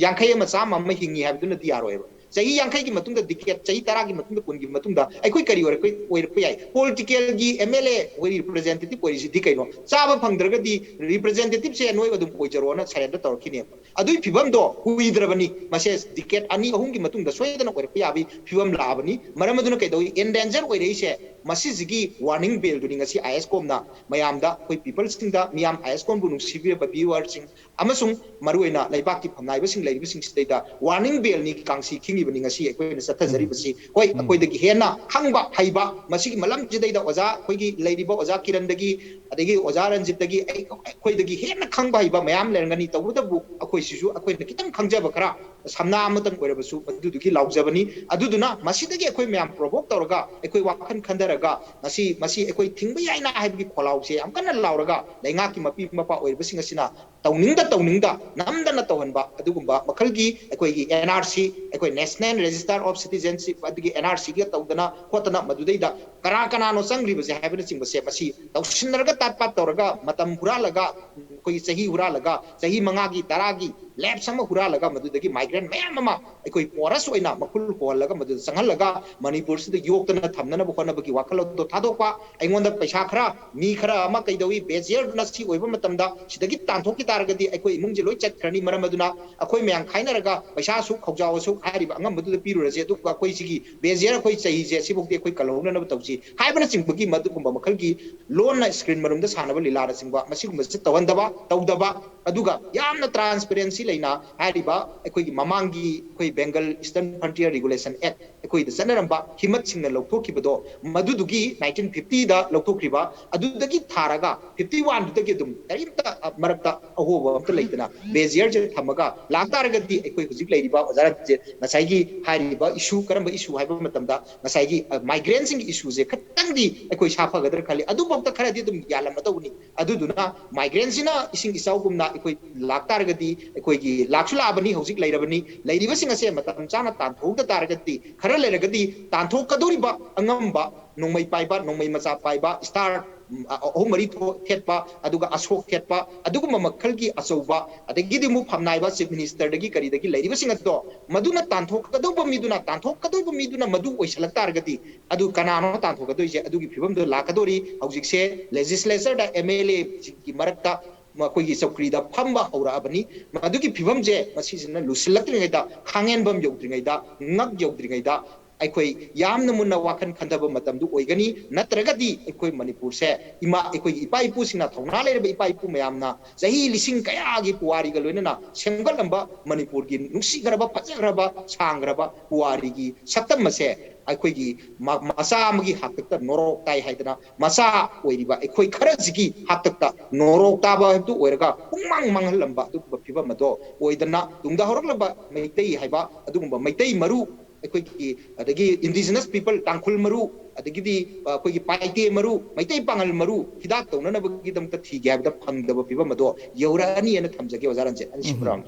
ꯌꯥꯡꯈꯩ ꯑꯃ, ꯆꯥꯝꯃ ꯑꯃ ꯍꯤꯡꯉꯤ ꯍꯥꯏꯕꯗꯨꯅꯗꯤ ꯌꯥꯔꯣꯏꯕ꯫ ꯆꯍꯤ ꯌꯥꯡꯈꯩꯒꯤ ꯃꯇꯨꯡꯗ, ꯗꯤꯀꯦꯠ ꯆꯍꯤ ꯇꯔꯥꯒꯤ ꯃꯇꯨꯡꯗ, ꯀꯨꯟꯒꯤ ꯃꯇꯨꯡꯗ ꯑꯩꯈꯣꯏ ꯀꯔꯤ ꯑꯣꯏꯔꯛꯄ, ꯑꯣꯏꯔꯛꯄ ꯌꯥꯏ? ꯄꯣꯂꯤꯇꯤꯀꯦꯜꯒꯤ ꯑꯦꯝ ꯑꯦꯜ ꯑꯦ ꯑꯩꯈꯣꯏ ꯔꯤꯄ꯭ꯔꯖꯦꯟꯇꯦꯇꯤꯚ ꯑꯣꯏꯔꯤꯁꯤꯗꯤ ꯀꯩꯅꯣ? ꯆꯥꯕ ꯐꯪꯗ꯭ꯔꯒꯗꯤ ꯔꯤꯄ꯭ꯔꯖꯦꯟꯇꯦꯇꯤꯚꯁꯦ ꯅꯣꯏ ꯑꯗꯨꯝ ꯑꯣꯏꯖꯔꯣꯅ ꯁꯔꯦꯟꯗꯔ ꯇꯧꯔꯛꯈꯤꯅꯦꯕ꯫ ꯑꯗꯨꯒꯤ ꯐꯤꯕꯝꯗꯣ ꯀꯨꯏꯗ꯭ꯔꯕꯅꯤ, ꯃꯁꯦ ꯗꯤꯀꯦꯠ ꯑꯅꯤ ꯑꯍꯨꯝꯒꯤ ꯃꯇꯨꯡꯗ ꯁꯣꯏꯗꯅ ꯑꯣꯏꯔꯛꯄ ꯌꯥꯕꯒꯤ ꯐꯤꯕꯝ ꯂꯥꯛꯑꯕꯅꯤ꯫ ꯃꯔꯝ ꯑꯗꯨꯅ ꯀꯩꯗꯧꯏ? ꯑꯦꯟꯗꯦꯟꯖꯔ ꯑꯣꯏꯔꯛꯏꯁꯦ ꯃꯁꯤꯁꯤꯒꯤ ꯋꯥꯔꯅꯤꯡ ꯕꯦꯜꯗꯨꯅꯤ ꯉꯁꯤ ꯑꯥꯏ ꯑꯦꯁ ꯀꯣꯝꯅ ꯃꯌꯥꯝꯗ, ꯑꯩꯈꯣꯏ ꯄꯤꯄꯜꯁꯤꯡꯗ, ꯃꯤꯌꯥꯝ ꯑꯥꯏ ꯑꯦꯁ ꯀꯣꯝꯕꯨ ꯅꯨꯡꯁꯤꯕꯤꯔꯕ ꯚ꯭ꯌꯨꯋꯔꯁꯤꯡ ꯑꯃꯁꯨꯡ ꯃꯔꯨꯑꯣꯏꯅ ꯂꯩꯕꯥꯛꯀꯤ ꯐꯝꯅꯥꯏꯕꯁꯤꯡ ꯂꯩꯔꯤꯕꯁꯤꯡꯁꯤꯗꯩꯗ ꯋꯥꯔꯅꯤꯡ ꯕꯦꯜꯅꯤ ꯀꯥꯡꯁꯤ ꯈꯤꯡꯉꯤꯕꯅꯤ ꯉꯁꯤ ꯑꯩꯈꯣꯏꯅ ꯆꯠꯊꯖꯔꯤꯕꯁꯤ꯫ ꯍꯣꯏ, ꯎꯝ꯫ ꯑꯩꯈꯣꯏꯗꯒꯤ ꯍꯦꯟꯅ ꯈꯪꯕ ꯍꯩꯕ, ꯃꯁꯤꯒꯤ ꯃꯂꯝꯁꯤꯗꯩꯗ ꯑꯣꯖꯥ, ꯑꯩꯈꯣꯏꯒꯤ ꯂꯩꯔꯤꯕ ꯑꯣꯖꯥ ꯀꯤꯔꯟꯗꯒꯤ, ꯑꯗꯒꯤ ꯑꯣꯖꯥ ꯔꯟꯖꯤꯠꯇꯒꯤ, ꯑꯩ, ꯑꯩꯈꯣꯏꯗꯒꯤ ꯍꯦꯟꯅ ꯈꯪꯕ ꯍꯩꯕ ꯃꯌꯥꯝ ꯂꯩꯔꯝꯒꯅꯤ꯫ ꯇꯧꯕꯇꯕꯨ ꯑꯩꯈꯣꯏꯁꯤꯁꯨ ꯑꯩꯈꯣꯏꯅ ꯈꯤꯇꯪ ꯈꯪꯖꯕ ꯈꯔ ꯁꯝꯅꯥ ꯑꯃꯇꯪ ꯑꯣꯏꯔꯕꯁꯨ ꯃꯗꯨꯗꯨꯒꯤ ꯂꯥꯎꯖꯕꯅꯤ꯫ ꯑꯗꯨꯗꯨꯅ ꯃꯁꯤꯗꯒꯤ ꯑꯩꯈꯣꯏ ꯃꯌꯥꯝ ꯄ꯭ꯔꯣꯚꯣꯛ ꯇꯧꯔꯒ, ꯑꯩꯈꯣꯏ ꯋꯥꯈꯜ ꯈꯟꯊꯔꯒ, ꯉꯁꯤ ꯃꯁꯤ ꯑꯩꯈꯣꯏ ꯊꯤꯡꯕ ꯌꯥꯏꯅ ꯍꯥꯏꯕꯒꯤ ꯈꯣꯜꯂꯥꯎꯁꯦ ꯌꯥꯝ ꯀꯟꯅ ꯂꯥꯎꯔꯒ, ꯂꯩꯉꯥꯛꯀꯤ ꯃꯄꯤ ꯃꯄꯥ ꯑꯣꯏꯔꯤꯕꯁꯤꯡ ꯑꯁꯤꯅ ꯇꯧꯅꯤꯡꯗ ꯇꯧꯅꯤꯡꯗ ꯅꯝꯗꯅ ꯇꯧꯍꯟꯕ ꯑꯗꯨꯒꯨꯝꯕ ꯃꯈꯜꯒꯤ ꯑꯩꯈꯣꯏꯒꯤ ꯑꯦꯟ ꯑꯥꯔ ꯁꯤ, ꯑꯩꯈꯣꯏ National Register of Citizenship, ꯑꯗꯨꯒꯤ ꯑꯦꯟ ꯑꯥꯔ ꯁꯤꯒ ꯇꯧꯗꯅ ꯈꯣꯠꯇꯅ ꯃꯗꯨꯗꯩꯗ ꯀꯅꯥ ꯀꯅꯥꯅꯣ ꯆꯪꯈ꯭ꯔꯤꯕꯁꯦ ꯍꯥꯏꯕꯅꯆꯤꯡꯕꯁꯦ ꯃꯁꯤ ꯇꯧꯁꯤꯟꯅꯔꯒ ꯇꯥꯠ ꯄꯥꯠ ꯇꯧꯔꯒ, ꯃꯇꯝ ꯍꯨꯔꯥꯜꯂꯒ, ꯑꯩꯈꯣꯏꯒꯤ ꯆꯍꯤ ꯍꯨꯔꯥꯜꯂꯒ, ꯆꯍꯤ ꯃꯉꯥꯒꯤ, ꯇꯔꯥꯒꯤ ꯂꯦꯞꯁ ꯑꯃ ꯍꯨꯔꯥꯜꯂꯒ, ꯃꯗꯨꯗꯒꯤ ꯃꯥꯏꯒ꯭ꯔꯦꯟ ꯃꯌꯥꯝ ꯑꯃ ꯑꯩꯈꯣꯏ ꯄꯣꯔꯁ ꯑꯣꯏꯅ ꯃꯈꯨꯜ ꯈꯣꯜꯍꯜꯂꯒ ꯃꯗꯨꯗ ꯆꯪꯍꯜꯂꯒ ꯃꯅꯤꯄꯨꯔꯁꯤꯗ ꯌꯣꯛꯇꯅ ꯊꯝꯅꯅꯕ ꯍꯣꯠꯅꯕꯒꯤ ꯋꯥꯈꯜꯂꯣꯟꯗꯣ ꯊꯥꯗꯣꯛꯄ꯫ ꯑꯩꯉꯣꯟꯗ ꯄꯩꯁꯥ ꯈꯔ, ꯃꯤ ꯈꯔ ꯑꯃ ꯀꯩꯗꯧꯏ, ꯕꯦꯖꯤꯌꯔꯗꯨꯅ ꯁꯤ ꯑꯣꯏꯕ ꯃꯇꯝꯗ ꯁꯤꯗꯒꯤ ꯇꯥꯟꯊꯣꯛꯈꯤ ꯇꯥꯔꯒꯗꯤ ꯑꯩꯈꯣꯏ ꯏꯃꯨꯡꯁꯦ ꯂꯣꯏ ꯆꯠꯈ꯭ꯔꯅꯤ꯫ ꯃꯔꯝ ꯑꯗꯨꯅ ꯑꯩꯈꯣꯏ ꯃꯌꯥꯝ ꯈꯥꯏꯅꯔꯒ ꯄꯩꯁꯥ ꯑꯁꯨꯛ, ꯈꯧꯖꯥꯎ ꯑꯁꯨꯛ ꯍꯥꯏꯔꯤꯕ ꯑꯉꯝꯕꯗꯨꯗ ꯄꯤꯔꯨꯔꯁꯦ, ꯑꯗꯨꯒ ꯑꯩꯈꯣꯏ ꯁꯤꯒꯤ ꯕꯦꯖꯤꯌꯔ ꯑꯩꯈꯣꯏ ꯆꯍꯤꯁꯦ ꯁꯤꯐꯥꯎꯗꯤ ꯑꯩꯈꯣꯏ ꯀꯜꯍꯧꯅꯅꯕ ꯇꯧꯁꯤ ꯍꯥꯏꯕꯅꯆꯤꯡꯕꯒꯤ ꯃꯗꯨꯒꯨꯝꯕ ꯃꯈꯜꯒꯤ ꯂꯣꯟꯅ ꯁ꯭ꯀ꯭ꯔꯤꯟ ꯃꯔꯨꯝꯗ ꯁꯥꯟꯅꯕ ꯂꯤꯂꯥꯅꯆꯤꯡꯕ ꯃꯁꯤꯒꯨꯝꯕꯁꯦ ꯇꯧꯍꯟꯗꯕ, ꯇꯧꯗꯕ, ꯑꯗꯨꯒ ꯌꯥꯝꯅ ꯇ꯭ꯔꯥꯟꯁꯄꯦꯔꯦꯟꯁꯤ ꯂꯩꯅ ꯍꯥꯏꯔꯤꯕ ꯑꯩꯈꯣꯏꯒꯤ ꯃꯃꯥꯡꯒꯤ ꯑꯩꯈꯣꯏ Bengal Eastern Frontier Regulation Act ꯑꯩꯈꯣꯏꯗ ꯆꯠꯅꯔꯝꯕ ꯍꯤꯃꯠꯁꯤꯡꯅ ꯂꯧꯊꯣꯛꯈꯤꯕꯗꯣ, ꯃꯗꯨꯗꯨꯒꯤ nineteen fiftyꯗ ꯂꯧꯊꯣꯛꯈ꯭ꯔꯤꯕ, ꯑꯗꯨꯗꯒꯤ ꯊꯥꯔꯒ fifty oneꯗꯨꯗꯒꯤ ꯑꯗꯨꯝ ꯀꯔꯤꯝꯇ, ꯑ, ꯃꯔꯛꯇ ꯑꯍꯣꯕ ꯑꯝꯇ ꯂꯩꯇꯅ ꯕꯦꯖꯤꯌꯔꯁꯦ ꯊꯝꯃꯒ ꯂꯥꯛꯇꯥꯔꯒꯗꯤ ꯑꯩꯈꯣꯏ ꯍꯧꯖꯤꯛ ꯂꯩꯔꯤꯕ ꯑꯣꯖꯥ ꯔꯟꯖꯤꯠ ꯉꯁꯥꯏꯒꯤ ꯍꯥꯏꯔꯤꯕ ꯏꯁꯨ, ꯀꯔꯝꯕ ꯏꯁꯨ ꯍꯥꯏꯕ ꯃꯇꯝꯗ ꯉꯁꯥꯏꯒꯤ, ꯑ, ꯃꯥꯏꯒ꯭ꯔꯦꯟꯁꯤꯡꯒꯤ ꯏꯁꯨꯁꯦ ꯈꯤꯇꯪꯗꯤ ꯑꯩꯈꯣꯏ ꯁꯥꯐꯒꯗ꯭ꯔꯥ ꯈꯜꯂꯤ꯫ ꯑꯗꯨꯐꯥꯎꯗ ꯈꯔꯗꯤ ꯑꯗꯨꯝ ꯌꯥꯜꯂꯝꯃꯗꯧꯕꯅꯤ꯫ ꯑꯗꯨꯗꯨꯅ ꯃꯥꯏꯒ꯭ꯔꯦꯟꯁꯤꯅ ꯏꯁꯤꯡ ꯏꯆꯥꯎꯒꯨꯝꯅ ꯑꯩꯈꯣꯏ ꯂꯥꯛꯇꯥꯔꯒꯗꯤ, ꯑꯩꯈꯣꯏꯒꯤ ꯂꯥꯛꯁꯨ ꯂꯥꯛꯑꯕꯅꯤ, ꯍꯧꯖꯤꯛ ꯂꯩꯔꯕꯅꯤ, ꯂꯩꯔꯤꯕꯁꯤꯡ ꯑꯁꯦ ꯃꯇꯝ ꯆꯥꯅ ꯇꯥꯟꯊꯣꯛꯍꯧꯗ ꯇꯥꯔꯒꯗꯤ, ꯈꯔ ꯂꯩꯔꯒꯗꯤ ꯇꯥꯟꯊꯣꯛꯀꯗꯧꯔꯤꯕ ꯑꯉꯝꯕ ꯅꯣꯡꯃꯩ ꯄꯥꯏꯕ, ꯅꯣꯡꯃꯩ ꯃꯆꯥ ꯄꯥꯏꯕ, ꯁ꯭ꯇꯥꯔ ꯎꯝ, ꯑ-, ꯑꯍꯨꯝ ꯃꯔꯤ ꯊꯣꯛ-, ꯊꯦꯠꯄ, ꯑꯗꯨꯒ ꯑꯁꯣꯛ ꯊꯦꯠꯄ, ꯑꯗꯨꯒꯨꯝꯕ ꯃꯈꯜꯒꯤ ꯑꯆꯧꯕ, ꯑꯗꯒꯤꯗꯤ ꯑꯃꯨꯛ ꯐꯝꯅꯥꯏꯕ chief ministerꯗꯒꯤ ꯀꯔꯤꯗꯒꯤ ꯂꯩꯔꯤꯕꯁꯤꯡ ꯑꯗꯣ, ꯃꯗꯨꯅ ꯇꯥꯟꯊꯣꯛꯀꯗꯧꯕ ꯃꯤꯗꯨꯅ, ꯇꯥꯟꯊꯣꯛꯀꯗꯧꯕ ꯃꯤꯗꯨꯅ ꯃꯗꯨ ꯑꯣꯏꯁꯜꯂꯛ ꯇꯥꯔꯒꯗꯤ, ꯑꯗꯨ ꯀꯅꯥꯅꯣ ꯇꯥꯟꯊꯣꯛꯀꯗꯣꯏꯁꯦ? ꯑꯗꯨꯒꯤ ꯐꯤꯕꯝꯗꯣ ꯂꯥꯛꯀꯗꯧꯔꯤ꯫ ꯍꯧꯖꯤꯛꯁꯦ legislatureꯗ MLAꯁꯤꯡꯒꯤ ꯃꯔꯛꯇ ꯃꯈꯣꯏꯒꯤ ꯆꯧꯀ꯭ꯔꯤꯗ ꯐꯝꯕ ꯍꯧꯔꯛꯑꯕꯅꯤ꯫ ꯃꯗꯨꯒꯤ ꯐꯤꯕꯝꯁꯦ ꯃꯁꯤꯁꯤꯅ ꯂꯨꯁꯤꯜꯂꯛꯇ꯭ꯔꯤꯉꯩꯗ, ꯈꯥꯡꯍꯦꯟꯐꯝ ꯌꯧꯗ꯭ꯔꯤꯉꯩꯗ, ꯉꯛ ꯌꯧꯗ꯭ꯔꯤꯉꯩꯗ, ꯑꯩꯈꯣꯏ ꯌꯥꯝꯅ ꯃꯨꯟꯅ ꯋꯥꯈꯜ ꯈꯟꯊꯕ ꯃꯇꯝꯗꯨ ꯑꯣꯏꯒꯅꯤ꯫ ꯅꯠꯇ꯭ꯔꯒꯗꯤ ꯑꯩꯈꯣꯏ ꯃꯅꯤꯄꯨꯔꯁꯦ ꯏꯃꯥ, ꯑꯩꯈꯣꯏꯒꯤ ꯏꯄꯥ ꯏꯄꯨꯁꯤꯡꯅ, ꯊꯧꯅꯥ ꯂꯩꯔꯕ ꯏꯄꯥ ꯏꯄꯨ ꯃꯌꯥꯝꯅ ꯆꯍꯤ ꯂꯤꯁꯤꯡ ꯀꯌꯥꯒꯤ ꯄꯨꯋꯥꯔꯤꯒ ꯂꯣꯏꯅꯅ ꯁꯦꯝꯒꯠꯂꯝꯕ ꯃꯅꯤꯄꯨꯔꯒꯤ ꯅꯨꯡꯁꯤꯈ꯭ꯔꯕ, ꯐꯖꯈ꯭ꯔꯕ, ꯁꯥꯡꯈ꯭ꯔꯕ ꯄꯨꯋꯥꯔꯤꯒꯤ ꯁꯛꯇꯝ ꯑꯁꯦ ꯑꯩꯈꯣꯏꯒꯤ ꯃ-, ꯃꯆꯥ ꯑꯃꯒꯤ ꯍꯥꯛꯇꯛꯇ ꯅꯣꯔꯣꯛ ꯇꯥꯏ ꯍꯥꯏꯗꯅ, ꯃꯆꯥ ꯑꯣꯏꯔꯤꯕ ꯑꯩꯈꯣꯏ ꯈꯔꯁꯤꯒꯤ ꯍꯥꯛꯇꯛꯇ ꯅꯣꯔꯣꯛ ꯇꯥꯕ ꯍꯥꯏꯕꯗꯨ ꯑꯣꯏꯔꯒ ꯄꯨꯡꯃꯥꯡ ꯃꯥꯡꯍꯜꯂꯝꯕ ꯑꯗꯨꯒꯨꯝꯕ ꯐꯤꯕꯝ ꯑꯗꯣ ꯑꯣꯏꯗꯅ, ꯇꯨꯡꯗ ꯍꯧꯔꯛꯂꯕ ꯃꯩꯇꯩ ꯍꯥꯏꯕ ꯑꯗꯨꯒꯨꯝꯕ ꯃꯩꯇꯩ ꯃꯔꯨ, ꯑꯩꯈꯣꯏꯒꯤ, ꯑꯗꯒꯤ indigenous people, ꯇꯥꯡꯈꯨꯜ ꯃꯔꯨ, ꯑꯗꯒꯤꯗꯤ, ꯑ, ꯑꯩꯈꯣꯏꯒꯤ ꯄꯥꯏꯇꯦ ꯃꯔꯨ, ꯃꯩꯇꯩ ꯄꯥꯉꯜ ꯃꯔꯨ ꯍꯤꯗꯥꯛ ꯇꯧꯅꯅꯕꯒꯤꯗꯃꯛꯇ ꯊꯤꯒꯦ ꯍꯥꯏꯕꯗ ꯐꯪꯗꯕ ꯐꯤꯕꯝ ꯑꯗꯣ ꯌꯧꯔꯛꯑꯅꯤꯅ ꯊꯝꯖꯒꯦ, ꯑꯣꯖꯥ ꯔꯟꯖꯤꯠ꯫ ꯑꯅꯤꯁꯨꯕ ꯎꯝ꯫ Round꯫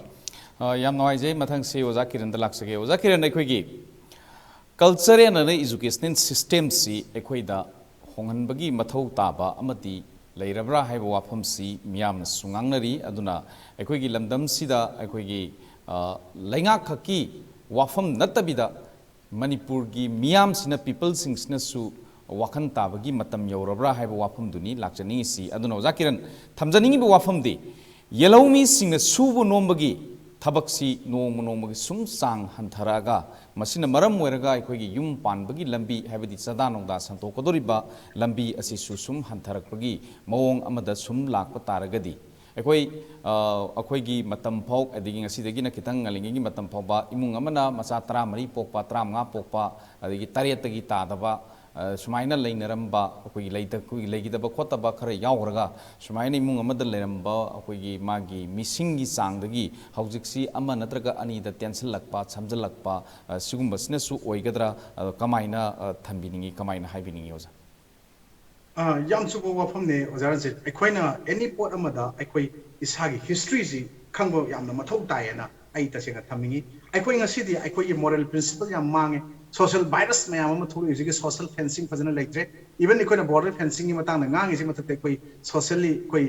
ꯑ, ꯌꯥꯝ ꯅꯨꯡꯉꯥꯏꯖꯩ꯫ ꯃꯊꯪꯁꯤ ꯑꯣꯖꯥ ꯀꯤꯔꯟꯗ ꯂꯥꯛꯆꯒꯦ꯫ ꯑꯣꯖꯥ ꯀꯤꯔꯟ, ꯑꯩꯈꯣꯏꯒꯤ cultural and educational systemꯁꯤ ꯑꯩꯈꯣꯏꯗ ꯍꯣꯡꯍꯟꯕꯒꯤ ꯃꯊꯧ ꯇꯥꯕ ꯑꯃꯗꯤ ꯂꯩꯔꯕ꯭ꯔꯥ ꯍꯥꯏꯕ ꯋꯥꯐꯝꯁꯤ ꯃꯤꯌꯥꯝꯅꯁꯨ ꯉꯥꯡꯅꯔꯤ꯫ ꯑꯗꯨꯅ ꯑꯩꯈꯣꯏꯒꯤ ꯂꯝꯗꯝꯁꯤꯗ ꯑꯩꯈꯣꯏꯒꯤ, ꯑ, ꯂꯩꯉꯥꯛꯈꯛꯀꯤ ꯋꯥꯐꯝ ꯅꯠꯇꯕꯤꯗ ꯃꯅꯤꯄꯨꯔꯒꯤ ꯃꯤꯌꯥꯝꯁꯤꯅ, peopleꯁꯤꯡꯁꯤꯅꯁꯨ ꯋꯥꯈꯜ ꯇꯥꯕꯒꯤ ꯃꯇꯝ ꯌꯧꯔꯕ꯭ꯔꯥ ꯍꯥꯏꯕ ꯋꯥꯐꯝꯗꯨꯅꯤ ꯂꯥꯛꯆꯅꯤꯡꯉꯤꯁꯤ꯫ ꯑꯗꯨꯅ ꯑꯣꯖꯥ ꯀꯤꯔꯟ, ꯊꯝꯖꯅꯤꯡꯉꯤꯕ ꯋꯥꯐꯝꯗꯤ, ꯌꯦꯜꯍꯧꯃꯤꯁꯤꯡꯅ ꯁꯨꯕ ꯅꯣꯝꯕꯒꯤ ꯊꯕꯛꯁꯤ ꯅꯣꯡꯃ ꯅꯣꯡꯃꯒꯤ ꯁꯨꯝ ꯆꯥꯡ ꯍꯟꯊꯔꯛꯑꯒ, ꯃꯁꯤꯅ ꯃꯔꯝ ꯑꯣꯏꯔꯒ ꯑꯩꯈꯣꯏꯒꯤ ꯌꯨꯝ ꯄꯥꯟꯕꯒꯤ ꯂꯝꯕꯤ, ꯍꯥꯏꯕꯗꯤ ꯆꯥꯗꯥ ꯅꯧꯗꯥ ꯁꯟꯇꯣꯛꯀꯗꯧꯔꯤꯕ ꯂꯝꯕꯤ ꯑꯁꯤꯁꯨ ꯁꯨꯝ ꯍꯟꯊꯔꯛꯄꯒꯤ ꯃꯑꯣꯡ ꯑꯃꯗ ꯁꯨꯝ ꯂꯥꯛꯄ ꯇꯥꯔꯒꯗꯤ, ꯑꯩꯈꯣꯏ, ꯑ, ꯑꯩꯈꯣꯏꯒꯤ ꯃꯇꯝ ꯐꯥꯎ, ꯑꯗꯒꯤ ꯉꯁꯤꯗꯒꯤꯅ ꯈꯤꯇꯪ ꯉꯜꯂꯤꯉꯩꯒꯤ ꯃꯇꯝ ꯐꯥꯎꯕ ꯏꯃꯨꯡ ꯑꯃꯅ ꯃꯆꯥ ꯇꯔꯥꯃꯔꯤ ꯄꯣꯛꯄ, ꯇꯔꯥꯃꯉꯥ ꯄꯣꯛꯄ, ꯑꯗꯒꯤ ꯇꯔꯦꯠꯇꯒꯤ ꯇꯥꯗꯕ, ꯑ, ꯁꯨꯃꯥꯏꯅ ꯂꯩꯅꯔꯝꯕ, ꯑꯩꯈꯣꯏꯒꯤ ꯂꯩꯇ-, ꯑꯩꯈꯣꯏꯒꯤ ꯂꯩꯈꯤꯗꯕ ꯈꯣꯠꯇꯕ ꯈꯔ ꯌꯥꯎꯈ꯭ꯔꯒ, ꯁꯨꯃꯥꯏꯅ ꯏꯃꯨꯡ ꯑꯃꯗ ꯂꯩꯔꯝꯕ ꯑꯩꯈꯣꯏꯒꯤ ꯃꯥꯒꯤ ꯃꯤꯁꯤꯡꯒꯤ ꯆꯥꯡꯗꯒꯤ ꯍꯧꯖꯤꯛꯁꯤ ꯑꯃ ꯅꯠꯇ꯭ꯔꯒ ꯑꯅꯤꯗ ꯇꯦꯟꯁꯤꯜꯂꯛꯄ, ꯁꯝꯖꯤꯜꯂꯛꯄ, ꯑ, ꯁꯤꯒꯨꯝꯕꯁꯤꯅꯁꯨ ꯑꯣꯏꯒꯗ꯭ꯔꯥ? ꯑ, ꯀꯃꯥꯏꯅ, ꯑ, ꯊꯝꯕꯤꯅꯤꯡꯉꯤ, ꯀꯃꯥꯏꯅ ꯍꯥꯏꯕꯤꯅꯤꯡꯉꯤ, ꯑꯣꯖꯥ? ꯑ, ꯌꯥꯝ ꯆꯨꯝꯕ ꯋꯥꯐꯝꯅꯦ, ꯑꯣꯖꯥ ꯔꯟꯖꯤꯠ꯫ ꯑꯩꯈꯣꯏꯅ any ꯄꯣꯠ ꯑꯃꯗ ꯑꯩꯈꯣꯏ ꯏꯁꯥꯒꯤ historyꯁꯤ ꯈꯪꯕ ꯌꯥꯝꯅ ꯃꯊꯧ ꯇꯥꯏꯌꯦꯅ ꯑꯩ ꯇꯁꯦꯡꯅ ꯊꯝꯅꯤꯡꯉꯤ꯫ ꯑꯩꯈꯣꯏ ꯉꯁꯤꯗꯤ ꯑꯩꯈꯣꯏꯒꯤ moral principle ꯌꯥꯝ ꯃꯥꯡꯉꯦ꯫ ꯁꯣꯁꯤꯌꯦꯜ ꯚꯥꯏꯔꯁ ꯃꯌꯥꯝ ꯑꯃ ꯊꯣꯛꯂꯛꯏ ꯍꯧꯖꯤꯛꯀꯤ ꯁꯣꯁꯤꯌꯦꯜ ꯐꯦꯟꯁꯤꯡ ꯐꯖꯅ ꯂꯩꯇ꯭ꯔꯦ꯫ ꯏꯚꯟ ꯑꯩꯈꯣꯏꯅ ꯕꯣꯔꯗꯔ ꯐꯦꯟꯁꯤꯡꯒꯤ ꯃꯇꯥꯡꯗ ꯉꯥꯡꯉꯤꯁꯤ ꯃꯊꯛꯇ ꯑꯩꯈꯣꯏ ꯁꯣꯁꯤꯌꯦꯜꯂꯤ ꯑꯩꯈꯣꯏ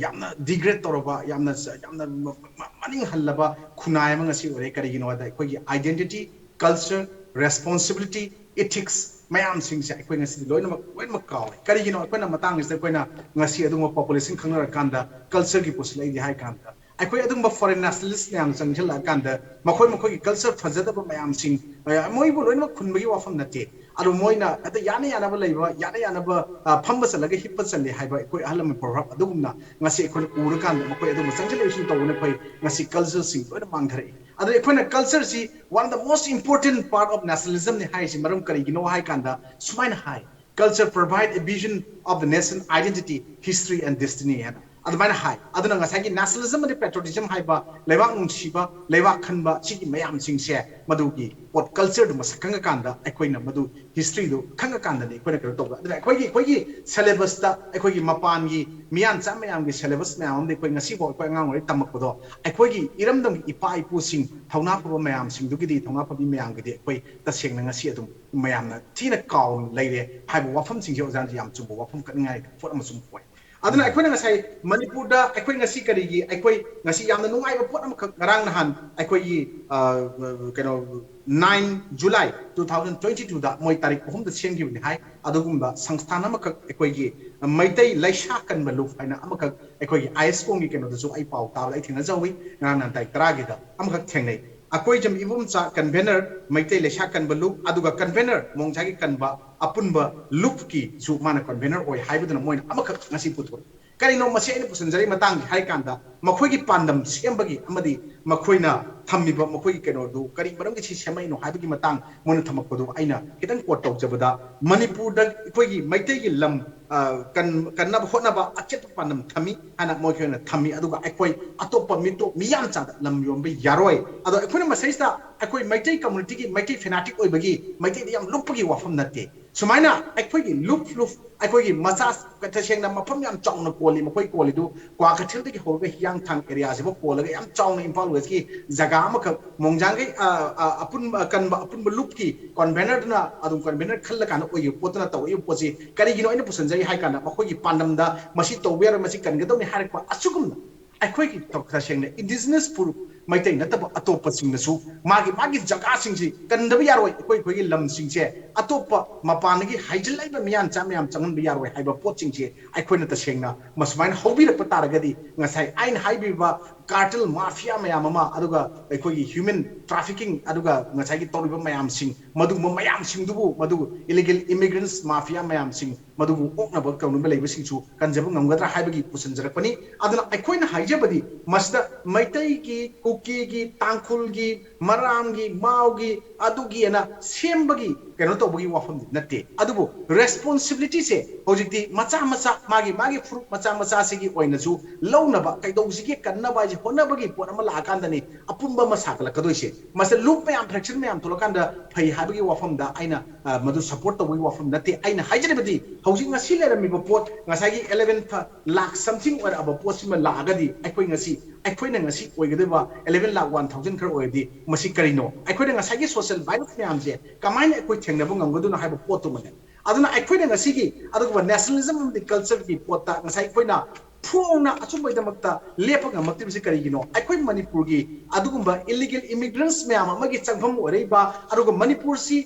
ꯌꯥꯝꯅ ꯗꯤꯒ꯭ꯔꯦꯗ ꯇꯧꯔꯕ, ꯌꯥꯝꯅ ꯌꯥꯝꯅ ꯃꯅꯤꯡ ꯍꯜꯂꯕ ꯈꯨꯟꯅꯥꯏ ꯑꯃ ꯉꯁꯤ ꯑꯣꯏꯔꯦ꯫ ꯀꯔꯤꯒꯤꯅꯣ ꯍꯥꯏꯕꯗ ꯑꯩꯈꯣꯏꯒꯤ identity, culture, responsibility, ethics ꯃꯌꯥꯝꯁꯤꯡꯁꯦ ꯑꯩꯈꯣꯏ ꯉꯁꯤꯗꯤ ꯂꯣꯏꯅꯃꯛ ꯂꯣꯏꯅꯃꯛ ꯀꯥꯎꯔꯦ꯫ ꯀꯔꯤꯒꯤꯅꯣ? ꯑꯩꯈꯣꯏꯅ ꯃꯇꯥꯡꯁꯤꯗ ꯑꯩꯈꯣꯏꯅ ꯉꯁꯤ ꯑꯗꯨꯒꯨꯝꯕ ꯄꯣꯄꯨꯂꯦꯁꯟ ꯈꯪꯅꯔꯀꯥꯟꯗ ꯀꯜꯆꯔꯒꯤ ꯄꯨꯁꯤꯜꯂꯛꯏꯗꯤ ꯍꯥꯏ ꯀꯥꯟꯗ ꯑꯩꯈꯣꯏ ꯑꯗꯨꯝꯕ ꯐꯣꯔꯦꯟ ꯅꯦꯁꯅꯦꯂꯤꯁ ꯃꯌꯥꯝ ꯆꯪꯁꯤꯜꯂꯛꯑꯀꯥꯟꯗ ꯃꯈꯣꯏ ꯃꯈꯣꯏꯒꯤ ꯀꯜꯆꯔ ꯐꯖꯗꯕ ꯃꯌꯥꯝꯁꯤꯡ ꯃꯣꯏꯕꯨ ꯂꯣꯏꯅꯃꯛ ꯈꯨꯟꯕꯒꯤ ꯋꯥꯐꯝ ꯅꯠꯇꯦ꯫ ꯑꯗꯣ ꯃꯣꯏꯅ ꯍꯦꯛꯇ ꯌꯥꯅ ꯌꯥꯅꯕ ꯂꯩꯕ, ꯌꯥꯅ ꯌꯥꯅꯕ ꯐꯝꯕ ꯆꯠꯂꯒ ꯍꯤꯞꯄ ꯆꯠꯂꯦ ꯍꯥꯏꯕ ꯑꯩꯈꯣꯏ ꯑꯍꯜ ꯂꯃꯟ ꯄ꯭ꯔꯣꯚꯔꯕ ꯑꯗꯨꯒꯨꯝꯅ ꯉꯁꯤ ꯑꯩꯈꯣꯏꯅ ꯎꯔꯀꯥꯟꯗ ꯃꯈꯣꯏ ꯑꯗꯨꯝꯕ ꯆꯪꯁꯤꯜꯂꯛꯏꯁꯤꯡ ꯇꯧꯕꯅ ꯑꯩꯈꯣꯏ ꯉꯁꯤ ꯀꯜꯆꯔꯁꯤꯡ ꯂꯣꯏꯅ ꯃꯥꯡꯊꯔꯛꯏ꯫ ꯑꯗꯣ ꯑꯩꯈꯣꯏꯅ ꯀꯜꯆꯔꯁꯤ one of the most important part of nationalism ꯅꯤ ꯍꯥꯏꯔꯤꯁꯤ ꯃꯔꯝ ꯀꯔꯤꯒꯤꯅꯣ ꯍꯥꯏ ꯀꯥꯟꯗ ꯁꯨꯃꯥꯏꯅ ꯍꯥꯏ, "Culture provide a vision of the nation identity, history and destiny" ꯍꯥꯏꯅ ꯑꯗꯨꯃꯥꯏꯅ ꯍꯥꯏ꯫ ꯑꯗꯨꯅ ꯉꯁꯥꯏꯒꯤ ꯅꯦꯁꯅꯦꯂꯤꯖꯝ ꯑꯃꯗꯤ ꯄꯦꯇ꯭ꯔꯣꯇꯤꯖꯝ ꯍꯥꯏꯕ ꯂꯩꯕꯥꯛ ꯅꯨꯡꯁꯤꯕ, ꯂꯩꯕꯥꯛ ꯈꯟꯕ ꯁꯤꯒꯤ ꯃꯌꯥꯝꯁꯤꯡꯁꯦ ꯃꯗꯨꯒꯤ ꯄꯣꯠ ꯀꯜꯆꯔꯗꯨ ꯃꯁꯛ ꯈꯪꯉꯀꯥꯟꯗ ꯑꯩꯈꯣꯏꯅ ꯃꯗꯨ ꯍꯤꯁꯇ꯭ꯔꯤꯗꯨ ꯈꯪꯉꯀꯥꯟꯗꯗꯤ ꯑꯩꯈꯣꯏꯅ ꯀꯩꯅꯣ ꯇꯧꯕ꯫ ꯑꯗꯨꯅ ꯑꯩꯈꯣꯏꯒꯤ ꯑꯩꯈꯣꯏꯒꯤ ꯁꯦꯂꯦꯕꯁꯇ ꯑꯩꯈꯣꯏꯒꯤ ꯃꯄꯥꯟꯒꯤ ꯃꯤꯌꯥꯟꯆꯥ ꯃꯌꯥꯝꯒꯤ ꯁꯦꯂꯦꯕꯁ ꯃꯌꯥꯝ ꯑꯃꯗꯤ ꯑꯩꯈꯣꯏ ꯉꯁꯤꯐꯥꯎ ꯑꯩꯈꯣꯏ ꯑꯉꯥꯡ ꯑꯣꯏꯔꯤꯉꯩ ꯇꯝꯃꯛꯄꯗꯣ ꯑꯩꯈꯣꯏꯒꯤ ꯏꯔꯝꯗꯝꯒꯤ ꯏꯄꯥ ꯏꯄꯨꯁꯤꯡ ꯊꯧꯅꯥ ꯐꯕ ꯃꯌꯥꯝꯁꯤꯡꯗꯨꯒꯤꯗꯤ, ꯊꯧꯅꯥ ꯐꯕꯤ ꯃꯌꯥꯝꯒꯤꯗꯤ ꯑꯩꯈꯣꯏ ꯇꯁꯦꯡꯅ ꯉꯁꯤ ꯑꯗꯨꯝ ꯃꯌꯥꯝꯅ ꯊꯤꯅ ꯀꯥꯎꯅ ꯂꯩꯔꯦ ꯍꯥꯏꯕ ꯋꯥꯐꯝꯁꯤꯡꯁꯦ ꯑꯣꯖꯥꯅ ꯌꯥꯝ ꯆꯨꯝꯕ ꯋꯥꯐꯝ ꯀꯠꯅꯤꯡꯉꯥꯏ ꯄꯣꯠ ꯑꯃꯁꯨ ꯑꯣꯏ꯫ ꯑꯗꯨꯅ ꯑꯩꯈꯣꯏꯅ ꯉꯁꯥꯏ ꯃꯅꯤꯄꯨꯔꯗ ꯑꯩꯈꯣꯏ ꯉꯁꯤ ꯀꯔꯤꯒꯤ ꯑꯩꯈꯣꯏ ꯉꯁꯤ ꯌꯥꯝꯅ ꯅꯨꯡꯉꯥꯏꯕ ꯄꯣꯠ ꯑꯃꯈꯛ ꯉꯔꯥꯡ ꯅꯍꯥꯟ ꯑꯩꯈꯣꯏꯒꯤ ꯑ, ꯀꯩꯅꯣ nine July two thousand twenty two ꯗ ꯃꯣꯏ ꯇꯥꯔꯤꯛ ꯑꯍꯨꯝꯗ ꯁꯦꯝꯈꯤꯕꯅꯤ ꯍꯥꯏ꯫ ꯑꯗꯨꯒꯨꯝꯕ ꯁꯪꯁꯊꯥꯟ ꯑꯃꯈꯛ ꯑꯩꯈꯣꯏꯒꯤ ꯃꯩꯇꯩ ꯂꯩꯁꯥ ꯀꯟꯕ ꯂꯨꯞ ꯍꯥꯏꯅ ꯑꯃꯈꯛ ꯑꯩꯈꯣꯏꯒꯤ ꯑꯥꯏ ꯑꯦꯁ ꯀꯣꯝꯒꯤ ꯀꯩꯅꯣꯗꯁꯨ ꯑꯩ ꯄꯥꯎ ꯇꯥꯕꯗ ꯑꯩ ꯊꯦꯡꯅꯖꯍꯧꯋꯤ꯫ ꯉꯔꯥꯡ ꯅꯍꯥꯟ ꯇꯥꯔꯤꯛ ꯇꯔꯥꯒꯤꯗ ꯑꯃꯈꯛ ꯊꯦꯡꯅꯩ꯫ ꯑꯩꯈꯣꯏ ꯖꯝ ꯏꯕꯣꯝꯆꯥ ꯀꯟꯚꯦꯅꯔ ꯃꯩꯇꯩ ꯂꯩꯁꯥ ꯀꯟꯕ ꯂꯨꯞ, ꯑꯗꯨꯒ ꯀꯟꯚꯦꯅꯔ ꯃꯣꯡꯖꯥꯒꯤ ꯀꯟꯕ ꯑꯄꯨꯟꯕ ꯂꯨꯞꯀꯤꯁꯨ ꯃꯥꯅ ꯀꯟꯚꯦꯅꯔ ꯑꯣꯏ ꯍꯥꯏꯕꯗꯨꯅ ꯃꯣꯏꯅ ꯑꯃꯈꯛ ꯉꯁꯤ ꯄꯨꯊꯣꯛꯏ꯫ ꯀꯔꯤꯅꯣ ꯃꯁꯤ ꯑꯩꯅ ꯄꯨꯁꯤꯟꯖꯔꯤꯕ ꯃꯇꯥꯡꯁꯤ ꯍꯥꯏ ꯀꯥꯟꯗ ꯃꯈꯣꯏꯒꯤ ꯄꯥꯟꯗꯝ ꯁꯦꯝꯕꯒꯤ ꯑꯃꯗꯤ ꯃꯈꯣꯏꯅ ꯊꯝꯃꯤꯕ ꯃꯈꯣꯏꯒꯤ ꯀꯩꯅꯣꯗꯨ ꯀꯔꯤ ꯃꯔꯝꯒꯤ ꯁꯤ ꯁꯦꯝꯃꯛꯏꯅꯣ ꯍꯥꯏꯕꯒꯤ ꯃꯇꯥꯡ ꯃꯣꯏꯅ ꯊꯝꯃꯛꯄꯗꯨ ꯑꯩꯅ ꯈꯤꯇꯪ ꯀꯣꯠ ꯇꯧꯖꯕꯗ, ꯃꯅꯤꯄꯨꯔꯗ ꯑꯩꯈꯣꯏꯒꯤ ꯃꯩꯇꯩꯒꯤ ꯂꯝ ꯑ, ꯀꯟ-, ꯀꯟꯅꯕ ꯍꯣꯠꯅꯕ ꯑꯆꯦꯠꯄ ꯄꯥꯟꯗꯝ ꯊꯝꯃꯤ ꯍꯥꯏꯅ ꯃꯣꯏꯈꯩꯅ ꯊꯝꯃꯤ꯫ ꯑꯗꯨꯒ ꯑꯩꯈꯣꯏ ꯑꯇꯣꯞꯄ ꯃꯤꯇꯣꯞ ꯃꯤꯌꯥꯟꯆꯥꯗ ꯂꯝ ꯌꯣꯟꯕ ꯌꯥꯔꯣꯏ꯫ ꯑꯗꯣ ꯑꯩꯈꯣꯏꯅ ꯃꯁꯤꯗꯩꯁꯤꯗ ꯑꯩꯈꯣꯏ ꯃꯩꯇꯩ ꯀꯝꯃꯨꯅꯤꯇꯤꯒꯤ ꯃꯩꯇꯩ ꯐꯦꯅꯥꯇꯤꯛ ꯑꯣꯏꯕꯒꯤ ꯃꯩꯇꯩꯗ ꯌꯥꯝ ꯂꯨꯞꯄꯒꯤ ꯋꯥꯐꯝ ꯅꯠꯇꯦ꯫ ꯁꯨꯃꯥꯏꯅ ꯑꯩꯈꯣꯏꯒꯤ ꯂꯨꯞ ꯂꯨꯞ ꯑꯩꯈꯣꯏꯒꯤ ꯃꯆꯥ, ꯇꯁꯦꯡꯅ ꯃꯐꯝ ꯌꯥꯝ ꯆꯥꯎꯅ ꯀꯣꯜꯂꯤ꯫ ꯃꯈꯣꯏ ꯀꯣꯜꯂꯤꯗꯨ ꯀ꯭ꯋꯥꯀꯩꯊꯦꯜꯗꯒꯤ ꯍꯧꯔꯒ ꯍꯤꯌꯥꯡꯊꯥꯡ ꯑꯦꯔꯤꯌꯥꯁꯤꯐꯥꯎ ꯀꯣꯜꯂꯒ ꯌꯥꯝ ꯆꯥꯎꯅ ꯏꯝꯐꯥꯜ ꯋꯦꯁꯀꯤ ꯖꯒꯥ ꯑꯃꯈꯛ ꯃꯣꯡꯖꯥꯡꯒꯩ ꯑ, ꯑ, ꯑꯄꯨꯟꯕ ꯀꯟꯕ ꯑꯄꯨꯟꯕ ꯂꯨꯞꯀꯤ ꯀꯟꯚꯦꯅꯔꯗꯨꯅ ꯑꯗꯨꯝ ꯀꯟꯚꯦꯅꯔ ꯈꯜꯂꯀꯥꯟꯗ ꯑꯣꯏꯈꯤꯕ ꯄꯣꯠꯇꯨꯅ ꯇꯧꯔꯛꯏꯕ ꯄꯣꯠꯁꯤ ꯀꯔꯤꯒꯤꯅꯣ ꯑꯩꯅ ꯄꯨꯁꯟꯖꯔꯤ ꯍꯥꯏ ꯀꯥꯟꯗ ꯃꯈꯣꯏꯒꯤ ꯄꯥꯟꯗꯝꯗ ꯃꯁꯤ ꯇꯧꯕ ꯌꯥꯔꯣꯏ, ꯃꯁꯤ ꯀꯟꯒꯗꯧꯅꯤ ꯍꯥꯏꯔꯛꯄ ꯑꯁꯤꯒꯨꯝꯅ ꯑꯩꯈꯣꯏꯒꯤ ꯇ-, ꯇꯁꯦꯡꯅ ꯏꯟꯗꯤꯖꯤꯅꯁ ꯄꯨꯔꯨꯞ ꯃꯩꯇꯩ ꯅꯠꯇꯕ ꯑꯇꯣꯞꯄꯁꯤꯡꯅꯁꯨ ꯃꯥꯒꯤ ꯃꯥꯒꯤ ꯖꯒꯥꯁꯤꯡꯁꯤ ꯀꯟꯗꯕ ꯌꯥꯔꯣꯏ꯫ ꯑꯩꯈꯣꯏ ꯑꯩꯈꯣꯏꯒꯤ ꯂꯝꯁꯤꯡꯁꯦ ꯑꯇꯣꯞꯄ ꯃꯄꯥꯟꯗꯒꯤ ꯍꯥꯏꯖꯤꯜꯂꯛꯏꯕ ꯃꯤꯌꯥꯟꯆꯥ ꯃꯌꯥꯝ ꯆꯪꯍꯟꯕ ꯌꯥꯔꯣꯏ ꯍꯥꯏꯕ ꯄꯣꯠꯁꯤꯡꯁꯦ ꯑꯩꯈꯣꯏꯅ ꯇꯁꯦꯡꯅ ꯃꯁꯨꯃꯥꯏꯅ ꯍꯧꯕꯤꯔꯛꯄ ꯇꯥꯔꯒꯗꯤ ꯉꯁꯥꯏ ꯑꯩꯅ ꯍꯥꯏꯕꯤꯕ ꯀꯥꯔꯇꯦꯜ ꯃꯥꯐꯤꯌꯥ ꯃꯌꯥꯝ ꯑꯃ, ꯑꯗꯨꯒ ꯑꯩꯈꯣꯏꯒꯤ ꯍ꯭ꯌꯨꯃꯦꯟ ꯇ꯭ꯔꯥꯐꯤꯀꯤꯡ, ꯑꯗꯨꯒ ꯉꯁꯥꯏꯒꯤ ꯇꯧꯔꯤꯕ ꯃꯌꯥꯝꯁꯤꯡ, ꯃꯗꯨꯒꯨꯝꯕ ꯃꯌꯥꯝꯁꯤꯡꯗꯨꯕꯨ, ꯃꯗꯨ ꯏꯂꯤꯒꯦꯜ ꯏꯃꯤꯒ꯭ꯔꯦꯟꯁ ꯃꯥꯐꯤꯌꯥ ꯃꯌꯥꯝꯁꯤꯡ, ꯃꯗꯨꯕꯨ ꯑꯣꯛꯅꯕ ꯇꯧꯅꯕ ꯂꯩꯕꯁꯤꯡꯁꯨ ꯀꯟꯖꯕ ꯉꯝꯒꯗ꯭ꯔꯥ ꯍꯥꯏꯕꯒꯤ ꯄꯨꯁꯤꯟꯖꯔꯛꯄꯅꯤ꯫ ꯑꯗꯨꯅ ꯑꯩꯈꯣꯏꯅ ꯍꯥꯏꯖꯕꯗꯤ ꯃꯁꯤꯗ ꯃꯩꯇꯩꯒꯤ, ꯀꯨꯀꯤꯒꯤ, ꯇꯥꯡꯈꯨꯜꯒꯤ, ꯃꯔꯥꯝꯒꯤ, ꯃꯥꯎꯒꯤ, ꯑꯗꯨꯒꯤ ꯑꯅ ꯁꯦꯝꯕꯒꯤ ꯀꯩꯅꯣ ꯇꯧꯕꯒꯤ ꯋꯥꯐꯝꯗꯤ ꯅꯠꯇꯦ꯫ ꯑꯗꯨꯕꯨ ꯔꯦꯁꯄꯣꯟꯁꯤꯕꯤꯂꯤꯇꯤꯁꯦ ꯍꯧꯖꯤꯛꯇꯤ ꯃꯆꯥ ꯃꯆꯥ, ꯃꯥꯒꯤ ꯃꯥꯒꯤ ꯐꯨꯔꯨꯞ ꯃꯆꯥ ꯃꯆꯥꯁꯤꯒꯤ ꯑꯣꯏꯅꯁꯨ ꯂꯧꯅꯕ, ꯀꯩꯗꯧꯁꯤꯒꯦ, ꯀꯟꯅꯕ ꯍꯥꯏꯁꯦ ꯍꯣꯠꯅꯕꯒꯤ ꯄꯣꯠ ꯑꯃ ꯂꯥꯛꯑꯀꯥꯟꯗꯅꯤ ꯑꯄꯨꯟꯕ ꯑꯃ ꯁꯥꯒꯠꯂꯛꯀꯗꯣꯏꯁꯦ꯫ ꯃꯁꯤꯗ ꯂꯨꯞ ꯃꯌꯥꯝ, ꯐ꯭ꯔꯦꯛꯆꯔ ꯃꯌꯥꯝ ꯊꯣꯛꯂꯛꯀꯥꯟꯗ ꯐꯩ ꯍꯥꯏꯕꯒꯤ ꯋꯥꯐꯝꯗ ꯑꯩꯅ, ꯑ, ꯃꯗꯨ ꯁꯄꯣꯔꯠ ꯇꯧꯕꯒꯤ ꯋꯥꯐꯝ ꯅꯠꯇꯦ꯫ ꯑꯩꯅ ꯍꯥꯏꯖꯔꯤꯕꯗꯤ ꯍꯧꯖꯤꯛ ꯉꯁꯤ ꯂꯩꯔꯝꯃꯤꯕ ꯄꯣꯠ, ꯉꯁꯥꯏꯒꯤ ꯑꯦꯂꯦꯚꯦꯟ ꯂꯥꯛ ꯁꯝꯊꯤꯡ ꯑꯣꯏꯔꯛꯑꯕ ꯄꯣꯠꯁꯤꯃ ꯂꯥꯛꯑꯒꯗꯤ ꯑꯩꯈꯣꯏ ꯉꯁꯤ, ꯑꯩꯈꯣꯏꯅ ꯉꯁꯤ ꯑꯣꯏꯒꯗꯣꯏꯕ ꯑꯦꯂꯦꯚꯦꯟ ꯂꯥꯛ ꯋꯥꯟ ꯊꯥꯎꯖꯟ ꯈꯔ ꯑꯣꯏꯔꯗꯤ ꯃꯁꯤ ꯀꯔꯤꯅꯣ? ꯑꯩꯈꯣꯏꯅ ꯉꯁꯥꯏꯒꯤ ꯁꯣꯁꯤꯌꯦꯜ ꯚꯥꯏꯔꯁ ꯃꯌꯥꯝꯁꯦ ꯀꯃꯥꯏꯅ ꯑꯩꯈꯣꯏ ꯊꯦꯡꯅꯕ ꯉꯝꯒꯗꯣꯏꯅꯣ ꯍꯥꯏꯕ ꯄꯣꯠꯇꯨꯃꯅꯦ꯫ ꯑꯗꯨꯅ ꯑꯩꯈꯣꯏꯅ ꯉꯁꯤꯒꯤ ꯑꯗꯨꯒꯨꯝꯕ ꯅꯦꯁꯅꯦꯂꯤꯖꯝ ꯑꯃꯗꯤ ꯀꯜꯆꯔꯒꯤ ꯄꯣꯠꯇ ꯉꯁꯥꯏ ꯑꯩꯈꯣꯏꯅ ꯐꯣꯡꯅ ꯑꯆꯨꯝꯕꯒꯤꯗꯃꯛꯇ ꯂꯦꯞꯄ ꯉꯝꯃꯛꯇ꯭ꯔꯤꯕꯁꯤ ꯀꯔꯤꯒꯤꯅꯣ? ꯑꯩꯈꯣꯏ ꯃꯅꯤꯄꯨꯔꯒꯤ ꯑꯗꯨꯒꯨꯝꯕ ꯏꯂꯤꯒꯦꯜ ꯏꯃꯤꯒ꯭ꯔꯦꯟꯁ ꯃꯌꯥꯝ ꯑꯃꯒꯤ ꯆꯪꯐꯝ ꯑꯣꯏꯔꯛꯏꯕ, ꯑꯗꯨꯒ ꯃꯅꯤꯄꯨꯔꯁꯤ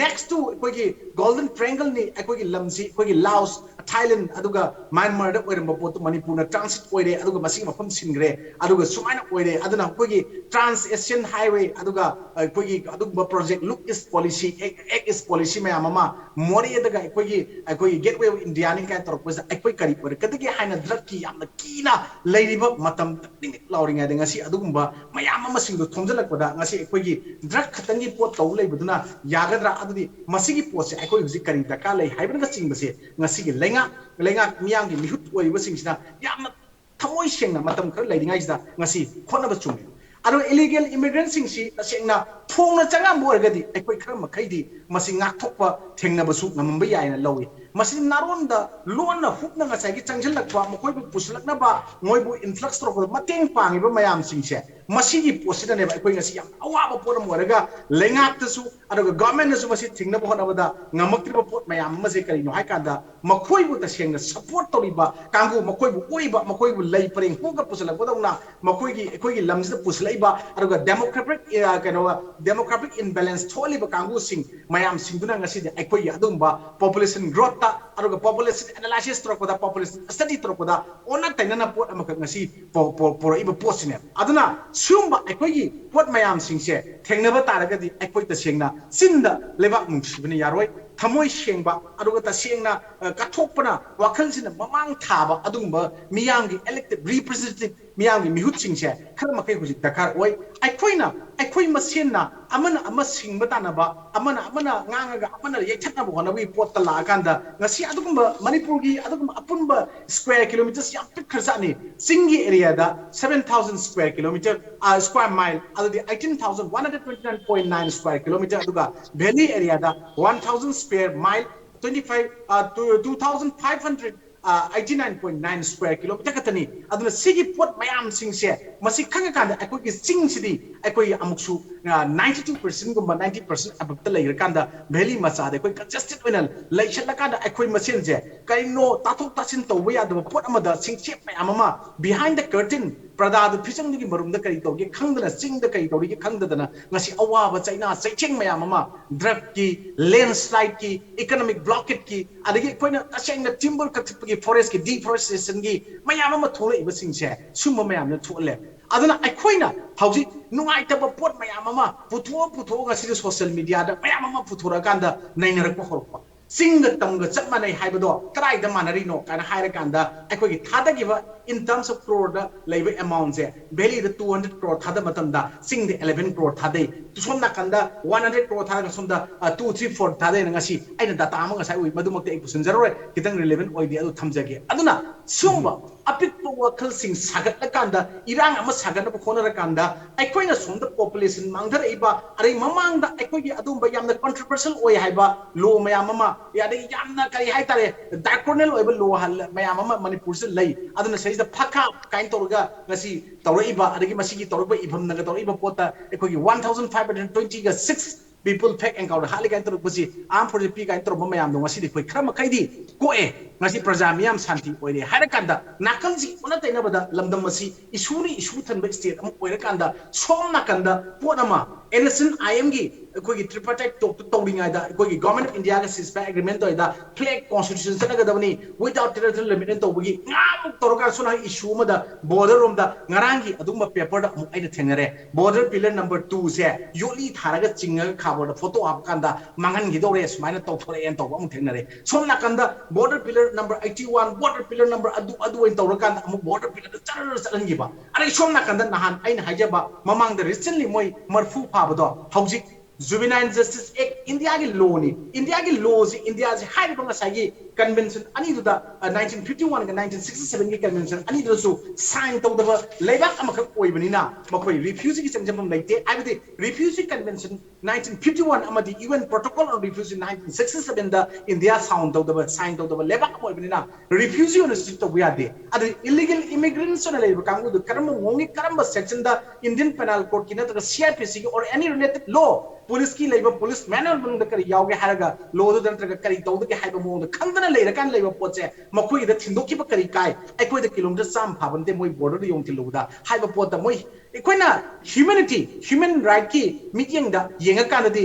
next to ꯑꯩꯈꯣꯏꯒꯤ ꯒꯣꯜꯗꯟ ꯇ꯭ꯔꯥꯏꯡꯒꯜꯅꯤ꯫ ꯑꯩꯈꯣꯏꯒꯤ ꯂꯝꯁꯤ ꯑꯩꯈꯣꯏꯒꯤ ꯂꯥꯎꯁ, ꯊꯥꯏꯂꯦꯟ, ꯑꯗꯨꯒ ꯃ꯭ꯌꯥꯟꯃꯥꯔꯗ ꯑꯣꯏꯔꯝꯕ ꯄꯣꯠꯇꯨ ꯃꯅꯤꯄꯨꯔꯅ ꯇ꯭ꯔꯥꯟꯁꯤꯠ ꯑꯣꯏꯔꯦ, ꯑꯗꯨꯒ ꯃꯁꯤꯒꯤ ꯃꯐꯝ ꯁꯤꯟꯈ꯭ꯔꯦ꯫ ꯑꯗꯨꯒ ꯁꯨꯃꯥꯏꯅ ꯑꯣꯏꯔꯦ꯫ ꯑꯗꯨꯅ ꯑꯩꯈꯣꯏꯒꯤ ꯇ꯭ꯔꯥꯟꯁ ꯑꯦꯁꯤꯌꯥꯟ ꯍꯥꯏꯋꯦ, ꯑꯗꯨꯒ ꯑꯩꯈꯣꯏꯒꯤ ꯑꯗꯨꯒꯨꯝꯕ ꯄ꯭ꯔꯣꯖꯦꯛ, ꯂꯨꯛ ꯏꯁ ꯄꯣꯂꯤꯁꯤ, ꯑꯦꯛ ꯏꯁ ꯄꯣꯂꯤꯁꯤ ꯃꯌꯥꯝ ꯑꯃ, ꯃꯣꯔꯦꯗꯒ ꯑꯩꯈꯣꯏꯒꯤ, ꯑꯩꯈꯣꯏꯒꯤ ꯒꯦꯠꯋꯦ ꯑꯣꯐ ꯏꯟꯗꯤꯌꯥꯅꯤ ꯀꯥꯏꯅ ꯇꯧꯔꯛꯄꯁꯤꯗ ꯑꯩꯈꯣꯏ ꯀꯔꯤ ꯑꯣꯏꯔꯛꯀꯗꯒꯦ ꯍꯥꯏꯅ ꯗ꯭ꯔꯒꯀꯤ ꯌꯥꯝꯅ ꯀꯤꯅ ꯂꯩꯔꯤꯕ ꯃꯇꯝ ꯅꯤꯛ ꯅꯤꯛ ꯂꯥꯎꯔꯤꯉꯩꯗ ꯉꯁꯤ ꯑꯗꯨꯒꯨꯝꯕ ꯃꯌꯥꯝ ꯑꯃꯁꯤꯡꯗꯣ ꯊꯣꯝꯖꯤꯜꯂꯛꯄꯗ ꯉꯁꯤ ꯑꯩꯈꯣꯏꯒꯤ ꯗ꯭ꯔꯒ ꯈꯛꯇꯪꯒꯤ ꯄꯣꯠ ꯇꯧ ꯂꯩꯕꯗꯨꯅ ꯌꯥꯒꯗ꯭ꯔꯥ? ꯑꯗꯨꯗꯤ ꯃꯁꯤꯒꯤ ꯄꯣꯠꯁꯦ ꯑꯩꯈꯣꯏ ꯍꯧꯖꯤꯛ ꯀꯔꯤ ꯗꯔꯀꯥꯔ ꯂꯩ ꯍꯥꯏꯕꯅꯆꯤꯡꯕꯁꯦ ꯉꯁꯤꯒꯤ ꯂꯩꯉꯥꯛ, ꯂꯩꯉꯥꯛ ꯃꯤꯌꯥꯝꯒꯤ ꯃꯤꯍꯨꯠ ꯑꯣꯏꯔꯤꯕꯁꯤꯡꯁꯤꯅ ꯌꯥꯝꯅ ꯊꯃꯣꯏ ꯁꯦꯡꯅ ꯃꯇꯝ ꯈꯔ ꯂꯩꯔꯤꯉꯩꯁꯤꯗ ꯉꯁꯤ ꯍꯣꯠꯅꯕ ꯆꯨꯝꯃꯤ꯫ ꯑꯗꯨꯒ ꯏꯂꯤꯒꯦꯜ ꯏꯃꯤꯒ꯭ꯔꯦꯟꯁꯤꯡꯁꯤ ꯇꯁꯦꯡꯅ ꯐꯣꯡꯅ ꯆꯪꯉꯝꯕ ꯑꯣꯏꯔꯒꯗꯤ ꯑꯩꯈꯣꯏ ꯈꯔ ꯃꯈꯩꯗꯤ ꯃꯁꯤ ꯉꯥꯛꯊꯣꯛꯄ ꯊꯦꯡꯅꯕꯁꯨ ꯉꯝꯃꯝꯕ ꯌꯥꯏꯅ ꯂꯧꯏ꯫ ꯃꯁꯤ ꯅꯥꯔꯣꯟꯗ ꯂꯣꯟꯅ ꯍꯨꯞꯅ ꯉꯁꯥꯏꯒꯤ ꯆꯪꯁꯤꯜꯂꯛꯄ, ꯃꯈꯣꯏꯕꯨ ꯄꯨꯁꯤꯜꯂꯛꯅꯕ, ꯃꯣꯏꯕꯨ ꯏꯟꯐ꯭ꯂꯛꯁ ꯇꯧꯔꯛꯄꯗ ꯃꯇꯦꯡ ꯄꯥꯡꯉꯤꯕ ꯃꯌꯥꯝꯁꯤꯡꯁꯦ, ꯃꯁꯤꯒꯤ ꯄꯣꯠꯁꯤꯗꯅꯦꯕ ꯑꯩꯈꯣꯏ ꯉꯁꯤ ꯌꯥꯝ ꯑꯋꯥꯕ ꯄꯣꯠ ꯑꯃ ꯑꯣꯏꯔꯒ ꯂꯩꯉꯥꯛꯇꯁꯨ ꯑꯗꯨꯒ ꯒꯚꯔꯟꯃꯦꯟꯠꯅꯁꯨ ꯃꯁꯤ ꯊꯤꯡꯅꯕ ꯍꯣꯠꯅꯕꯗ ꯉꯝꯃꯛꯇ꯭ꯔꯤꯕ ꯄꯣꯠ ꯃꯌꯥꯝ ꯑꯃꯁꯦ ꯀꯔꯤꯅꯣ ꯍꯥꯏ ꯀꯥꯟꯗ, ꯃꯈꯣꯏꯕꯨ ꯇꯁꯦꯡꯅ ꯁꯄꯣꯔꯠ ꯇꯧꯔꯤꯕ ꯀꯥꯡꯕꯨ, ꯃꯈꯣꯏꯕꯨ ꯑꯣꯛꯏꯕ, ꯃꯈꯣꯏꯕꯨ ꯂꯩ ꯄꯔꯦꯡ ꯍꯨꯛꯑꯒ ꯄꯨꯁꯤꯜꯂꯛꯄꯗꯧꯅ ꯃꯈꯣꯏꯒꯤ, ꯑꯩꯈꯣꯏꯒꯤ ꯂꯝꯁꯤꯗ ꯄꯨꯁꯤꯜꯂꯛꯏꯕ, ꯑꯗꯨꯒ ꯗꯦꯃꯣꯒ꯭ꯔꯥꯐꯤꯛ, ꯑ, ꯀꯩꯅꯣ, ꯗꯦꯃꯣꯒ꯭ꯔꯥꯐꯤꯛ ꯏꯝꯕꯦꯂꯦꯟꯁ ꯊꯣꯛꯍꯜꯂꯤꯕ ꯀꯥꯡꯕꯨꯁꯤꯡ ꯃꯌꯥꯝꯁꯤꯡꯗꯨꯅ ꯉꯁꯤꯗꯤ ꯑꯩꯈꯣꯏꯒꯤ ꯑꯗꯨꯒꯨꯝꯕ ꯄꯣꯄꯨꯂꯦꯁꯟ ꯒ꯭ꯔꯣꯠꯇ, ꯑꯗꯨꯒ ꯄꯣꯄꯨꯂꯦꯁꯟ ꯑꯦꯅꯥꯂꯥꯏꯁꯤꯁ ꯇꯧꯔꯛꯄꯗ, ꯄꯣꯄꯨꯂꯦꯁꯟ ꯁ꯭ꯇꯗꯤ ꯇꯧꯔꯛꯄꯗ ꯑꯣꯟꯅ ꯇꯩꯅꯅ ꯄꯣꯠ ꯑꯃꯈꯛ ꯉꯁꯤ ꯄꯣ-, ꯄꯣ-, ꯄꯣꯔꯛꯏꯕ ꯄꯣꯠꯁꯤꯅꯦꯕ꯫ ꯑꯗꯨꯅ ꯁꯤꯒꯨꯝꯕ ꯑꯩꯈꯣꯏꯒꯤ ꯄꯣꯠ ꯃꯌꯥꯝꯁꯤꯡꯁꯦ ꯊꯦꯡꯅꯕ ꯇꯥꯔꯒꯗꯤ ꯑꯩꯈꯣꯏ ꯇꯁꯦꯡꯅ ꯆꯤꯟꯗ ꯂꯩꯕꯥꯛ ꯅꯨꯡꯁꯤꯕꯅ ꯌꯥꯔꯣꯏ꯫ ꯊꯃꯣꯏ ꯁꯦꯡꯕ, ꯑꯗꯨꯒ ꯇꯁꯦꯡꯅ, ꯑ, ꯀꯠꯊꯣꯛꯄꯅ, ꯋꯥꯈꯜꯁꯤꯅ ꯃꯃꯥꯡ ꯊꯥꯕ ꯑꯗꯨꯒꯨꯝꯕ ꯃꯤꯌꯥꯝꯒꯤ ꯏꯂꯦꯛꯇꯦꯗ ꯔꯤꯄ꯭ꯔꯖꯦꯟꯇꯦꯇꯤꯚ, ꯃꯤꯌꯥꯝꯒꯤ ꯃꯤꯍꯨꯠꯁꯤꯡꯁꯦ ꯈꯔ ꯃꯈꯩ ꯍꯧꯖꯤꯛ ꯗꯔꯀꯥꯔ ꯑꯣꯏ꯫ ꯑꯩꯈꯣꯏꯅ, ꯑꯩꯈꯣꯏ ꯃꯁꯦꯟꯅ ꯑꯃꯅ ꯑꯃ ꯁꯤꯡꯕ ꯇꯥꯟꯅꯕ, ꯑꯃꯅ ꯑꯃꯅ ꯉꯥꯡꯉꯒ ꯑꯃꯅ ꯌꯩꯊꯠꯅꯕ ꯍꯣꯠꯅꯕꯒꯤ ꯄꯣꯠꯇ ꯂꯥꯛꯑꯀꯥꯟꯗ ꯉꯁꯤ ꯑꯗꯨꯒꯨꯝꯕ ꯃꯅꯤꯄꯨꯔꯒꯤ ꯑꯗꯨꯒꯨꯝꯕ ꯑꯄꯨꯟꯕ ꯁ꯭ꯀ꯭ꯋꯦꯔ ꯀꯤꯂꯣꯃꯤꯇꯔꯁꯤ ꯌꯥꯝ ꯄꯤꯛꯈ꯭ꯔꯖꯥꯠꯅꯤ꯫ ꯆꯤꯡꯒꯤ ꯑꯦꯔꯤꯌꯥꯗ seven thousand square kilometer, ꯑ, square mile, ꯑꯗꯨꯗꯤ eighteen thousand one hundred twenty nine point nine square kilometer, ꯑꯗꯨꯒ ꯚꯦꯂꯤ ꯑꯦꯔꯤꯌꯥꯗ one thousand square mile, twenty five, ꯑ, two, two thousand five hundred, ꯑ, eighty nine point nine square kilometer ꯈꯛꯇꯅꯤ꯫ ꯑꯗꯨꯅ ꯁꯤꯒꯤ ꯄꯣꯠ ꯃꯌꯥꯝꯁꯤꯡꯁꯦ ꯃꯁꯤ ꯈꯪꯉꯀꯥꯟꯗ ꯑꯩꯈꯣꯏꯒꯤ ꯆꯤꯡꯁꯤꯗꯤ ꯑꯩꯈꯣꯏ ꯑꯃꯨꯛꯁꯨ, ꯑ, ninety two percent ꯒꯨꯝꯕ, ninety percent above ꯇ ꯂꯩꯈ꯭ꯔꯀꯥꯟꯗ ꯚꯦꯂꯤ ꯃꯆꯥꯗ ꯑꯩꯈꯣꯏ ꯀꯟꯖꯦꯁꯇꯦꯗ ꯑꯣꯏꯅ ꯂꯩꯁꯜꯂꯀꯥꯟꯗ ꯑꯩꯈꯣꯏ ꯃꯁꯦꯟꯁꯦ ꯀꯔꯤꯅꯣ ꯇꯥꯊꯣꯛ ꯇꯥꯁꯤꯟ ꯇꯧꯕ ꯌꯥꯗꯕ ꯄꯣꯠ ꯑꯃꯗ ꯁꯤꯡꯆꯦꯞ ꯃꯌꯥꯝ ꯑꯃ, behind the curtain, ꯄ꯭ꯔꯗꯥꯗꯨ ꯐꯤꯖꯪꯗꯨꯒꯤ ꯃꯔꯨꯝꯗ ꯀꯔꯤ ꯇꯧꯒꯦ ꯈꯪꯗꯅ, ꯆꯤꯡꯗ ꯀꯔꯤ ꯇꯧꯔꯤꯒꯦ ꯈꯪꯗꯗꯅ ꯉꯁꯤ ꯑꯋꯥꯕ ꯆꯩꯅꯥ ꯆꯩꯊꯦꯡ ꯃꯌꯥꯝ ꯑꯃ, ꯗ꯭ꯔꯒꯀꯤ, ꯂꯦꯟꯁ꯭ꯂꯥꯏꯗꯀꯤ, ꯏꯀꯣꯅꯣꯃꯤꯛ ꯕ꯭ꯂꯣꯀꯦꯗꯀꯤ, ꯑꯗꯒꯤ ꯑꯩꯈꯣꯏꯅ ꯇꯁꯦꯡꯅ ꯇꯤꯝꯕꯔ ꯀꯛꯊꯠꯄꯒꯤ, ꯐꯣꯔꯦꯁꯀꯤ ꯗꯤꯐꯣꯔꯦꯁꯇꯦꯁꯟꯒꯤ ꯃꯌꯥꯝ ꯑꯃ ꯊꯣꯛꯂꯛꯏꯕꯁꯤꯡꯁꯦ ꯁꯨꯝꯕ ꯃꯌꯥꯝꯅ ꯊꯣꯛꯍꯜꯂꯦ꯫ ꯑꯗꯨꯅ ꯑꯩꯈꯣꯏꯅ ꯍꯧꯖꯤꯛ ꯅꯨꯡꯉꯥꯏꯇꯕ ꯄꯣꯠ ꯃꯌꯥꯝ ꯑꯃ ꯄꯨꯊꯣꯛꯑ ꯄꯨꯊꯣꯛꯑꯒ ꯁꯤꯗ ꯁꯣꯁꯤꯌꯦꯜ ꯃꯤꯗꯤꯌꯥꯗ ꯃꯌꯥꯝ ꯑꯃ ꯄꯨꯊꯣꯔꯛꯑꯀꯥꯟꯗ ꯅꯩꯅꯔꯛꯄ ꯍꯧꯔꯛꯄ꯫ ꯆꯤꯡꯒ ꯇꯝꯒ ꯆꯞ ꯃꯥꯟꯅꯩ ꯍꯥꯏꯕꯗꯣ ꯀꯗꯥꯏꯗ ꯃꯥꯟꯅꯔꯤꯅꯣ ꯀꯥꯏꯅ ꯍꯥꯏꯔꯀꯥꯟꯗ ꯑꯩꯈꯣꯏꯒꯤ ꯊꯥꯗꯈꯤꯕ in terms of crore ꯗ ꯂꯩꯕ amount ꯁꯦ, ꯚꯦꯂꯤꯗ two hundred crore ꯊꯥꯗꯕ ꯃꯇꯝꯗ ꯆꯤꯡꯗ eleven crore ꯊꯥꯗꯩ, ꯁꯣꯝ ꯅꯥꯀꯟꯗ one hundred crore ꯊꯥꯔꯒ ꯁꯣꯝꯗ, ꯑ, two, three, four ꯊꯥꯗꯩꯅ ꯉꯁꯤ ꯑꯩꯅ ꯗꯥꯇꯥ ꯑꯃ ꯉꯁꯥꯏ ꯎꯏ, ꯃꯗꯨꯃꯛꯇꯤ ꯑꯩ ꯄꯨꯁꯤꯟꯖꯔꯔꯣꯏ, ꯈꯤꯇꯪ ꯔꯤꯂꯦꯚꯦꯟ ꯑꯣꯏꯗꯦ, ꯑꯗꯨ ꯊꯝꯖꯒꯦ꯫ ꯑꯗꯨꯅ ꯁꯤꯒꯨꯝꯕ ꯑꯄꯤꯛꯄ ꯋꯥꯈꯜꯁꯤꯡ ꯁꯥꯒꯠꯂꯀꯥꯟꯗ, ꯏꯔꯥꯡ ꯑꯃ ꯁꯥꯒꯠꯅꯕ ꯍꯣꯠꯅꯔꯀꯥꯟꯗ, ꯑꯩꯈꯣꯏꯅ ꯁꯣꯝꯗ population ꯃꯥꯡꯊꯔꯛꯏꯕ, ꯑꯗꯩ ꯃꯃꯥꯡꯗ ꯑꯩꯈꯣꯏꯒꯤ ꯑꯗꯨꯝꯕ ꯌꯥꯝꯅ controversial ꯑꯣꯏ ꯍꯥꯏꯕ law ꯃꯌꯥꯝ ꯑꯃ, ꯑꯗꯒꯤ ꯌꯥꯝꯅ ꯀꯔꯤ ꯍꯥꯏꯇꯥꯔꯦ, draconian ꯑꯣꯏꯕ law ꯃꯌꯥꯝ ꯑꯃ ꯃꯅꯤꯄꯨꯔꯁꯤꯗ ꯂꯩ꯫ ꯑꯗꯨꯅ ꯁꯤꯗꯩꯁꯤꯗ ꯐꯀꯥ ꯀꯥꯏꯅ ꯇꯧꯔꯒ ꯉꯁꯤ ꯇꯧꯔꯛꯏꯕ, ꯑꯗꯒꯤ ꯃꯁꯤꯒꯤ ꯇꯧꯔꯛꯄ ꯏꯐꯝꯅꯒ ꯇꯧꯔꯛꯏꯕ ꯄꯣꯠꯇ ꯑꯩꯈꯣꯏꯒꯤ one thousand five hundred twenty ꯒ six people fake account ꯍꯥꯠꯂꯤ ꯀꯥꯏꯅ ꯇꯧꯔꯛꯄꯁꯤ, armed force ꯄꯤ ꯀꯥꯏꯅ ꯇꯧꯔꯛꯄ ꯃꯌꯥꯝꯗꯣ ꯉꯁꯤꯗꯤ ꯑꯩꯈꯣꯏ ꯈꯔ ꯃꯈꯩꯗꯤ ꯀꯣꯛꯑꯦ꯫ ꯉꯁꯤ ꯄ꯭ꯔꯖꯥ ꯃꯤꯌꯥꯝ ꯁꯥꯟꯇꯤ ꯑꯣꯏꯔꯦ ꯍꯥꯏꯔꯀꯥꯟꯗ, ꯅꯥꯀꯜꯁꯤ ꯑꯣꯟꯅ ꯇꯩꯅꯕꯗ ꯂꯝꯗꯝ ꯑꯁꯤ issue ꯅ issue ꯊꯟꯕ state ꯑꯃ ꯑꯣꯏꯔꯀꯥꯟꯗ, ꯁꯣꯝ ꯅꯥꯀꯟꯗ ꯄꯣꯠ ꯑꯃ NSCN-IM ꯒꯤ ꯑꯩꯈꯣꯏꯒꯤ tripartite talk ꯇ ꯇꯧꯔꯤꯉꯩꯗ, ꯑꯩꯈꯣꯏꯒꯤ Government of India ꯒ ceasefire agreement ꯇꯧꯔꯤꯗ flag consultation ꯆꯠꯅꯒꯗꯕꯅꯤ, without territorial limit ꯇꯧꯕꯒꯤ ꯉꯥꯃꯨꯛ ꯇꯧꯔꯀꯥꯟꯗ, ꯁꯣꯝ ꯅꯥꯀꯟ issue ꯑꯃꯗ border ꯔꯣꯝꯗ ꯉꯔꯥꯡꯒꯤ ꯑꯗꯨꯒꯨꯝꯕ paper ꯗ ꯑꯃꯨꯛ ꯑꯩꯅ ꯊꯦꯡꯅꯔꯦ꯫ Border pillar number two ꯁꯦ ꯌꯣꯠꯂꯤ ꯊꯥꯔꯒ ꯆꯤꯡꯉꯒ ꯈꯥꯕꯣꯔꯗ photo ꯍꯥꯞꯄꯀꯥꯟꯗ ꯃꯥꯡꯍꯟꯈꯤꯗꯧꯔꯦ, ꯁꯨꯃꯥꯏꯅ ꯇꯧꯊꯣꯔꯛꯑꯦꯅ ꯇꯧꯕ ꯑꯃꯨꯛ ꯊꯦꯡꯅꯔꯦ꯫ ꯁꯣꯝ ꯅꯥꯀꯟꯗ border pillar number eighty one, border pillar number ꯑꯗꯨ ꯑꯗꯨ ꯑꯣꯏꯅ ꯇꯧꯔꯀꯥꯟꯗ ꯑꯃꯨꯛ border pillar ꯗ ꯆꯔꯔ ꯆꯠꯍꯟꯈꯤꯕ꯫ ꯑꯗꯩ ꯁꯣꯝ ꯅꯥꯀꯟꯗ ꯅꯍꯥꯟ ꯑꯩꯅ ꯍꯥꯏꯖꯕ ꯃꯃꯥꯡꯗ recently ꯃꯣꯏ ꯃꯔꯐꯨ ꯐꯥꯕꯗꯣ, ꯍꯧꯖꯤꯛ Juvenile Justice Act, India ꯒꯤ law ꯅꯤ꯫ India ꯒꯤ law ꯁꯤ, India ꯁꯤ ꯍꯥꯏꯔꯤꯕ ꯉꯁꯥꯏꯒꯤ convention ꯑꯅꯤꯗꯨꯗ, ꯑ, nineteen fifty one ꯒ nineteen sixty seven ꯒꯤ convention ꯑꯅꯤꯗꯨꯗꯁꯨ sign ꯇꯧꯗꯕ ꯂꯩꯕꯥꯛ ꯑꯃꯈꯛ ꯑꯣꯏꯕꯅꯤꯅ, ꯃꯈꯣꯏ refugee ꯒꯤ ꯆꯪꯖꯐꯝ ꯂꯩꯇꯦ꯫ ꯍꯥꯏꯕꯗꯤ refugee convention nineteen fifty one ꯑꯃꯗꯤ UN Protocol on Refugee nineteen sixty seven the India sign ꯇꯧꯗꯕ, sign ꯇꯧꯗꯕ ꯂꯩꯕꯥꯛ ꯑꯃ ꯑꯣꯏꯕꯅꯤꯅ, refugee ꯑꯣꯏꯅ treat ꯇꯧꯕ ꯌꯥꯗꯦ꯫ ꯑꯗꯨ illegal immigrants ꯑꯣꯏꯅ ꯂꯩꯔꯤꯕ ꯀꯥꯡꯕꯨꯗꯨ ꯀꯔꯝꯕ ꯃꯑꯣꯡꯒꯤ, ꯀꯔꯝꯕ section ꯗ, Indian Penal Code ꯀꯤ ꯅꯠꯇ꯭ꯔꯒ CrPC ꯒꯤ or any related law, police ꯀꯤ ꯂꯩꯕ police manual ꯃꯅꯨꯡꯗ ꯀꯔꯤ ꯌꯥꯎꯒꯦ ꯍꯥꯏꯔꯒ, law ꯗꯨꯗ ꯅꯠꯇ꯭ꯔꯒ ꯀꯔꯤ ꯇꯧꯗꯒꯦ ꯍꯥꯏꯕ ꯃꯑꯣꯡꯗ ꯈꯪꯗꯅ ꯂꯩꯔꯀꯥꯟꯗ ꯂꯩꯕ ꯄꯣꯠꯁꯦ, ꯃꯈꯣꯏꯒꯤꯗ ꯊꯤꯟꯗꯣꯛꯈꯤꯕ ꯀꯔꯤ ꯀꯥꯏ? ꯑꯩꯈꯣꯏꯗ kilometre ꯆꯥꯝꯃ ꯐꯥꯕ ꯅꯠꯇꯦ, ꯃꯣꯏ border ꯗ ꯌꯧꯅ ꯊꯤꯜꯂꯨꯕꯗ ꯍꯥꯏꯕ ꯄꯣꯠꯇ, ꯃꯣꯏ, ꯑꯩꯈꯣꯏꯅ humanity, human right ꯀꯤ ꯃꯤꯠꯌꯦꯡꯗ ꯌꯦꯡꯉꯀꯥꯟꯗꯗꯤ,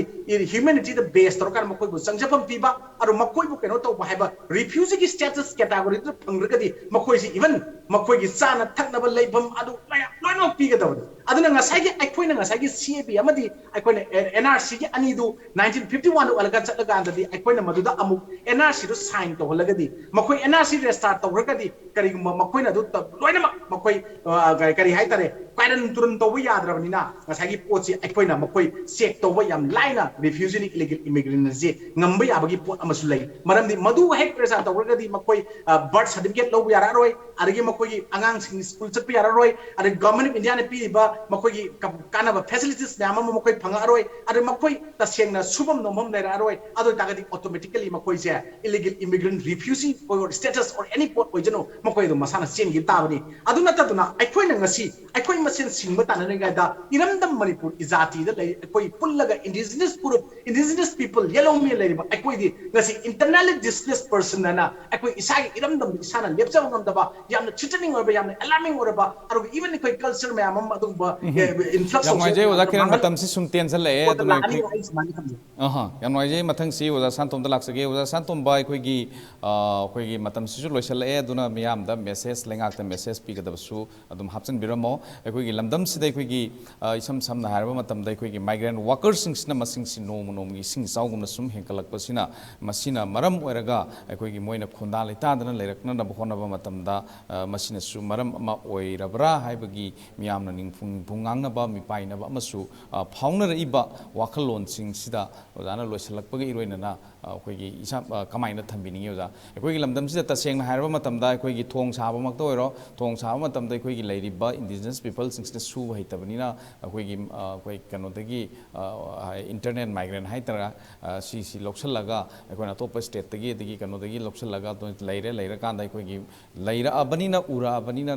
humanity ꯗ base ꯇꯧꯔꯀꯥꯟꯗ ꯃꯈꯣꯏꯕꯨ ꯆꯪꯖꯐꯝ ꯄꯤꯕ, ꯑꯗꯨ ꯃꯈꯣꯏꯕꯨ ꯀꯩꯅꯣ ꯇꯧꯕ ꯍꯥꯏꯕ, refugee ꯒꯤ status category ꯗ ꯐꯪꯗ꯭ꯔꯒꯗꯤ ꯃꯈꯣꯏꯁꯤ even ꯃꯈꯣꯏꯒꯤ ꯆꯥꯅ ꯊꯛꯅꯕ, ꯂꯩꯐꯝ ꯑꯗꯨ ꯃꯌꯥꯝ ꯂꯣꯏꯅꯃꯛ ꯄꯤꯒꯗꯕꯅꯤ꯫ ꯑꯗꯨꯅ ꯉꯁꯥꯏꯒꯤ ꯑꯩꯈꯣꯏꯅ ꯉꯁꯥꯏꯒꯤ C A B ꯑꯃꯗꯤ ꯑꯩꯈꯣꯏꯅ N R C ꯒꯤ ꯑꯅꯤꯗꯨ nineteen fifty one ꯗ ꯑꯣꯜꯂꯒ ꯆꯠꯂꯀꯥꯟꯗꯗꯤ ꯑꯩꯈꯣꯏꯅ ꯃꯗꯨꯗ ꯑꯃꯨꯛ N R C ꯗꯨ sign ꯇꯧꯍꯜꯂꯒꯗꯤ ꯃꯈꯣꯏ N R C register ꯇꯧꯈ꯭ꯔꯒꯗꯤ ꯀꯔꯤꯒꯨꯝꯕ ꯃꯈꯣꯏꯅ ꯑꯗꯨ ꯇ-, ꯂꯣꯏꯅꯃꯛ ꯃꯈꯣꯏ, ꯑ, ꯀꯔꯤ, ꯀꯔꯤ ꯍꯥꯏꯇꯥꯔꯦ, ꯀꯥꯏꯔꯟ ꯇꯨꯔꯟ ꯇꯧꯕ ꯌꯥꯗ꯭ꯔꯕꯅꯤꯅ ꯉꯁꯥꯏꯒꯤ ꯄꯣꯠꯁꯤ ꯑꯩꯈꯣꯏꯅ ꯃꯈꯣꯏ check ꯇꯧꯕ ꯌꯥꯝ ꯂꯥꯏꯅ refugee ꯅꯤ illegal immigrant ꯁꯤ ꯉꯝꯕ ꯌꯥꯕꯒꯤ ꯄꯣꯠ ꯑꯃꯁꯨ ꯂꯩ꯫ ꯃꯔꯝꯗꯤ ꯃꯗꯨ ꯍꯦꯛ register ꯇꯧꯈ꯭ꯔꯒꯗꯤ ꯃꯈꯣꯏ, ꯑ, birth certificate ꯂꯧꯕ ꯌꯥꯔꯛꯑꯔꯣꯏ, ꯑꯗꯒꯤ ꯃꯈꯣꯏꯒꯤ ꯑꯉꯥꯡꯁꯤꯡ school ꯆꯠꯄ ꯌꯥꯔꯔꯣꯏ, ꯑꯗꯒꯤ Government of India ꯅ ꯄꯤꯔꯤꯕ ꯃꯈꯣꯏꯒꯤ ꯀ-, ꯀꯥꯟꯅꯕ facilities ꯃꯌꯥꯝ ꯑꯃ ꯃꯈꯣꯏ ꯐꯪꯉꯛꯑꯔꯣꯏ, ꯑꯗ ꯃꯈꯣꯏ ꯇꯁꯦꯡꯅ ꯁꯨꯐꯝ ꯅꯣꯝꯐꯝ ꯂꯩꯔꯛꯑꯔꯣꯏ꯫ ꯑꯗꯨ ꯑꯣꯏꯇꯥꯔꯒꯗꯤ automatically ꯃꯈꯣꯏꯁꯦ illegal immigrant, refugee ꯑꯣꯏꯔꯣ, status or any ꯄꯣꯠ ꯑꯣꯏꯖꯅꯨ, ꯃꯈꯣꯏ ꯑꯗꯨꯝ ꯃꯁꯥꯅ ꯆꯦꯟꯈꯤꯕ ꯇꯥꯕꯅꯤ꯫ ꯑꯗꯨ ꯅꯠꯇꯗꯨꯅ ꯑꯩꯈꯣꯏꯅ ꯉꯁꯤ ꯑꯩꯈꯣꯏ ꯃꯁꯦꯟ ꯁꯤꯡꯕ ꯇꯥꯟꯅꯔꯤꯉꯩꯗ ꯏꯔꯝꯗꯝ ꯃꯅꯤꯄꯨꯔꯒꯤ ꯖꯥꯇꯤꯗ ꯂꯩ ꯑꯩꯈꯣꯏ ꯄꯨꯜꯂꯒ indigenous group, indigenous people, ꯌꯦꯂꯧꯃꯤ ꯂꯩꯔꯤꯕ ꯑꯩꯈꯣꯏꯗꯤ ꯉꯁꯤ internally displaced person ꯍꯥꯏꯅ ꯑꯩꯈꯣꯏ ꯏꯁꯥꯒꯤ ꯏꯔꯝꯗꯝꯗ ꯏꯁꯥꯅ ꯂꯦꯞꯆꯕ ꯉꯝꯗꯕ, ꯌꯥꯝꯅ threatening ꯑꯣꯏꯕ, ꯌꯥꯝꯅ alarming ꯑꯣꯏꯔꯕ, ꯑꯗꯨꯒ even ꯑꯩꯈꯣꯏ culture ꯃꯌꯥꯝ ꯑꯃ ꯑꯗꯨꯒꯨꯝꯕ, ꯎꯝ꯫ ꯑꯦ, influx ꯌꯥꯝ of ꯅꯨꯡꯉꯥꯏꯖꯩ ꯑꯣꯖꯥ ꯀꯤꯔꯟ, ꯃꯥꯡꯍꯟ-, ꯃꯇꯝꯁꯤ ꯁꯨꯝ ꯇꯦꯟꯁꯜꯂꯛꯑꯦ, ꯄꯣꯠꯇ ꯑꯗꯨꯅ ꯂꯥꯛꯑꯅꯤ ꯑꯩꯈꯣꯏ ꯍꯥꯏꯁꯤ ꯁꯨꯃꯥꯏꯅ ꯊꯝꯖꯩ꯫ ꯑꯍꯥ, ꯌꯥꯝ ꯅꯨꯡꯉꯥꯏꯖꯩ꯫ ꯃꯊꯪꯁꯤ ꯑꯣꯖꯥ ꯁꯥꯟꯇꯣꯝꯗ ꯂꯥꯛꯆꯒꯦ꯫ ꯑꯣꯖꯥ ꯁꯥꯟꯇꯣꯝꯕ, ꯑꯩꯈꯣꯏꯒꯤ, ꯑ, ꯑꯩꯈꯣꯏꯒꯤ ꯃꯇꯝꯁꯤꯁꯨ ꯂꯣꯏꯁꯜꯂꯛꯑꯦ, ꯑꯗꯨꯅ ꯃꯤꯌꯥꯝꯗ message, ꯂꯩꯉꯥꯛꯇ message ꯄꯤꯒꯗꯕꯁꯨ ꯑꯗꯨꯝ ꯍꯥꯞꯆꯤꯟꯕꯤꯔꯝꯃꯣ꯫ ꯑꯩꯈꯣꯏꯒꯤ ꯂꯝꯗꯝꯁꯤꯗ ꯑꯩꯈꯣꯏꯒꯤ, ꯑ, ꯏꯁꯝ ꯁꯝꯅ ꯍꯥꯏꯔꯕ ꯃꯇꯝꯗ ꯑꯩꯈꯣꯏꯒꯤ migrant workerꯁꯤꯡꯁꯤꯅ ꯃꯁꯤꯡꯁꯤ ꯅꯣꯡꯃ ꯅꯣꯡꯃꯒꯤ ꯏꯁꯤꯡ ꯏꯆꯥꯎꯒꯨꯝꯅ ꯁꯨꯝ ꯍꯦꯟꯒꯠꯂꯛꯄꯁꯤꯅ, ꯃꯁꯤꯅ ꯃꯔꯝ ꯑꯣꯏꯔꯒ ꯑꯩꯈꯣꯏꯒꯤ ꯃꯣꯏꯅ ꯈꯣꯟꯗꯥ ꯂꯩꯇꯥꯗꯅ ꯂꯩꯔꯛꯅꯅꯕ ꯍꯣꯠꯅꯕ ꯃꯇꯝꯗ, ꯑ, ꯃꯁꯤꯅꯁꯨ ꯃꯔꯝ ꯑꯃ ꯑꯣꯏꯔꯕ꯭ꯔꯥ ꯍꯥꯏꯕꯒꯤ ꯃꯤꯌꯥꯝꯅ ꯅꯤꯡꯐꯨꯡ ꯅꯤꯡꯐꯨꯡ ꯉꯥꯡꯅꯕ, ꯃꯤꯄꯥꯏꯅꯕ ꯑꯃꯁꯨ, ꯑ, ꯐꯥꯎꯅꯔꯛꯏꯕ ꯋꯥꯈꯜꯂꯣꯟꯁꯤꯡꯁꯤꯗ ꯑꯣꯖꯥꯅ ꯂꯣꯏꯁꯤꯜꯂꯛꯄꯒ ꯏꯔꯣꯏꯅꯅ, ꯑ, ꯑꯩꯈꯣꯏꯒꯤ ꯏꯁꯥ, ꯑ, ꯀꯃꯥꯏꯅ ꯊꯝꯕꯤꯅꯤꯡꯉꯤ ꯑꯣꯖꯥ? ꯑꯩꯈꯣꯏꯒꯤ ꯂꯝꯗꯝꯁꯤꯗ ꯇꯁꯦꯡꯅ ꯍꯥꯏꯔꯕ ꯃꯇꯝꯗ ꯑꯩꯈꯣꯏꯒꯤ ꯊꯣꯡ ꯁꯥꯕꯃꯛꯇ ꯑꯣꯏꯔꯣ, ꯊꯣꯡ ꯁꯥꯕ ꯃꯇꯝꯗ ꯑꯩꯈꯣꯏꯒꯤ ꯂꯩꯔꯤꯕ indigenous peopleꯁꯤꯡꯁꯤꯅ ꯁꯨꯕ ꯍꯩꯇꯕꯅꯤꯅ ꯑꯩꯈꯣꯏꯒꯤ, ꯑ, ꯑꯩꯈꯣꯏ ꯀꯩꯅꯣꯗꯒꯤ, ꯑ, internal migrant ꯍꯥꯏꯇꯥꯔꯦ, ꯑ, ꯁꯤꯁꯤ ꯂꯧꯁꯤꯜꯂꯒ ꯑꯩꯈꯣꯏꯅ ꯑꯇꯣꯞꯄ stateꯇꯒꯤ ꯑꯗꯒꯤ ꯀꯩꯅꯣꯗꯒꯤ ꯂꯧꯁꯤꯜꯂꯒ ꯑꯗꯨ ꯂꯩꯔꯦ, ꯂꯩꯔꯀꯥꯟꯗ ꯑꯩꯈꯣꯏꯒꯤ ꯂꯩꯔꯛꯑꯕꯅꯤꯅ, ꯎꯔꯛꯑꯕꯅꯤꯅ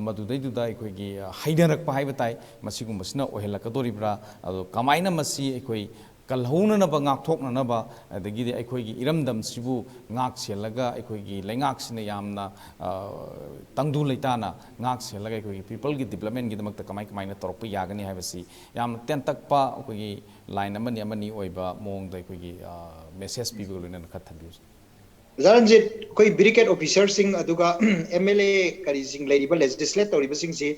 ꯃꯗꯨꯗꯩꯗꯨꯗ ꯑꯩꯈꯣꯏꯒꯤ, ꯑ, ꯍꯩꯅꯔꯛꯄ ꯍꯥꯏꯕ ꯇꯥꯏ꯫ ꯃꯁꯤꯒꯨꯝꯕꯁꯤꯅ ꯑꯣꯏꯍꯜꯂꯛꯀꯗꯣꯔꯤꯕ꯭ꯔꯥ? ꯑꯗꯣ ꯀꯃꯥꯏꯅ ꯃꯁꯤ ꯑꯩꯈꯣꯏ ꯀꯜꯍꯧꯅꯅꯕ, ꯉꯥꯛꯊꯣꯛꯅꯅꯕ, ꯑꯗꯒꯤꯗꯤ ꯑꯩꯈꯣꯏꯒꯤ ꯏꯔꯝꯗꯝꯁꯤꯕꯨ ꯉꯥꯛ ꯁꯦꯜꯂꯒ ꯑꯩꯈꯣꯏꯒꯤ ꯂꯩꯉꯥꯛꯁꯤꯅ ꯌꯥꯝꯅ, ꯑ, ꯇꯪꯗꯨ ꯂꯩꯇꯥꯅ ꯉꯥꯛ ꯁꯦꯜꯂꯒ ꯑꯩꯈꯣꯏꯒꯤ peopleꯒꯤ developmentꯒꯤꯗꯃꯛꯇ ꯀꯃꯥꯏ ꯀꯃꯥꯏꯅ ꯇꯧꯔꯛꯄ ꯌꯥꯒꯅꯤ ꯍꯥꯏꯕꯁꯤ ꯌꯥꯝꯅ ꯇꯦꯟꯇꯛꯄ ꯑꯩꯈꯣꯏꯒꯤ line ꯑꯃꯅꯤ ꯑꯃꯅꯤ ꯑꯣꯏꯕ ꯃꯑꯣꯡꯗ ꯑꯩꯈꯣꯏꯒꯤ, ꯑ, message ꯄꯤꯕꯒ ꯂꯣꯏꯅꯅ ꯈꯔ ꯊꯝꯕꯤꯌꯨ꯫ ꯑꯣꯖꯥ ꯔꯟꯖꯤꯠ, ꯑꯩꯈꯣꯏ barricade officerꯁꯤꯡ ꯑꯗꯨꯒ M L A ꯀꯔꯤꯁꯤꯡ ꯂꯩꯔꯤꯕ legislate ꯇꯧꯔꯤꯕꯁꯤꯡꯁꯤ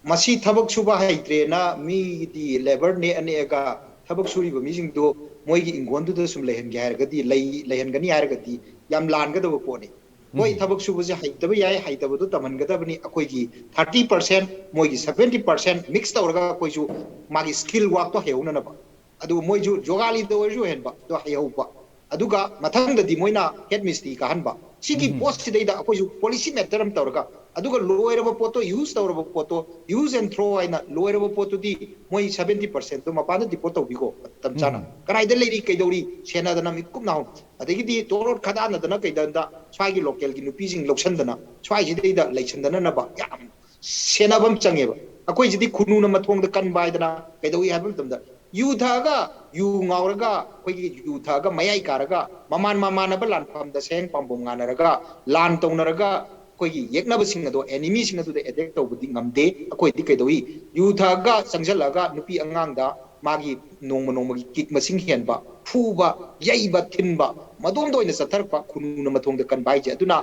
ꯃꯁꯤ ꯊꯕꯛ ꯁꯨꯕ ꯍꯩꯇ꯭ꯔꯦꯅ ꯃꯤꯒꯤꯗꯤ ꯂꯦꯕꯔ ꯅꯦꯛꯑ ꯅꯦꯛꯑꯒ ꯊꯕꯛ ꯁꯨꯔꯤꯕ ꯃꯤꯁꯤꯡꯗꯣ ꯃꯣꯏꯒꯤ ꯏꯪꯈꯣꯜꯗꯨꯗ ꯁꯨꯝ ꯂꯩꯍꯟꯒꯦ ꯍꯥꯏꯔꯒꯗꯤ, ꯂꯩ ꯂꯩꯍꯟꯒꯅꯤ ꯍꯥꯏꯔꯒꯗꯤ ꯌꯥꯝ ꯂꯥꯟꯒꯗꯕ ꯄꯣꯠꯅꯤ꯫ ꯍꯣꯏ, ꯎꯝ꯫ ꯊꯕꯛ ꯁꯨꯕꯁꯦ ꯍꯩꯇꯕ ꯌꯥꯏ, ꯍꯩꯇꯕꯗꯣ ꯇꯝꯍꯟꯒꯗꯕꯅꯤ꯫ ꯑꯩꯈꯣꯏꯒꯤ ꯊꯥꯔꯇꯤ ꯄꯥꯔꯁꯦꯟ, ꯃꯣꯏꯒꯤ ꯁꯚꯦꯟꯇꯤ ꯄꯥꯔꯁꯦꯟ ꯃꯤꯛꯁ ꯇꯧꯔꯒ ꯑꯩꯈꯣꯏꯁꯨ ꯃꯥꯒꯤ ꯁ꯭ꯀꯤꯜ ꯋꯥꯛꯇꯣ ꯍꯩꯍꯧꯅꯅꯕ꯫ ꯑꯗꯨꯒ ꯃꯣꯏꯁꯨ ꯖꯣꯒꯥꯂꯤꯗ ꯑꯣꯏꯔꯁꯨ ꯑꯣꯏꯍꯟꯕ, ꯑꯗꯣ ꯍꯩꯍꯧꯕ꯫ ꯑꯗꯨꯒ ꯃꯊꯪꯗꯗꯤ ꯃꯣꯏꯅ ꯍꯦꯠ ꯃꯤꯁꯇ꯭ꯔꯤ ꯀꯥꯍꯟꯕ꯫ ꯁꯤꯒꯤ ꯎꯝ꯫ ꯄꯣꯠꯁꯤꯗꯩꯗ ꯑꯩꯈꯣꯏꯁꯨ ꯄꯣꯂꯤꯁꯤ ꯃꯦꯇꯔ ꯑꯃ ꯇꯧꯔꯒ, ꯑꯗꯨꯒ ꯂꯣꯏꯔꯕ ꯄꯣꯠꯇꯣ, ꯌꯨꯁ ꯇꯧꯔꯕ ꯄꯣꯠꯇꯣ, use and throw ꯍꯥꯏꯅ ꯂꯣꯏꯔꯕ ꯄꯣꯠꯇꯨꯗꯤ ꯃꯣꯏ ꯁꯚꯦꯟꯇꯤ ꯄꯥꯔꯁꯦꯟꯗꯣ ꯃꯄꯥꯟꯗ ꯗꯤꯄꯣꯔꯠ ꯇꯧꯕꯤꯈꯣ ꯃꯇꯝ ꯆꯥꯅ꯫ ꯎꯝ꯫ ꯀꯗꯥꯏꯗ ꯂꯩꯔꯤ, ꯀꯩꯗꯧꯔꯤ, ꯁꯦꯟꯅꯗꯅ ꯃꯤꯀꯨꯞ ꯅꯥꯍꯨꯝ꯫ ꯑꯗꯒꯤꯗꯤ ꯇꯣꯔꯣꯠ ꯈꯗꯥꯅꯗꯅ ꯀꯩꯗꯧꯗ ꯁ꯭ꯋꯥꯏꯒꯤ ꯂꯣꯀꯦꯜꯒꯤ ꯅꯨꯄꯤꯁꯤꯡ ꯂꯧꯁꯟꯗꯅ ꯁ꯭ꯋꯥꯏꯁꯤꯗꯩꯗ ꯂꯩꯁꯟꯗꯅꯅꯕ ꯌꯥꯝ ꯁꯦꯟꯅꯕ ꯑꯃ ꯆꯪꯉꯦꯕ꯫ ꯑꯩꯈꯣꯏꯁꯤꯗꯤ ꯈꯨꯅꯨꯅ ꯃꯊꯣꯡꯗ ꯀꯟꯕ ꯍꯥꯏꯗꯅ ꯀꯩꯗꯧꯏ ꯍꯥꯏꯕ ꯃꯇꯝꯗ, ꯌꯨ ꯊꯛꯑꯒ, ꯌꯨ ꯉꯥꯎꯔꯒ, ꯑꯩꯈꯣꯏꯒꯤ ꯌꯨ ꯊꯛꯑꯒ ꯃꯌꯥꯏ ꯀꯥꯔꯒ ꯃꯃꯥꯟ ꯃꯃꯥꯟꯅꯕ ꯂꯥꯟꯐꯝꯗ ꯁꯌꯦꯡ ꯄꯥꯝꯕꯣꯝ ꯉꯥꯟꯅꯔꯒ ꯂꯥꯟ ꯇꯧꯅꯔꯒ ꯑꯩꯈꯣꯏꯒꯤ ꯌꯦꯛꯅꯕꯁꯤꯡ ꯑꯗꯣ, ꯑꯦꯅꯤꯃꯤꯁꯤꯡ ꯑꯗꯨꯗ ꯑꯦꯇꯦꯛ ꯇꯧꯕꯗꯤ ꯉꯝꯗꯦ꯫ ꯑꯩꯈꯣꯏꯗꯤ ꯀꯩꯗꯧꯏ? ꯌꯨ ꯊꯛꯑꯒ ꯆꯪꯁꯤꯜꯂꯒ ꯅꯨꯄꯤ ꯑꯉꯥꯡꯗ ꯃꯥꯒꯤ ꯅꯣꯡꯃ ꯅꯣꯡꯃꯒꯤ ꯀꯤꯛ ꯃꯁꯤꯡ ꯍꯦꯟꯕ, ꯐꯨꯕ, ꯌꯩꯕ, ꯊꯤꯟꯕ, ꯃꯗꯣꯝꯗ ꯑꯣꯏꯅ ꯆꯠꯊꯔꯛꯄ ꯈꯨꯅꯨꯅ ꯃꯊꯣꯡꯗ ꯀꯟꯕ ꯍꯥꯏꯁꯦ꯫ ꯑꯗꯨꯅ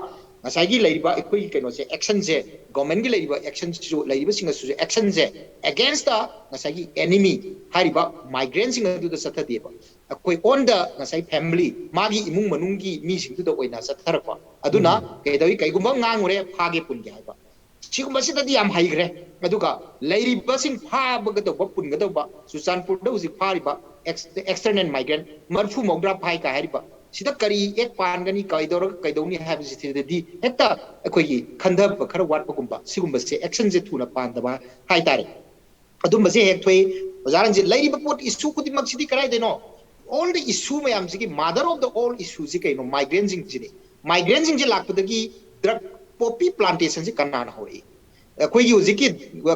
ꯉꯁꯥꯏꯒꯤ ꯂꯩꯔꯤꯕ ꯑꯩꯈꯣꯏꯒꯤ ꯀꯩꯅꯣꯁꯦ, ꯑꯦꯛꯁꯟꯁꯦ, ꯒꯣꯔꯃꯦꯟꯒꯤ ꯂꯩꯔꯤꯕ ꯑꯦꯛꯁꯟꯁꯤꯁꯨ, ꯂꯩꯔꯤꯕꯁꯤꯡ ꯑꯁꯤꯁꯨ ꯑꯦꯛꯁꯟꯁꯦ ꯑꯦꯒꯦꯟꯁꯇ ꯉꯁꯥꯏꯒꯤ ꯑꯦꯅꯤꯃꯤ ꯍꯥꯏꯔꯤꯕ ꯃꯥꯏꯒ꯭ꯔꯦꯟꯁꯤꯡ ꯑꯗꯨꯗ ꯆꯠꯊꯗꯦꯕ꯫ ꯑꯩꯈꯣꯏ ꯑꯣꯟ ꯗ ꯉꯁꯥꯏ ꯐꯦꯃꯤꯂꯤ, ꯃꯥꯒꯤ ꯏꯃꯨꯡ ꯃꯅꯨꯡꯒꯤ ꯃꯤꯁꯤꯡꯗꯨꯗ ꯑꯣꯏꯅ ꯆꯠꯊꯔꯛꯄ꯫ ꯑꯗꯨꯅ ꯎꯝ꯫ ꯀꯩꯗꯧꯏ? ꯀꯩꯒꯨꯝꯕ ꯑꯃ ꯉꯥꯡꯉꯨꯔꯦ, ꯐꯥꯒꯦ ꯄꯨꯟꯒꯦ ꯍꯥꯏꯕ꯫ ꯁꯤꯒꯨꯝꯕꯁꯤꯗꯗꯤ ꯌꯥꯝ ꯍꯩꯈ꯭ꯔꯦ꯫ ꯑꯗꯨꯒ ꯂꯩꯔꯤꯕꯁꯤꯡ ꯐꯥꯕꯒꯗꯧꯕ, ꯄꯨꯟꯒꯗꯧꯕ, ꯆꯨꯔꯆꯥꯟꯄꯨꯔꯗ ꯍꯧꯖꯤꯛ ꯐꯥꯔꯤꯕ ꯑꯦꯛꯁ-, ꯑꯦꯛꯁꯇꯔꯅꯦꯜ ꯃꯥꯏꯒ꯭ꯔꯦꯟ ꯃꯔꯐꯨ ꯃꯧꯗ꯭ꯔꯥ ꯐꯥꯏ ꯀꯥꯏ ꯍꯥꯏꯔꯤꯕ, ꯁꯤꯗ ꯀꯔꯤ ꯑꯦꯛ ꯄꯥꯟꯒꯅꯤ, ꯀꯩꯗꯧꯔꯒ ꯀꯩꯗꯧꯅꯤ ꯍꯥꯏꯕꯁꯤꯗꯗꯤ ꯍꯦꯛꯇ ꯑꯩꯈꯣꯏꯒꯤ ꯈꯟꯊꯕ ꯈꯔ ꯋꯥꯠꯄꯒꯨꯝꯕ, ꯁꯤꯒꯨꯝꯕꯁꯦ ꯑꯦꯛꯁꯟꯁꯦ ꯊꯨꯅ ꯄꯥꯟꯗꯕ ꯍꯥꯏꯇꯥꯔꯦ꯫ ꯑꯗꯨꯝꯕꯁꯦ ꯍꯦꯛ ꯊꯣꯛꯏ꯫ ꯑꯣꯖꯥ ꯔꯟꯖꯤꯠ, ꯂꯩꯔꯤꯕ ꯄꯣꯠ ꯏꯁꯨ ꯈꯨꯗꯤꯡꯃꯛꯁꯤꯗꯤ ꯀꯗꯥꯏꯗꯩꯅꯣ? All the issue ꯃꯌꯥꯝꯁꯤꯒꯤ mother of the all issue ꯁꯤ ꯀꯩꯅꯣ? ꯃꯥꯏꯒ꯭ꯔꯦꯟꯁꯤꯡꯁꯤꯅꯤ꯫ ꯃꯥꯏꯒ꯭ꯔꯦꯟꯁꯤꯡꯁꯤ ꯂꯥꯛꯄꯗꯒꯤ ꯗ꯭ꯔꯒ ꯄꯣꯄꯤ ꯄ꯭ꯂꯥꯟꯇꯦꯁꯟꯁꯤ ꯀꯅꯥꯅ ꯍꯧꯔꯛꯏ? ꯑꯩꯈꯣꯏꯒꯤ ꯍꯧꯖꯤꯛꯀꯤ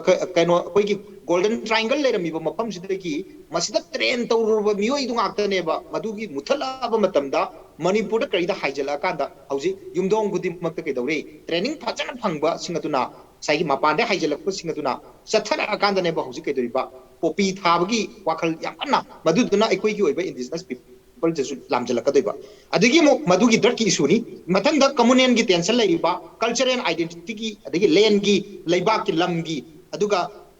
ꯀ-, ꯀꯩꯅꯣ, ꯑꯩꯈꯣꯏꯒꯤ ꯒꯣꯜꯗꯟ ꯇ꯭ꯔꯥꯏꯡꯒꯜ ꯂꯩꯔꯝꯃꯤꯕ ꯃꯐꯝꯁꯤꯗꯒꯤ ꯃꯁꯤꯗ ꯇ꯭ꯔꯦꯟ ꯇꯧꯔꯨꯔꯕ ꯃꯤꯑꯣꯏꯗꯨ ꯉꯥꯛꯇꯅꯦꯕ꯫ ꯃꯗꯨꯒꯤ ꯃꯨꯊꯠꯂꯛꯑꯕ ꯃꯇꯝꯗ ꯃꯅꯤꯄꯨꯔꯗ ꯀꯔꯤꯗ ꯍꯥꯏꯖꯤꯜꯂꯛꯑꯀꯥꯟꯗ ꯍꯧꯖꯤꯛ ꯌꯨꯝꯊꯣꯡ ꯈꯨꯗꯤꯡꯃꯛꯇ ꯀꯩꯗꯧꯔꯤ? ꯇ꯭ꯔꯦꯅꯤꯡ ꯐꯖꯅ ꯐꯪꯕꯁꯤꯡ ꯑꯗꯨꯅ, ꯉꯁꯥꯏꯒꯤ ꯃꯄꯥꯟꯗ ꯍꯥꯏꯖꯤꯜꯂꯛꯄꯁꯤꯡ ꯑꯗꯨꯅ ꯆꯠꯊꯔꯛꯑꯀꯥꯟꯗꯅꯦꯕ ꯍꯧꯖꯤꯛ ꯀꯩꯗꯧꯔꯤꯕ? ꯄꯣꯄꯤ ꯊꯥꯕꯒꯤ ꯋꯥꯈꯜ ꯌꯥꯝ ꯀꯟꯅ, ꯃꯗꯨꯗꯨꯅ ꯑꯩꯈꯣꯏꯒꯤ ꯑꯣꯏꯕ ꯏꯟꯗꯤꯖꯤꯅꯁ ꯄꯤꯄꯜꯗꯁꯨ ꯂꯥꯝꯖꯜꯂꯛꯀꯗꯣꯏꯕ꯫ ꯑꯗꯒꯤ ꯑꯃꯨꯛ ꯃꯗꯨꯒꯤ ꯗ꯭ꯔꯒꯀꯤ ꯏꯁꯨꯅꯤ꯫ ꯃꯊꯪꯗ ꯀꯝꯃꯨꯅꯦꯜꯒꯤ ꯇꯦꯟꯁꯟ ꯂꯩꯔꯤꯕ, ꯀꯜꯆꯔꯦꯜ ꯑꯥꯏꯗꯦꯟꯇꯤꯇꯤꯒꯤ, ꯑꯗꯒꯤ ꯂꯦꯟꯒꯤ, ꯂꯩꯕꯥꯛꯀꯤ, ꯂꯝꯒꯤ, ꯑꯗꯨꯒ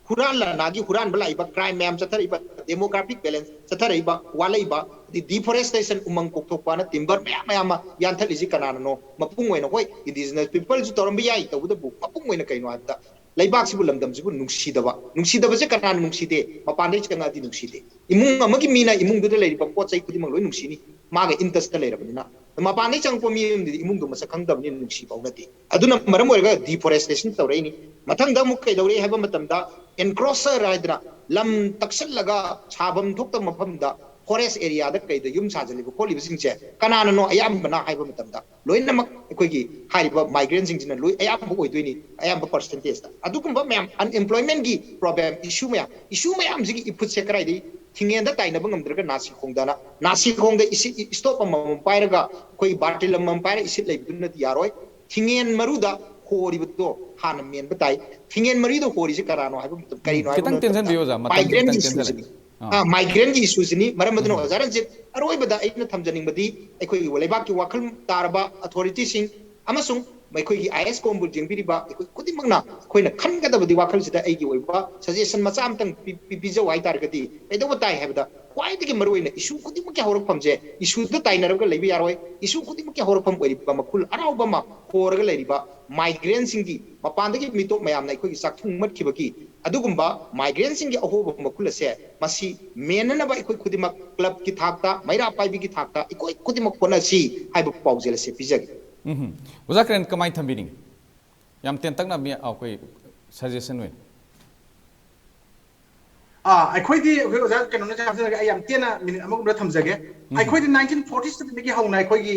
ꯍꯨꯔꯥꯟ ꯂꯥꯟꯅꯥꯒꯤ ꯍꯨꯔꯥꯟꯕ ꯂꯥꯛꯏꯕ, ꯀ꯭ꯔꯥꯏꯝ ꯃꯌꯥꯝ ꯆꯠꯊꯔꯛꯏꯕ, ꯗꯦꯃꯣꯒ꯭ꯔꯥꯐꯤꯛ ꯕꯦꯂꯦꯟꯁ ꯆꯠꯊꯔꯛꯏꯕ, ꯋꯥꯠꯂꯛꯏꯕ, ꯑꯗꯩ ꯗꯤꯐꯣꯔꯦꯁꯇꯦꯁꯟ, ꯎꯃꯪ ꯀꯣꯛꯊꯣꯛꯄꯅ ꯇꯤꯝꯕꯔ ꯃꯌꯥꯝ ꯃꯌꯥꯝ ꯑꯃ ꯌꯥꯟꯊꯠꯂꯤꯁꯤ ꯀꯅꯥꯅꯅꯣ? ꯃꯄꯨꯡ ꯑꯣꯏꯅ, ꯍꯣꯏ, ꯏꯟꯗꯤꯖꯤꯅꯁ ꯄꯤꯄꯜꯁꯨ ꯇꯧꯔꯝꯕ ꯌꯥꯏ, ꯇꯧꯕꯇꯕꯨ ꯃꯄꯨꯡ ꯑꯣꯏꯅ ꯀꯩꯅꯣ ꯍꯥꯏꯕꯗ, ꯂꯩꯕꯥꯛꯁꯤꯕꯨ, ꯂꯝꯗꯝꯁꯤꯕꯨ ꯅꯨꯡꯁꯤꯗꯕ, ꯅꯨꯡꯁꯤꯗꯕꯁꯦ ꯀꯅꯥꯅ ꯅꯨꯡꯁꯤꯗꯦ? ꯃꯄꯥꯟꯗꯩ ꯆꯪꯉꯛꯑꯗꯤ ꯅꯨꯡꯁꯤꯗꯦ꯫ ꯏꯃꯨꯡ ꯑꯃꯒꯤ ꯃꯤꯅ ꯏꯃꯨꯡꯗꯨꯗ ꯂꯩꯔꯤꯕ ꯄꯣꯠ ꯆꯩ ꯈꯨꯗꯤꯡꯃꯛ ꯂꯣꯏ ꯅꯨꯡꯁꯤꯅꯤ, ꯃꯥꯒ ꯏꯟ ꯇꯁꯇ ꯂꯩꯔꯕꯅꯤꯅ꯫ ꯃꯄꯥꯟꯗꯩ ꯆꯪꯉꯛꯄ ꯃꯤ ꯑꯃꯗꯨꯗꯤ ꯏꯃꯨꯡꯗꯣ ꯃꯁꯛ ꯈꯪꯗꯕꯅꯤꯅ ꯅꯨꯡꯁꯤꯕ ꯍꯧꯅꯗꯦ꯫ ꯑꯗꯨꯅ ꯃꯔꯝ ꯑꯣꯏꯔꯒ ꯗꯤꯐꯣꯔꯦꯁꯇꯦꯁꯟ ꯇꯧꯔꯛꯏꯅꯤ꯫ ꯃꯊꯪꯗ ꯑꯃꯨꯛ ꯀꯩꯗꯧꯔꯛꯏ ꯍꯥꯏꯕ ꯃꯇꯝꯗ, ꯑꯦꯟꯀ꯭ꯔꯣꯆꯔ ꯍꯥꯏꯗꯅ, ꯂꯝ ꯇꯛꯁꯜꯂꯒ ꯁꯥꯐꯝ ꯊꯣꯛꯇꯕ ꯃꯐꯝꯗ ꯐꯣꯔꯦꯁ ꯑꯦꯔꯤꯌꯥꯗ ꯀꯩꯗ ꯌꯨꯝ ꯁꯥꯖꯜꯂꯤꯕ ꯈꯣꯠꯂꯤꯕꯁꯤꯡꯁꯦ ꯀꯅꯥꯅꯅꯣ ꯑꯌꯥꯝꯕꯅ ꯍꯥꯏꯕ ꯃꯇꯝꯗ, ꯂꯣꯏꯅꯃꯛ ꯑꯩꯈꯣꯏꯒꯤ ꯍꯥꯏꯔꯤꯕ ꯃꯥꯏꯒ꯭ꯔꯦꯟꯁꯤꯡꯁꯤꯅ ꯂꯣꯏ ꯑꯌꯥꯝꯕ ꯑꯣꯏꯗꯣꯏꯅꯤ, ꯑꯌꯥꯝꯕ ꯄꯔꯁꯦꯟꯇꯦꯖꯇ꯫ ꯑꯗꯨꯒꯨꯝꯕ ꯃꯌꯥꯝ, ꯑꯟꯑꯦꯝꯄ꯭ꯂꯣꯏꯃꯦꯟꯒꯤ ꯄ꯭ꯔꯣꯕ꯭ꯂꯦꯝ, ꯏꯁꯨ ꯃꯌꯥꯝ, ꯏꯁꯨ ꯃꯌꯥꯝꯁꯤꯒꯤ ꯏꯐꯨꯠꯁꯦ ꯀꯗꯥꯏꯗꯒꯤ ꯊꯤꯡꯉꯦꯟꯗ ꯇꯥꯏꯅꯕ ꯉꯝꯗ꯭ꯔꯒ ꯅꯥꯁꯤ ꯈꯣꯡꯗꯅ, ꯅꯥꯁꯤ ꯈꯣꯡꯗ ꯏꯁꯤꯠ, ꯏꯁꯇꯣꯞ ꯑꯃꯃꯝ ꯄꯥꯏꯔꯒ, ꯑꯩꯈꯣꯏꯒꯤ ꯕꯥꯔꯇꯤꯜ ꯑꯃꯃꯝ ꯄꯥꯏꯔꯒ ꯏꯁꯤꯠ ꯂꯩꯕꯗꯨꯅꯗꯤ ꯌꯥꯔꯣꯏ꯫ ꯊꯤꯡꯉꯦꯟ ꯃꯔꯨꯗ ꯍꯣꯔꯤꯕꯗꯣ ꯍꯥꯟꯅ ꯃꯦꯟꯕ ꯇꯥꯏ꯫ ꯊꯤꯡꯉꯦꯟ ꯃꯔꯤꯗ ꯍꯣꯔꯤꯁꯦ ꯀꯅꯥꯅꯣ ꯍꯥꯏꯕ ꯃꯇꯝꯗ, ꯀꯔꯤꯅꯣ ꯍꯥꯏꯕ ꯈꯤꯇꯪ ꯃꯇꯝꯗ, ꯇꯦꯟꯁꯤꯟꯕꯤꯌꯨ ꯑꯣꯖꯥ, ꯃꯇꯝꯁꯦ ꯃꯥꯏꯒ꯭ꯔꯦꯟꯒꯤ ꯈꯤꯇꯪ ꯏꯁꯨꯁꯤꯅꯤ꯫ ꯇꯦꯟꯁꯤꯜꯂꯦ꯫ ꯑꯥ꯫ ꯑꯥ, ꯃꯥꯏꯒ꯭ꯔꯦꯟꯒꯤ ꯏꯁꯨꯁꯤꯅꯤ꯫ ꯃꯔꯝ ꯑꯗꯨꯅ ꯑꯣꯖꯥ ꯔꯟꯖꯤꯠ, ꯑꯔꯣꯏꯕꯗ ꯑꯩꯅ ꯊꯝꯖꯅꯤꯡꯕꯗꯤ, ꯑꯩꯈꯣꯏꯒꯤ ꯂꯩꯕꯥꯛꯀꯤ ꯋꯥꯈꯜ ꯇꯥꯔꯕ ꯑꯣꯊꯣꯔꯤꯇꯤꯁꯤꯡ ꯑꯃꯁꯨꯡ ꯑꯩꯈꯣꯏꯒꯤ ꯑꯥꯏ ꯑꯦꯁ ꯀꯣꯝꯕꯨ ꯌꯦꯡꯕꯤꯔꯤꯕ ꯑꯩꯈꯣꯏ ꯈꯨꯗꯤꯡꯃꯛꯅ ꯑꯩꯈꯣꯏꯅ ꯈꯟꯒꯗꯕꯗꯤ, ꯋꯥꯈꯜꯁꯤꯗ ꯑꯩꯒꯤ ꯑꯣꯏꯕ ꯁꯖꯦꯁꯟ ꯃꯆꯥ ꯑꯃꯇꯪ ꯄꯤ-, ꯄꯤ-, ꯄꯤꯖꯧ ꯍꯥꯏ ꯇꯥꯔꯒꯗꯤ, ꯀꯩꯗꯧꯕ ꯇꯥꯏ ꯍꯥꯏꯕꯗ, ꯈ꯭ꯋꯥꯏꯗꯒꯤ ꯃꯔꯨꯑꯣꯏꯅ ꯏꯁꯨ ꯈꯨꯗꯤꯡꯃꯛꯀꯤ ꯍꯧꯔꯛꯐꯝꯁꯦ, ꯏꯁꯨꯗ ꯇꯥꯏꯅꯔꯒ ꯂꯩꯕ ꯌꯥꯔꯣꯏ꯫ ꯏꯁꯨ ꯈꯨꯗꯤꯡꯃꯛꯀꯤ ꯍꯧꯔꯛꯐꯝ ꯑꯣꯏꯔꯤꯕ ꯃꯈꯨꯜ ꯑꯔꯥꯎꯕ ꯑꯃ ꯍꯣꯔꯒ ꯂꯩꯔꯤꯕ ꯃꯥꯏꯒ꯭ꯔꯦꯟꯁꯤꯡꯒꯤ, ꯃꯄꯥꯟꯗꯒꯤ ꯃꯤꯇꯣꯞ ꯃꯌꯥꯝꯅ ꯑꯩꯈꯣꯏꯒꯤ ꯆꯥꯛꯊꯨꯡ ꯃꯠꯈꯤꯕꯒꯤ ꯑꯗꯨꯒꯨꯝꯕ ꯃꯥꯏꯒ꯭ꯔꯦꯟꯁꯤꯡꯒꯤ ꯑꯍꯣꯕ ꯃꯈꯨꯜ ꯑꯁꯦ, ꯃꯁꯤ ꯃꯦꯟꯅꯅꯕ ꯑꯩꯈꯣꯏ ꯈꯨꯗꯤꯡꯃꯛ, ꯀ꯭ꯂꯕꯀꯤ ꯊꯥꯛꯇ, ꯃꯩꯔꯥ ꯄꯥꯏꯕꯤꯒꯤ ꯊꯥꯛꯇ ꯑꯩꯈꯣꯏ ꯈꯨꯗꯤꯡꯃꯛ ꯍꯣꯠꯅꯁꯤ ꯍꯥꯏꯕ ꯄꯥꯎꯖꯦꯜ ꯑꯁꯦ ꯄꯤꯖꯒꯦ꯫ ꯎꯝ꯫ ꯑꯣꯖꯥ ꯀꯤꯔꯟ, ꯀꯃꯥꯏꯅ ꯊꯝꯕꯤꯅꯤꯡꯉꯤ? ꯌꯥꯝ ꯇꯦꯟꯇꯛꯅ ꯃꯤ-, ꯑꯩꯈꯣꯏ ꯁꯖꯦꯁꯟ ꯑꯣꯏꯅ꯫ ꯑꯥ, ꯑꯩꯈꯣꯏꯗꯤ, ꯑꯩꯈꯣꯏ ꯑꯣꯖꯥ ꯀꯩꯅꯣꯅ ꯍꯥꯞꯆꯔꯒ ꯑꯩ ꯌꯥꯝ ꯇꯦꯟꯅ ꯃꯤꯅꯤꯠ ꯑꯃꯒꯨꯝꯕ ꯊꯝꯖꯒꯦ꯫ ꯑꯩꯈꯣꯏꯗꯤ ꯅꯥꯏꯟꯇꯤꯟ ꯐꯣꯔꯇꯤ ꯁꯚꯦꯟꯗꯒꯤ ꯍꯧꯅ ꯑꯩꯈꯣꯏꯒꯤ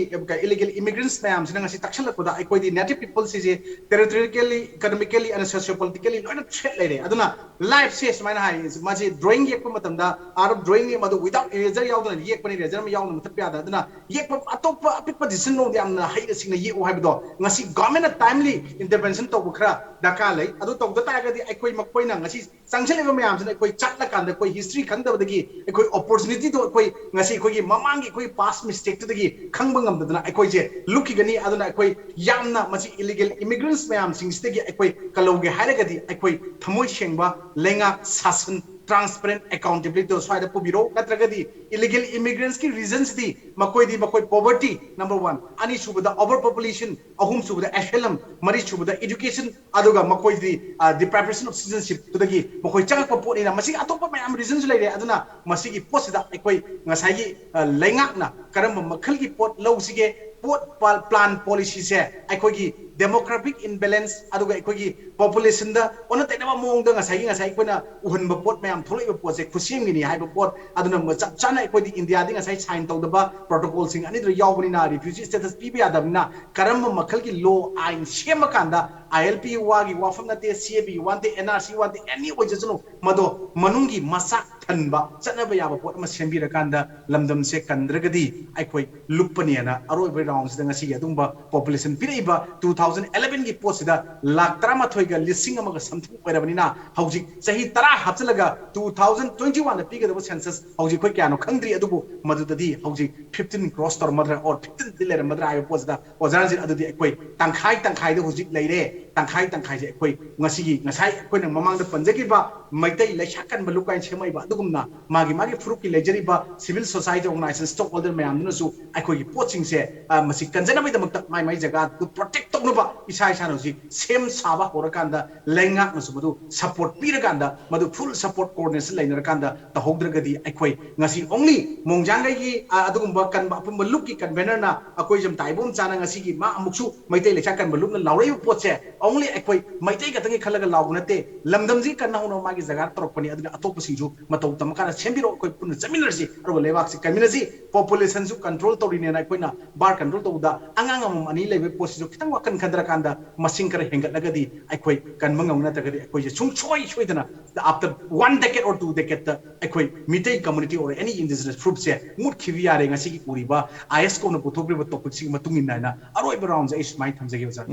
ꯏꯂꯤꯒꯦꯜ ꯏꯃꯤꯒ꯭ꯔꯦꯟꯠꯁ ꯃꯌꯥꯝꯁꯤꯅ ꯉꯁꯤ ꯇꯛꯁꯜꯂꯛꯄꯗ ꯑꯩꯈꯣꯏꯗꯤ native ꯄꯤꯄꯜꯁꯤꯁꯦ ꯇꯦꯔꯤꯇꯣꯔꯤꯀꯦꯜꯂꯤ, economically and socio politically ꯂꯣꯏꯅ ꯊ꯭ꯔꯦꯠ ꯂꯩꯔꯦ꯫ ꯑꯗꯨꯅ ꯂꯥꯏꯐꯁꯦ ꯁꯨꯃꯥꯏꯅ ꯍꯥꯏ, ꯃꯥꯁꯦ ꯗ꯭ꯔꯣꯌꯤꯡ ꯌꯦꯛꯄ ꯃꯇꯝꯗ, ꯑꯥꯔꯠ ꯑꯣꯐ ꯗ꯭ꯔꯣꯌꯤꯡ ꯌꯦꯛꯄ ꯑꯗꯨ ꯋꯤꯗꯥꯎꯠ ꯏꯔꯦꯖꯔ ꯌꯥꯎꯗꯅ ꯌꯦꯛꯄꯅꯤ, ꯏꯔꯦꯖꯔ ꯑꯃ ꯌꯥꯎꯗꯅ ꯃꯨꯊꯠꯄ ꯌꯥꯗ꯫ ꯑꯗꯨꯅ ꯌꯦꯛꯄ ꯑꯇꯣꯞꯄ ꯑꯄꯤꯛꯄ ꯗꯤꯁꯤꯖꯟ ꯂꯧꯕꯗ ꯌꯥꯝꯅ ꯍꯩꯅ ꯁꯤꯡꯅ ꯌꯦꯛꯎ ꯍꯥꯏꯕꯗꯣ ꯉꯁꯤ ꯒꯚꯔꯟꯃꯦꯟꯠꯅ ꯇꯥꯏꯝꯂꯤ ꯏꯟꯇꯔꯚꯦꯟꯁꯟ ꯇꯧꯕ ꯈꯔ ꯗꯔꯀꯥꯔ ꯂꯩ꯫ ꯑꯗꯨ ꯇꯧꯗ ꯇꯥꯔꯒꯗꯤ ꯑꯩꯈꯣꯏ ꯃꯈꯣꯏꯅ ꯉꯁꯤ ꯆꯪꯁꯤꯜꯂꯤꯕ ꯃꯌꯥꯝꯁꯤꯅ ꯑꯩꯈꯣꯏ ꯆꯥꯛ ꯍꯥꯠꯂꯀꯥꯟꯗ ꯑꯩꯈꯣꯏ ꯍꯤꯁꯇ꯭ꯔꯤ ꯈꯪꯗꯕꯗꯒꯤ ꯑꯩꯈꯣꯏ ꯑꯣꯄꯣꯔꯆꯨꯅꯤꯇꯤꯗꯣ ꯑꯩꯈꯣꯏ ꯉꯁꯤ ꯑꯩꯈꯣꯏꯒꯤ ꯃꯃꯥꯡꯒꯤ ꯑꯩꯈꯣꯏ ꯄꯥꯁ ꯃꯤꯁꯇꯦꯛꯇꯨꯗꯒꯤ ꯈꯪꯕ ꯉꯝꯗꯗꯅ ꯑꯩꯈꯣꯏꯁꯦ ꯂꯨꯞꯈꯤꯒꯅꯤ꯫ ꯑꯗꯨꯅ ꯑꯩꯈꯣꯏ ꯌꯥꯝꯅ ꯃꯁꯤ ꯏꯂꯤꯒꯦꯜ ꯏꯃꯤꯒ꯭ꯔꯦꯟꯁ ꯃꯌꯥꯝꯁꯤꯡꯁꯤꯗꯒꯤ ꯑꯩꯈꯣꯏ ꯀꯜꯍꯧꯒꯦ ꯍꯥꯏꯔꯒꯗꯤ ꯑꯩꯈꯣꯏ ꯊꯃꯣꯏ ꯁꯦꯡꯕ ꯂꯩꯉꯥꯛ ꯁꯥꯁꯟ, ꯇ꯭ꯔꯥꯟꯁꯄꯦꯔꯦꯟ ꯑꯦꯀꯥꯎꯟꯇꯦꯕꯤꯂꯤꯇꯤꯗꯣ ꯁ꯭ꯋꯥꯏꯗ ꯄꯨꯕꯤꯔꯣ꯫ ꯅꯠꯇ꯭ꯔꯒꯗꯤ ꯏꯂꯤꯒꯦꯜ ꯏꯃꯤꯒ꯭ꯔꯦꯟꯁꯀꯤ ꯔꯤꯖꯟꯁꯤꯗꯤ ꯃꯈꯣꯏꯗꯤ ꯃꯈꯣꯏ ꯄꯣꯕꯔꯇꯤ ꯅꯝꯕꯔ ꯋꯥꯟ, ꯑꯅꯤꯁꯨꯕꯗ ꯑꯣꯚꯔ ꯄꯣꯄꯨꯂꯦꯁꯟ, ꯑꯍꯨꯝꯁꯨꯕꯗ ꯑꯦꯁꯥꯏꯂꯝ, ꯃꯔꯤꯁꯨꯕꯗ ꯏꯗꯨꯀꯦꯁꯟ, ꯑꯗꯨꯒ ꯃꯈꯣꯏꯗꯤ ꯗꯤꯄ꯭ꯔꯥꯏꯚꯦꯁꯟ ꯑꯣꯐ ꯁꯤꯇꯤꯖꯟꯁꯤꯞꯇꯨꯗꯒꯤ ꯃꯈꯣꯏ ꯆꯪꯉꯛꯄ ꯄꯣꯠꯅꯤꯅ ꯃꯁꯤꯒꯤ ꯑꯇꯣꯞꯄ ꯃꯌꯥꯝ ꯔꯤꯖꯟꯁꯨ ꯂꯩꯔꯦ꯫ ꯑꯗꯨꯅ ꯃꯁꯤꯒꯤ ꯄꯣꯠꯁꯤꯗ ꯑꯩꯈꯣꯏ ꯉꯁꯥꯏꯒꯤ ꯑ, ꯂꯩꯉꯥꯛꯅ ꯀꯔꯝꯕ ꯃꯈꯜꯒꯤ ꯄꯣꯠ ꯂꯧꯁꯤꯒꯦ, ꯄꯣꯠ ꯄ- ꯄ꯭ꯂꯥꯟ ꯄꯣꯂꯤꯁꯤꯁꯦ ꯑꯩꯈꯣꯏꯒꯤ ꯗꯦꯃꯣꯒ꯭ꯔꯥꯐꯤꯛ ꯏꯝꯕꯦꯂꯦꯟꯁ ꯑꯗꯨꯒ ꯑꯩꯈꯣꯏꯒꯤ ꯄꯣꯄꯨꯂꯦꯁꯟꯗ ꯑꯣꯟꯅ ꯇꯩꯅꯕ ꯃꯑꯣꯡꯗ ꯉꯁꯥꯏꯒꯤ ꯉꯁꯥꯏ ꯑꯩꯈꯣꯏꯅ ꯎꯍꯟꯕ ꯄꯣꯠ ꯃꯌꯥꯝ ꯊꯣꯛꯂꯛꯏꯕ ꯄꯣꯠꯁꯦ ꯈꯨꯠꯁꯦꯝꯒꯤꯅꯤ ꯍꯥꯏꯕ ꯄꯣꯠ꯫ ꯑꯗꯨꯅ ꯆꯞ ꯆꯥꯅ ꯑꯩꯈꯣꯏꯗꯤ ꯏꯟꯗꯤꯌꯥꯗꯤ ꯉꯁꯥꯏ ꯁꯥꯏꯟ ꯇꯧꯗꯕ ꯄ꯭ꯔꯣꯇꯣꯀꯣꯜꯁꯤꯡ ꯑꯅꯤꯗꯨꯗ ꯌꯥꯎꯕꯅꯤꯅ ꯔꯤꯐ꯭ꯌꯨꯖꯤ ꯁ꯭ꯇꯦꯇꯁ ꯄꯤꯕ ꯌꯥꯗꯕꯅꯤꯅ ꯀꯔꯝꯕ ꯃꯈꯜꯒꯤ ꯂꯣ ꯑꯥꯏꯟ ꯁꯦꯝꯃꯀꯥꯟꯗ ꯑꯥꯏ ꯑꯦꯜ ꯄꯤ ꯋꯥꯒꯤ ꯋꯥꯐꯝ ꯅꯠꯇꯦ, ꯁꯤ ꯑꯦ ꯕꯤꯒꯤ ꯋꯥ ꯅꯠꯇꯦ, ꯑꯦꯟ ꯑꯥꯔ ꯁꯤ ꯋꯥ ꯅꯠꯇꯦ, ꯑꯦꯅꯤ ꯑꯣꯏꯖꯁꯅꯨ, ꯃꯗꯣ ꯃꯅꯨꯡꯒꯤ ꯃꯆꯥꯛ ꯊꯟꯕ ꯆꯠꯅꯕ ꯌꯥꯕ ꯄꯣꯠ ꯑꯃ ꯁꯦꯝꯕꯤꯔꯀꯥꯟꯗ ꯂꯝꯗꯝꯁꯦ ꯀꯟꯗ꯭ꯔꯒꯗꯤ ꯑꯩꯈꯣꯏ ꯂꯨꯞꯄꯅꯦꯅ ꯑꯔꯣꯏꯕ ꯔꯥꯎꯟꯁꯤꯗ ꯉꯁꯤꯒꯤ ꯑꯗꯨꯒꯨꯝꯕ ꯄꯣꯄꯨꯂꯦꯁꯟ ꯄꯤꯔꯛꯏꯕ ꯇꯨ ꯊꯥꯎꯖꯟ ꯑꯦꯂꯚꯦꯟꯒꯤ ꯄꯣꯠꯁꯤꯗ ꯂꯥꯛ ꯇꯔꯥꯃꯥꯊꯣꯏꯒ ꯂꯤꯁꯤꯡ ꯑꯃꯒ ꯁꯝꯊꯤꯡ ꯑꯣꯏꯔꯕꯅꯤꯅ ꯍꯧꯖꯤꯛ ꯆꯍꯤ ꯇꯔꯥ ꯍꯥꯞꯆꯤꯜꯂꯒ ꯇꯨ ꯊꯥꯎꯖꯟ ꯇ꯭ꯋꯦꯟꯇꯤ ꯋꯥꯟꯗ ꯄꯤꯒꯗꯕ ꯁꯦꯟꯁꯁ ꯍꯧꯖꯤꯛ ꯑꯩꯈꯣꯏ ꯀꯌꯥꯅꯣ ꯈꯪꯗ꯭ꯔꯤ꯫ ꯑꯗꯨꯕꯨ ꯃꯗꯨꯗꯗꯤ ꯍꯧꯖꯤꯛ ꯐꯤꯐꯇꯤꯟ ꯀ꯭ꯔꯣꯁ ꯇꯧꯔꯝꯃꯗ꯭ꯔꯥ ꯑꯣꯔ ꯐꯤꯐꯇꯤꯟꯗꯤ ꯂꯩꯔꯝꯃꯗ꯭ꯔꯥ ꯍꯥꯏꯕ ꯄꯣꯠꯁꯤꯗ ꯑꯣꯖꯥꯁꯤꯡ ꯑꯗꯨꯗꯤ ꯑꯩꯈꯣꯏ ꯇꯪꯈꯥꯏ ꯇꯪꯈꯥꯏꯗ ꯍꯧꯖꯤꯛ ꯂꯩꯔꯦ꯫ ꯇꯪꯈꯥꯏ ꯇꯪꯈꯥꯏꯁꯦ ꯑꯩꯈꯣꯏ ꯉꯁꯤꯒꯤ ꯉꯁꯥꯏ ꯑꯩꯈꯣꯏꯅ ꯃꯃꯥꯡꯗ ꯄꯟꯖꯈꯤꯕ ꯃꯩꯇꯩ ꯂꯩꯁꯥ ꯀꯟꯕ ꯂꯨꯞ ꯀꯥꯏꯅ ꯁꯦꯝꯃꯛꯏꯕ ꯑꯗꯨꯒꯨꯝꯅ ꯃꯥꯒꯤ ꯃꯥꯒꯤ ꯐꯨꯔꯨꯞꯀꯤ ꯂꯩꯖꯔꯤꯕ civil society organisation stock holder ꯃꯌꯥꯝꯗꯨꯅꯁꯨ ꯑꯩꯈꯣꯏꯒꯤ ꯄꯣꯠꯁꯤꯡꯁꯦ ꯑ, ꯃꯁꯤ ꯀꯟꯖꯅꯕꯒꯤꯗꯃꯛꯇ ꯃꯥꯏ ꯃꯥꯏ ꯖꯒꯥꯗꯨ ꯄ꯭ꯔꯣꯇꯦꯛ ꯇꯧꯅꯕ ꯏꯁꯥ ꯏꯁꯥꯅ ꯍꯧꯖꯤꯛ ꯁꯦꯝ ꯁꯥꯕ ꯍꯧꯔꯀꯥꯟꯗ ꯂꯩꯉꯥꯛꯅꯁꯨ ꯃꯗꯨ ꯁꯄꯣꯔꯠ ꯄꯤꯔꯀꯥꯟꯗ ꯃꯗꯨ ꯐꯨꯜ ꯁꯄꯣꯔꯠ ꯀꯣꯑꯣꯔꯗꯤꯅꯦꯁꯟ ꯂꯩꯅꯔꯀꯥꯟꯗ ꯇꯧꯍꯧꯗ꯭ꯔꯒꯗꯤ ꯑꯩꯈꯣꯏ ꯉꯁꯤ ꯑꯣꯡꯂꯤ ꯃꯣꯡꯖꯥꯡꯒꯩꯒꯤ ꯑ, ꯑꯗꯨꯒꯨꯝꯕ ꯀꯟꯕ ꯑꯄꯨꯟꯕ ꯂꯨꯞꯀꯤ ꯀꯟꯚꯦꯅꯔꯅ ꯑꯩꯈꯣꯏ ꯖꯝꯇꯥ ꯏꯕꯣꯝꯆꯥꯅ ꯉꯁꯤꯒꯤ ꯃꯥ ꯑꯃꯨꯛꯁꯨ ꯃꯩꯇꯩ ꯂꯩꯁꯥ ꯀꯟꯕ ꯂꯨꯞꯅ ꯂꯥꯎꯔꯛꯏꯕ ꯄꯣꯠꯁꯦ ꯑꯣꯡꯂꯤ ꯑꯩꯈꯣꯏ ꯃꯩꯇꯩ ꯈꯛꯇꯪꯒꯤ ꯈꯜꯂꯒ ꯂꯥꯎꯕ ꯅꯠꯇꯦ꯫ ꯂꯝꯗꯝꯁꯤ ꯀꯟꯅ ꯍꯧꯅꯕ ꯃꯥꯒꯤ ꯖꯒꯥꯗ ꯇꯧꯔꯛꯄꯅꯤ꯫ ꯑꯗꯨꯅ ꯑꯇꯣꯞꯄꯁꯤꯡꯁꯨ ꯃꯇꯧ ꯇꯝꯃꯀꯥꯟꯗ ꯁꯦꯝꯕꯤꯔꯛꯑꯣ꯫ ꯑꯩꯈꯣꯏ ꯄꯨꯟꯅ ꯆꯠꯃꯤꯟꯅꯔꯁꯤ꯫ ꯑꯗꯨꯒ ꯂꯩꯕꯥꯛꯁꯤ ꯀꯟꯃꯤꯟꯅꯁꯤ꯫ ꯄꯣꯄꯨꯂꯦꯁꯟꯁꯨ ꯀꯟꯇ꯭ꯔꯣꯜ ꯇꯧꯔꯤꯅꯦꯅ ꯑꯩꯈꯣꯏꯅ ꯕꯥꯔ ꯀꯟꯇ꯭ꯔꯣꯜ ꯇꯧꯕꯗ ꯑꯉꯥꯡ ꯑꯃꯃꯝ ꯑꯅꯤ ꯂꯩꯕꯒꯤ ꯄꯣꯠꯁꯤꯁꯨ ꯈꯤꯇꯪ ꯋꯥꯈꯜ ꯈꯟꯊꯔꯀꯥꯟꯗ ꯃꯁꯤꯡ ꯈꯔ ꯍꯦꯟꯒꯠꯂꯒꯗꯤ ꯑꯩꯈꯣꯏ ꯀꯟꯕ ꯉꯝꯒꯅꯤ꯫ ꯅꯠꯇ꯭ꯔꯒꯗꯤ ꯑꯩꯈꯣꯏꯁꯦ ꯁꯨꯡꯁꯣꯏ ꯁꯣꯏꯗꯅ after one decade or two decade ꯇ ꯑꯩꯈꯣꯏ Meitei community or any indigenous ꯒ꯭ꯔꯨꯞꯁꯦ ꯃꯨꯠꯈꯤꯕ ꯌꯥꯔꯦ꯫ ꯉꯁꯤꯒꯤ ꯎꯔꯤꯕ ꯑꯥꯏ ꯑꯦꯁ ꯀꯣꯝꯅ ꯄꯨꯊꯣꯛꯈ꯭ꯔꯤꯕ ꯇꯣꯄꯤꯛꯁꯤꯒꯤ ꯃꯇꯨꯡ ꯏꯟꯅ ꯍꯥꯏꯅ ꯑꯔꯣꯏꯕ ꯔꯥꯎꯟꯁꯦ ꯑꯩ ꯁꯨꯃꯥꯏꯅ ꯊꯝꯖꯒꯦ ꯑꯣꯖꯥ꯫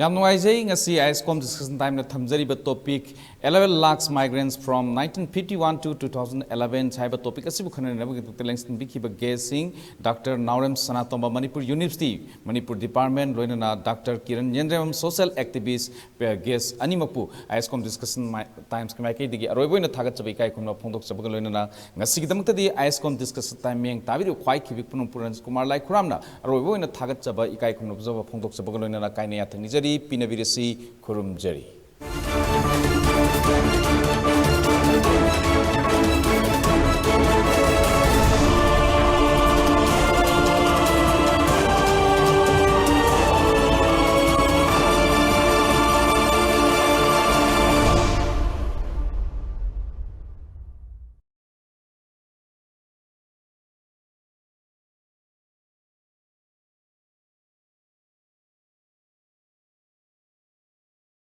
ꯌꯥꯝ ꯅꯨꯡꯉꯥꯏꯖꯩ꯫ ꯉꯁꯤ ꯑꯥꯏ ꯑꯦꯁ ꯀꯣꯝ ꯗꯤꯁꯀꯁꯟ ꯇꯥꯏꯝꯅ ꯊꯝꯖꯔꯤꯕ topic eleven lakhs migrants from nineteen fifty-one to two thousand eleven ꯍꯥꯏꯕ ꯇꯣꯄꯤꯛ ꯑꯁꯤꯕꯨ ꯈꯟꯅꯅꯕꯒꯤꯗꯃꯛꯇ ꯂꯦꯡꯁꯤꯟꯕꯤꯈꯤꯕ ꯒꯦꯁꯁꯤꯡ ꯗꯥꯛꯇꯔ ꯅꯥꯎꯔꯦꯝ ꯁꯅꯥꯇꯣꯝꯕ, ꯃꯅꯤꯄꯨꯔ ꯌꯨꯅꯤꯚꯔꯁꯤꯇꯤ ꯃꯅꯤꯄꯨꯔ ꯗꯤꯄꯥꯔꯠꯃꯦꯟ, ꯂꯣꯏꯅꯅ ꯗꯥꯛꯇꯔ ꯀꯤꯔꯟ ꯌꯦꯟꯗ꯭ꯔꯦꯝꯕꯝ, ꯁꯣꯁꯤꯌꯦꯜ ꯑꯦꯛꯇꯤꯚꯤꯁ꯭ꯠ, ꯒꯦꯁ ꯑꯅꯤꯃꯛꯄꯨ ꯑꯥꯏ ꯑꯦꯁ ꯀꯣꯝ ꯗꯤꯁꯀꯁꯟ ꯃꯥꯏ-, ꯇꯥꯏꯝꯁꯀꯤ ꯃꯥꯏꯀꯩꯗꯒꯤ ꯑꯔꯣꯏꯕ ꯑꯣꯏꯅ ꯊꯥꯒꯠꯆꯕ ꯏꯀꯥꯏ ꯈꯨꯝꯅꯕ ꯐꯣꯡꯗꯣꯛꯆꯕꯒ ꯂꯣꯏꯅꯅ ꯉꯁꯤꯒꯤꯗꯃꯛꯇꯗꯤ ꯑꯥꯏ ꯑꯦꯁ ꯀꯣꯝ ꯗꯤꯁꯀꯁꯟ ꯇꯥꯏꯝ ꯃꯤꯠꯌꯦꯡ ꯇꯥꯕꯤꯔꯤꯕ ꯈ꯭ꯋꯥꯏ ꯈꯤꯕꯤꯛ ꯄꯨꯅꯨꯡ ꯄꯨꯔꯟꯁ ꯀꯨꯃꯥꯔ ꯂꯥꯏꯈꯨꯔꯥꯝꯅ ꯑꯔꯣꯏꯕ ꯑꯣꯏꯅ ꯊꯥꯒꯠꯆꯕ ꯏꯀꯥꯏ ꯈꯨꯝꯅꯕ ꯐꯣꯡꯗꯣꯛꯆꯕꯒ ꯂꯣꯏꯅꯅ ꯀꯥꯏꯅ ꯌꯥꯊꯪ ꯅꯤꯖꯔꯤ꯫ ꯄꯤꯅꯕꯤꯔꯁꯤ, ꯈꯨꯔꯨꯝꯖꯔꯤ꯫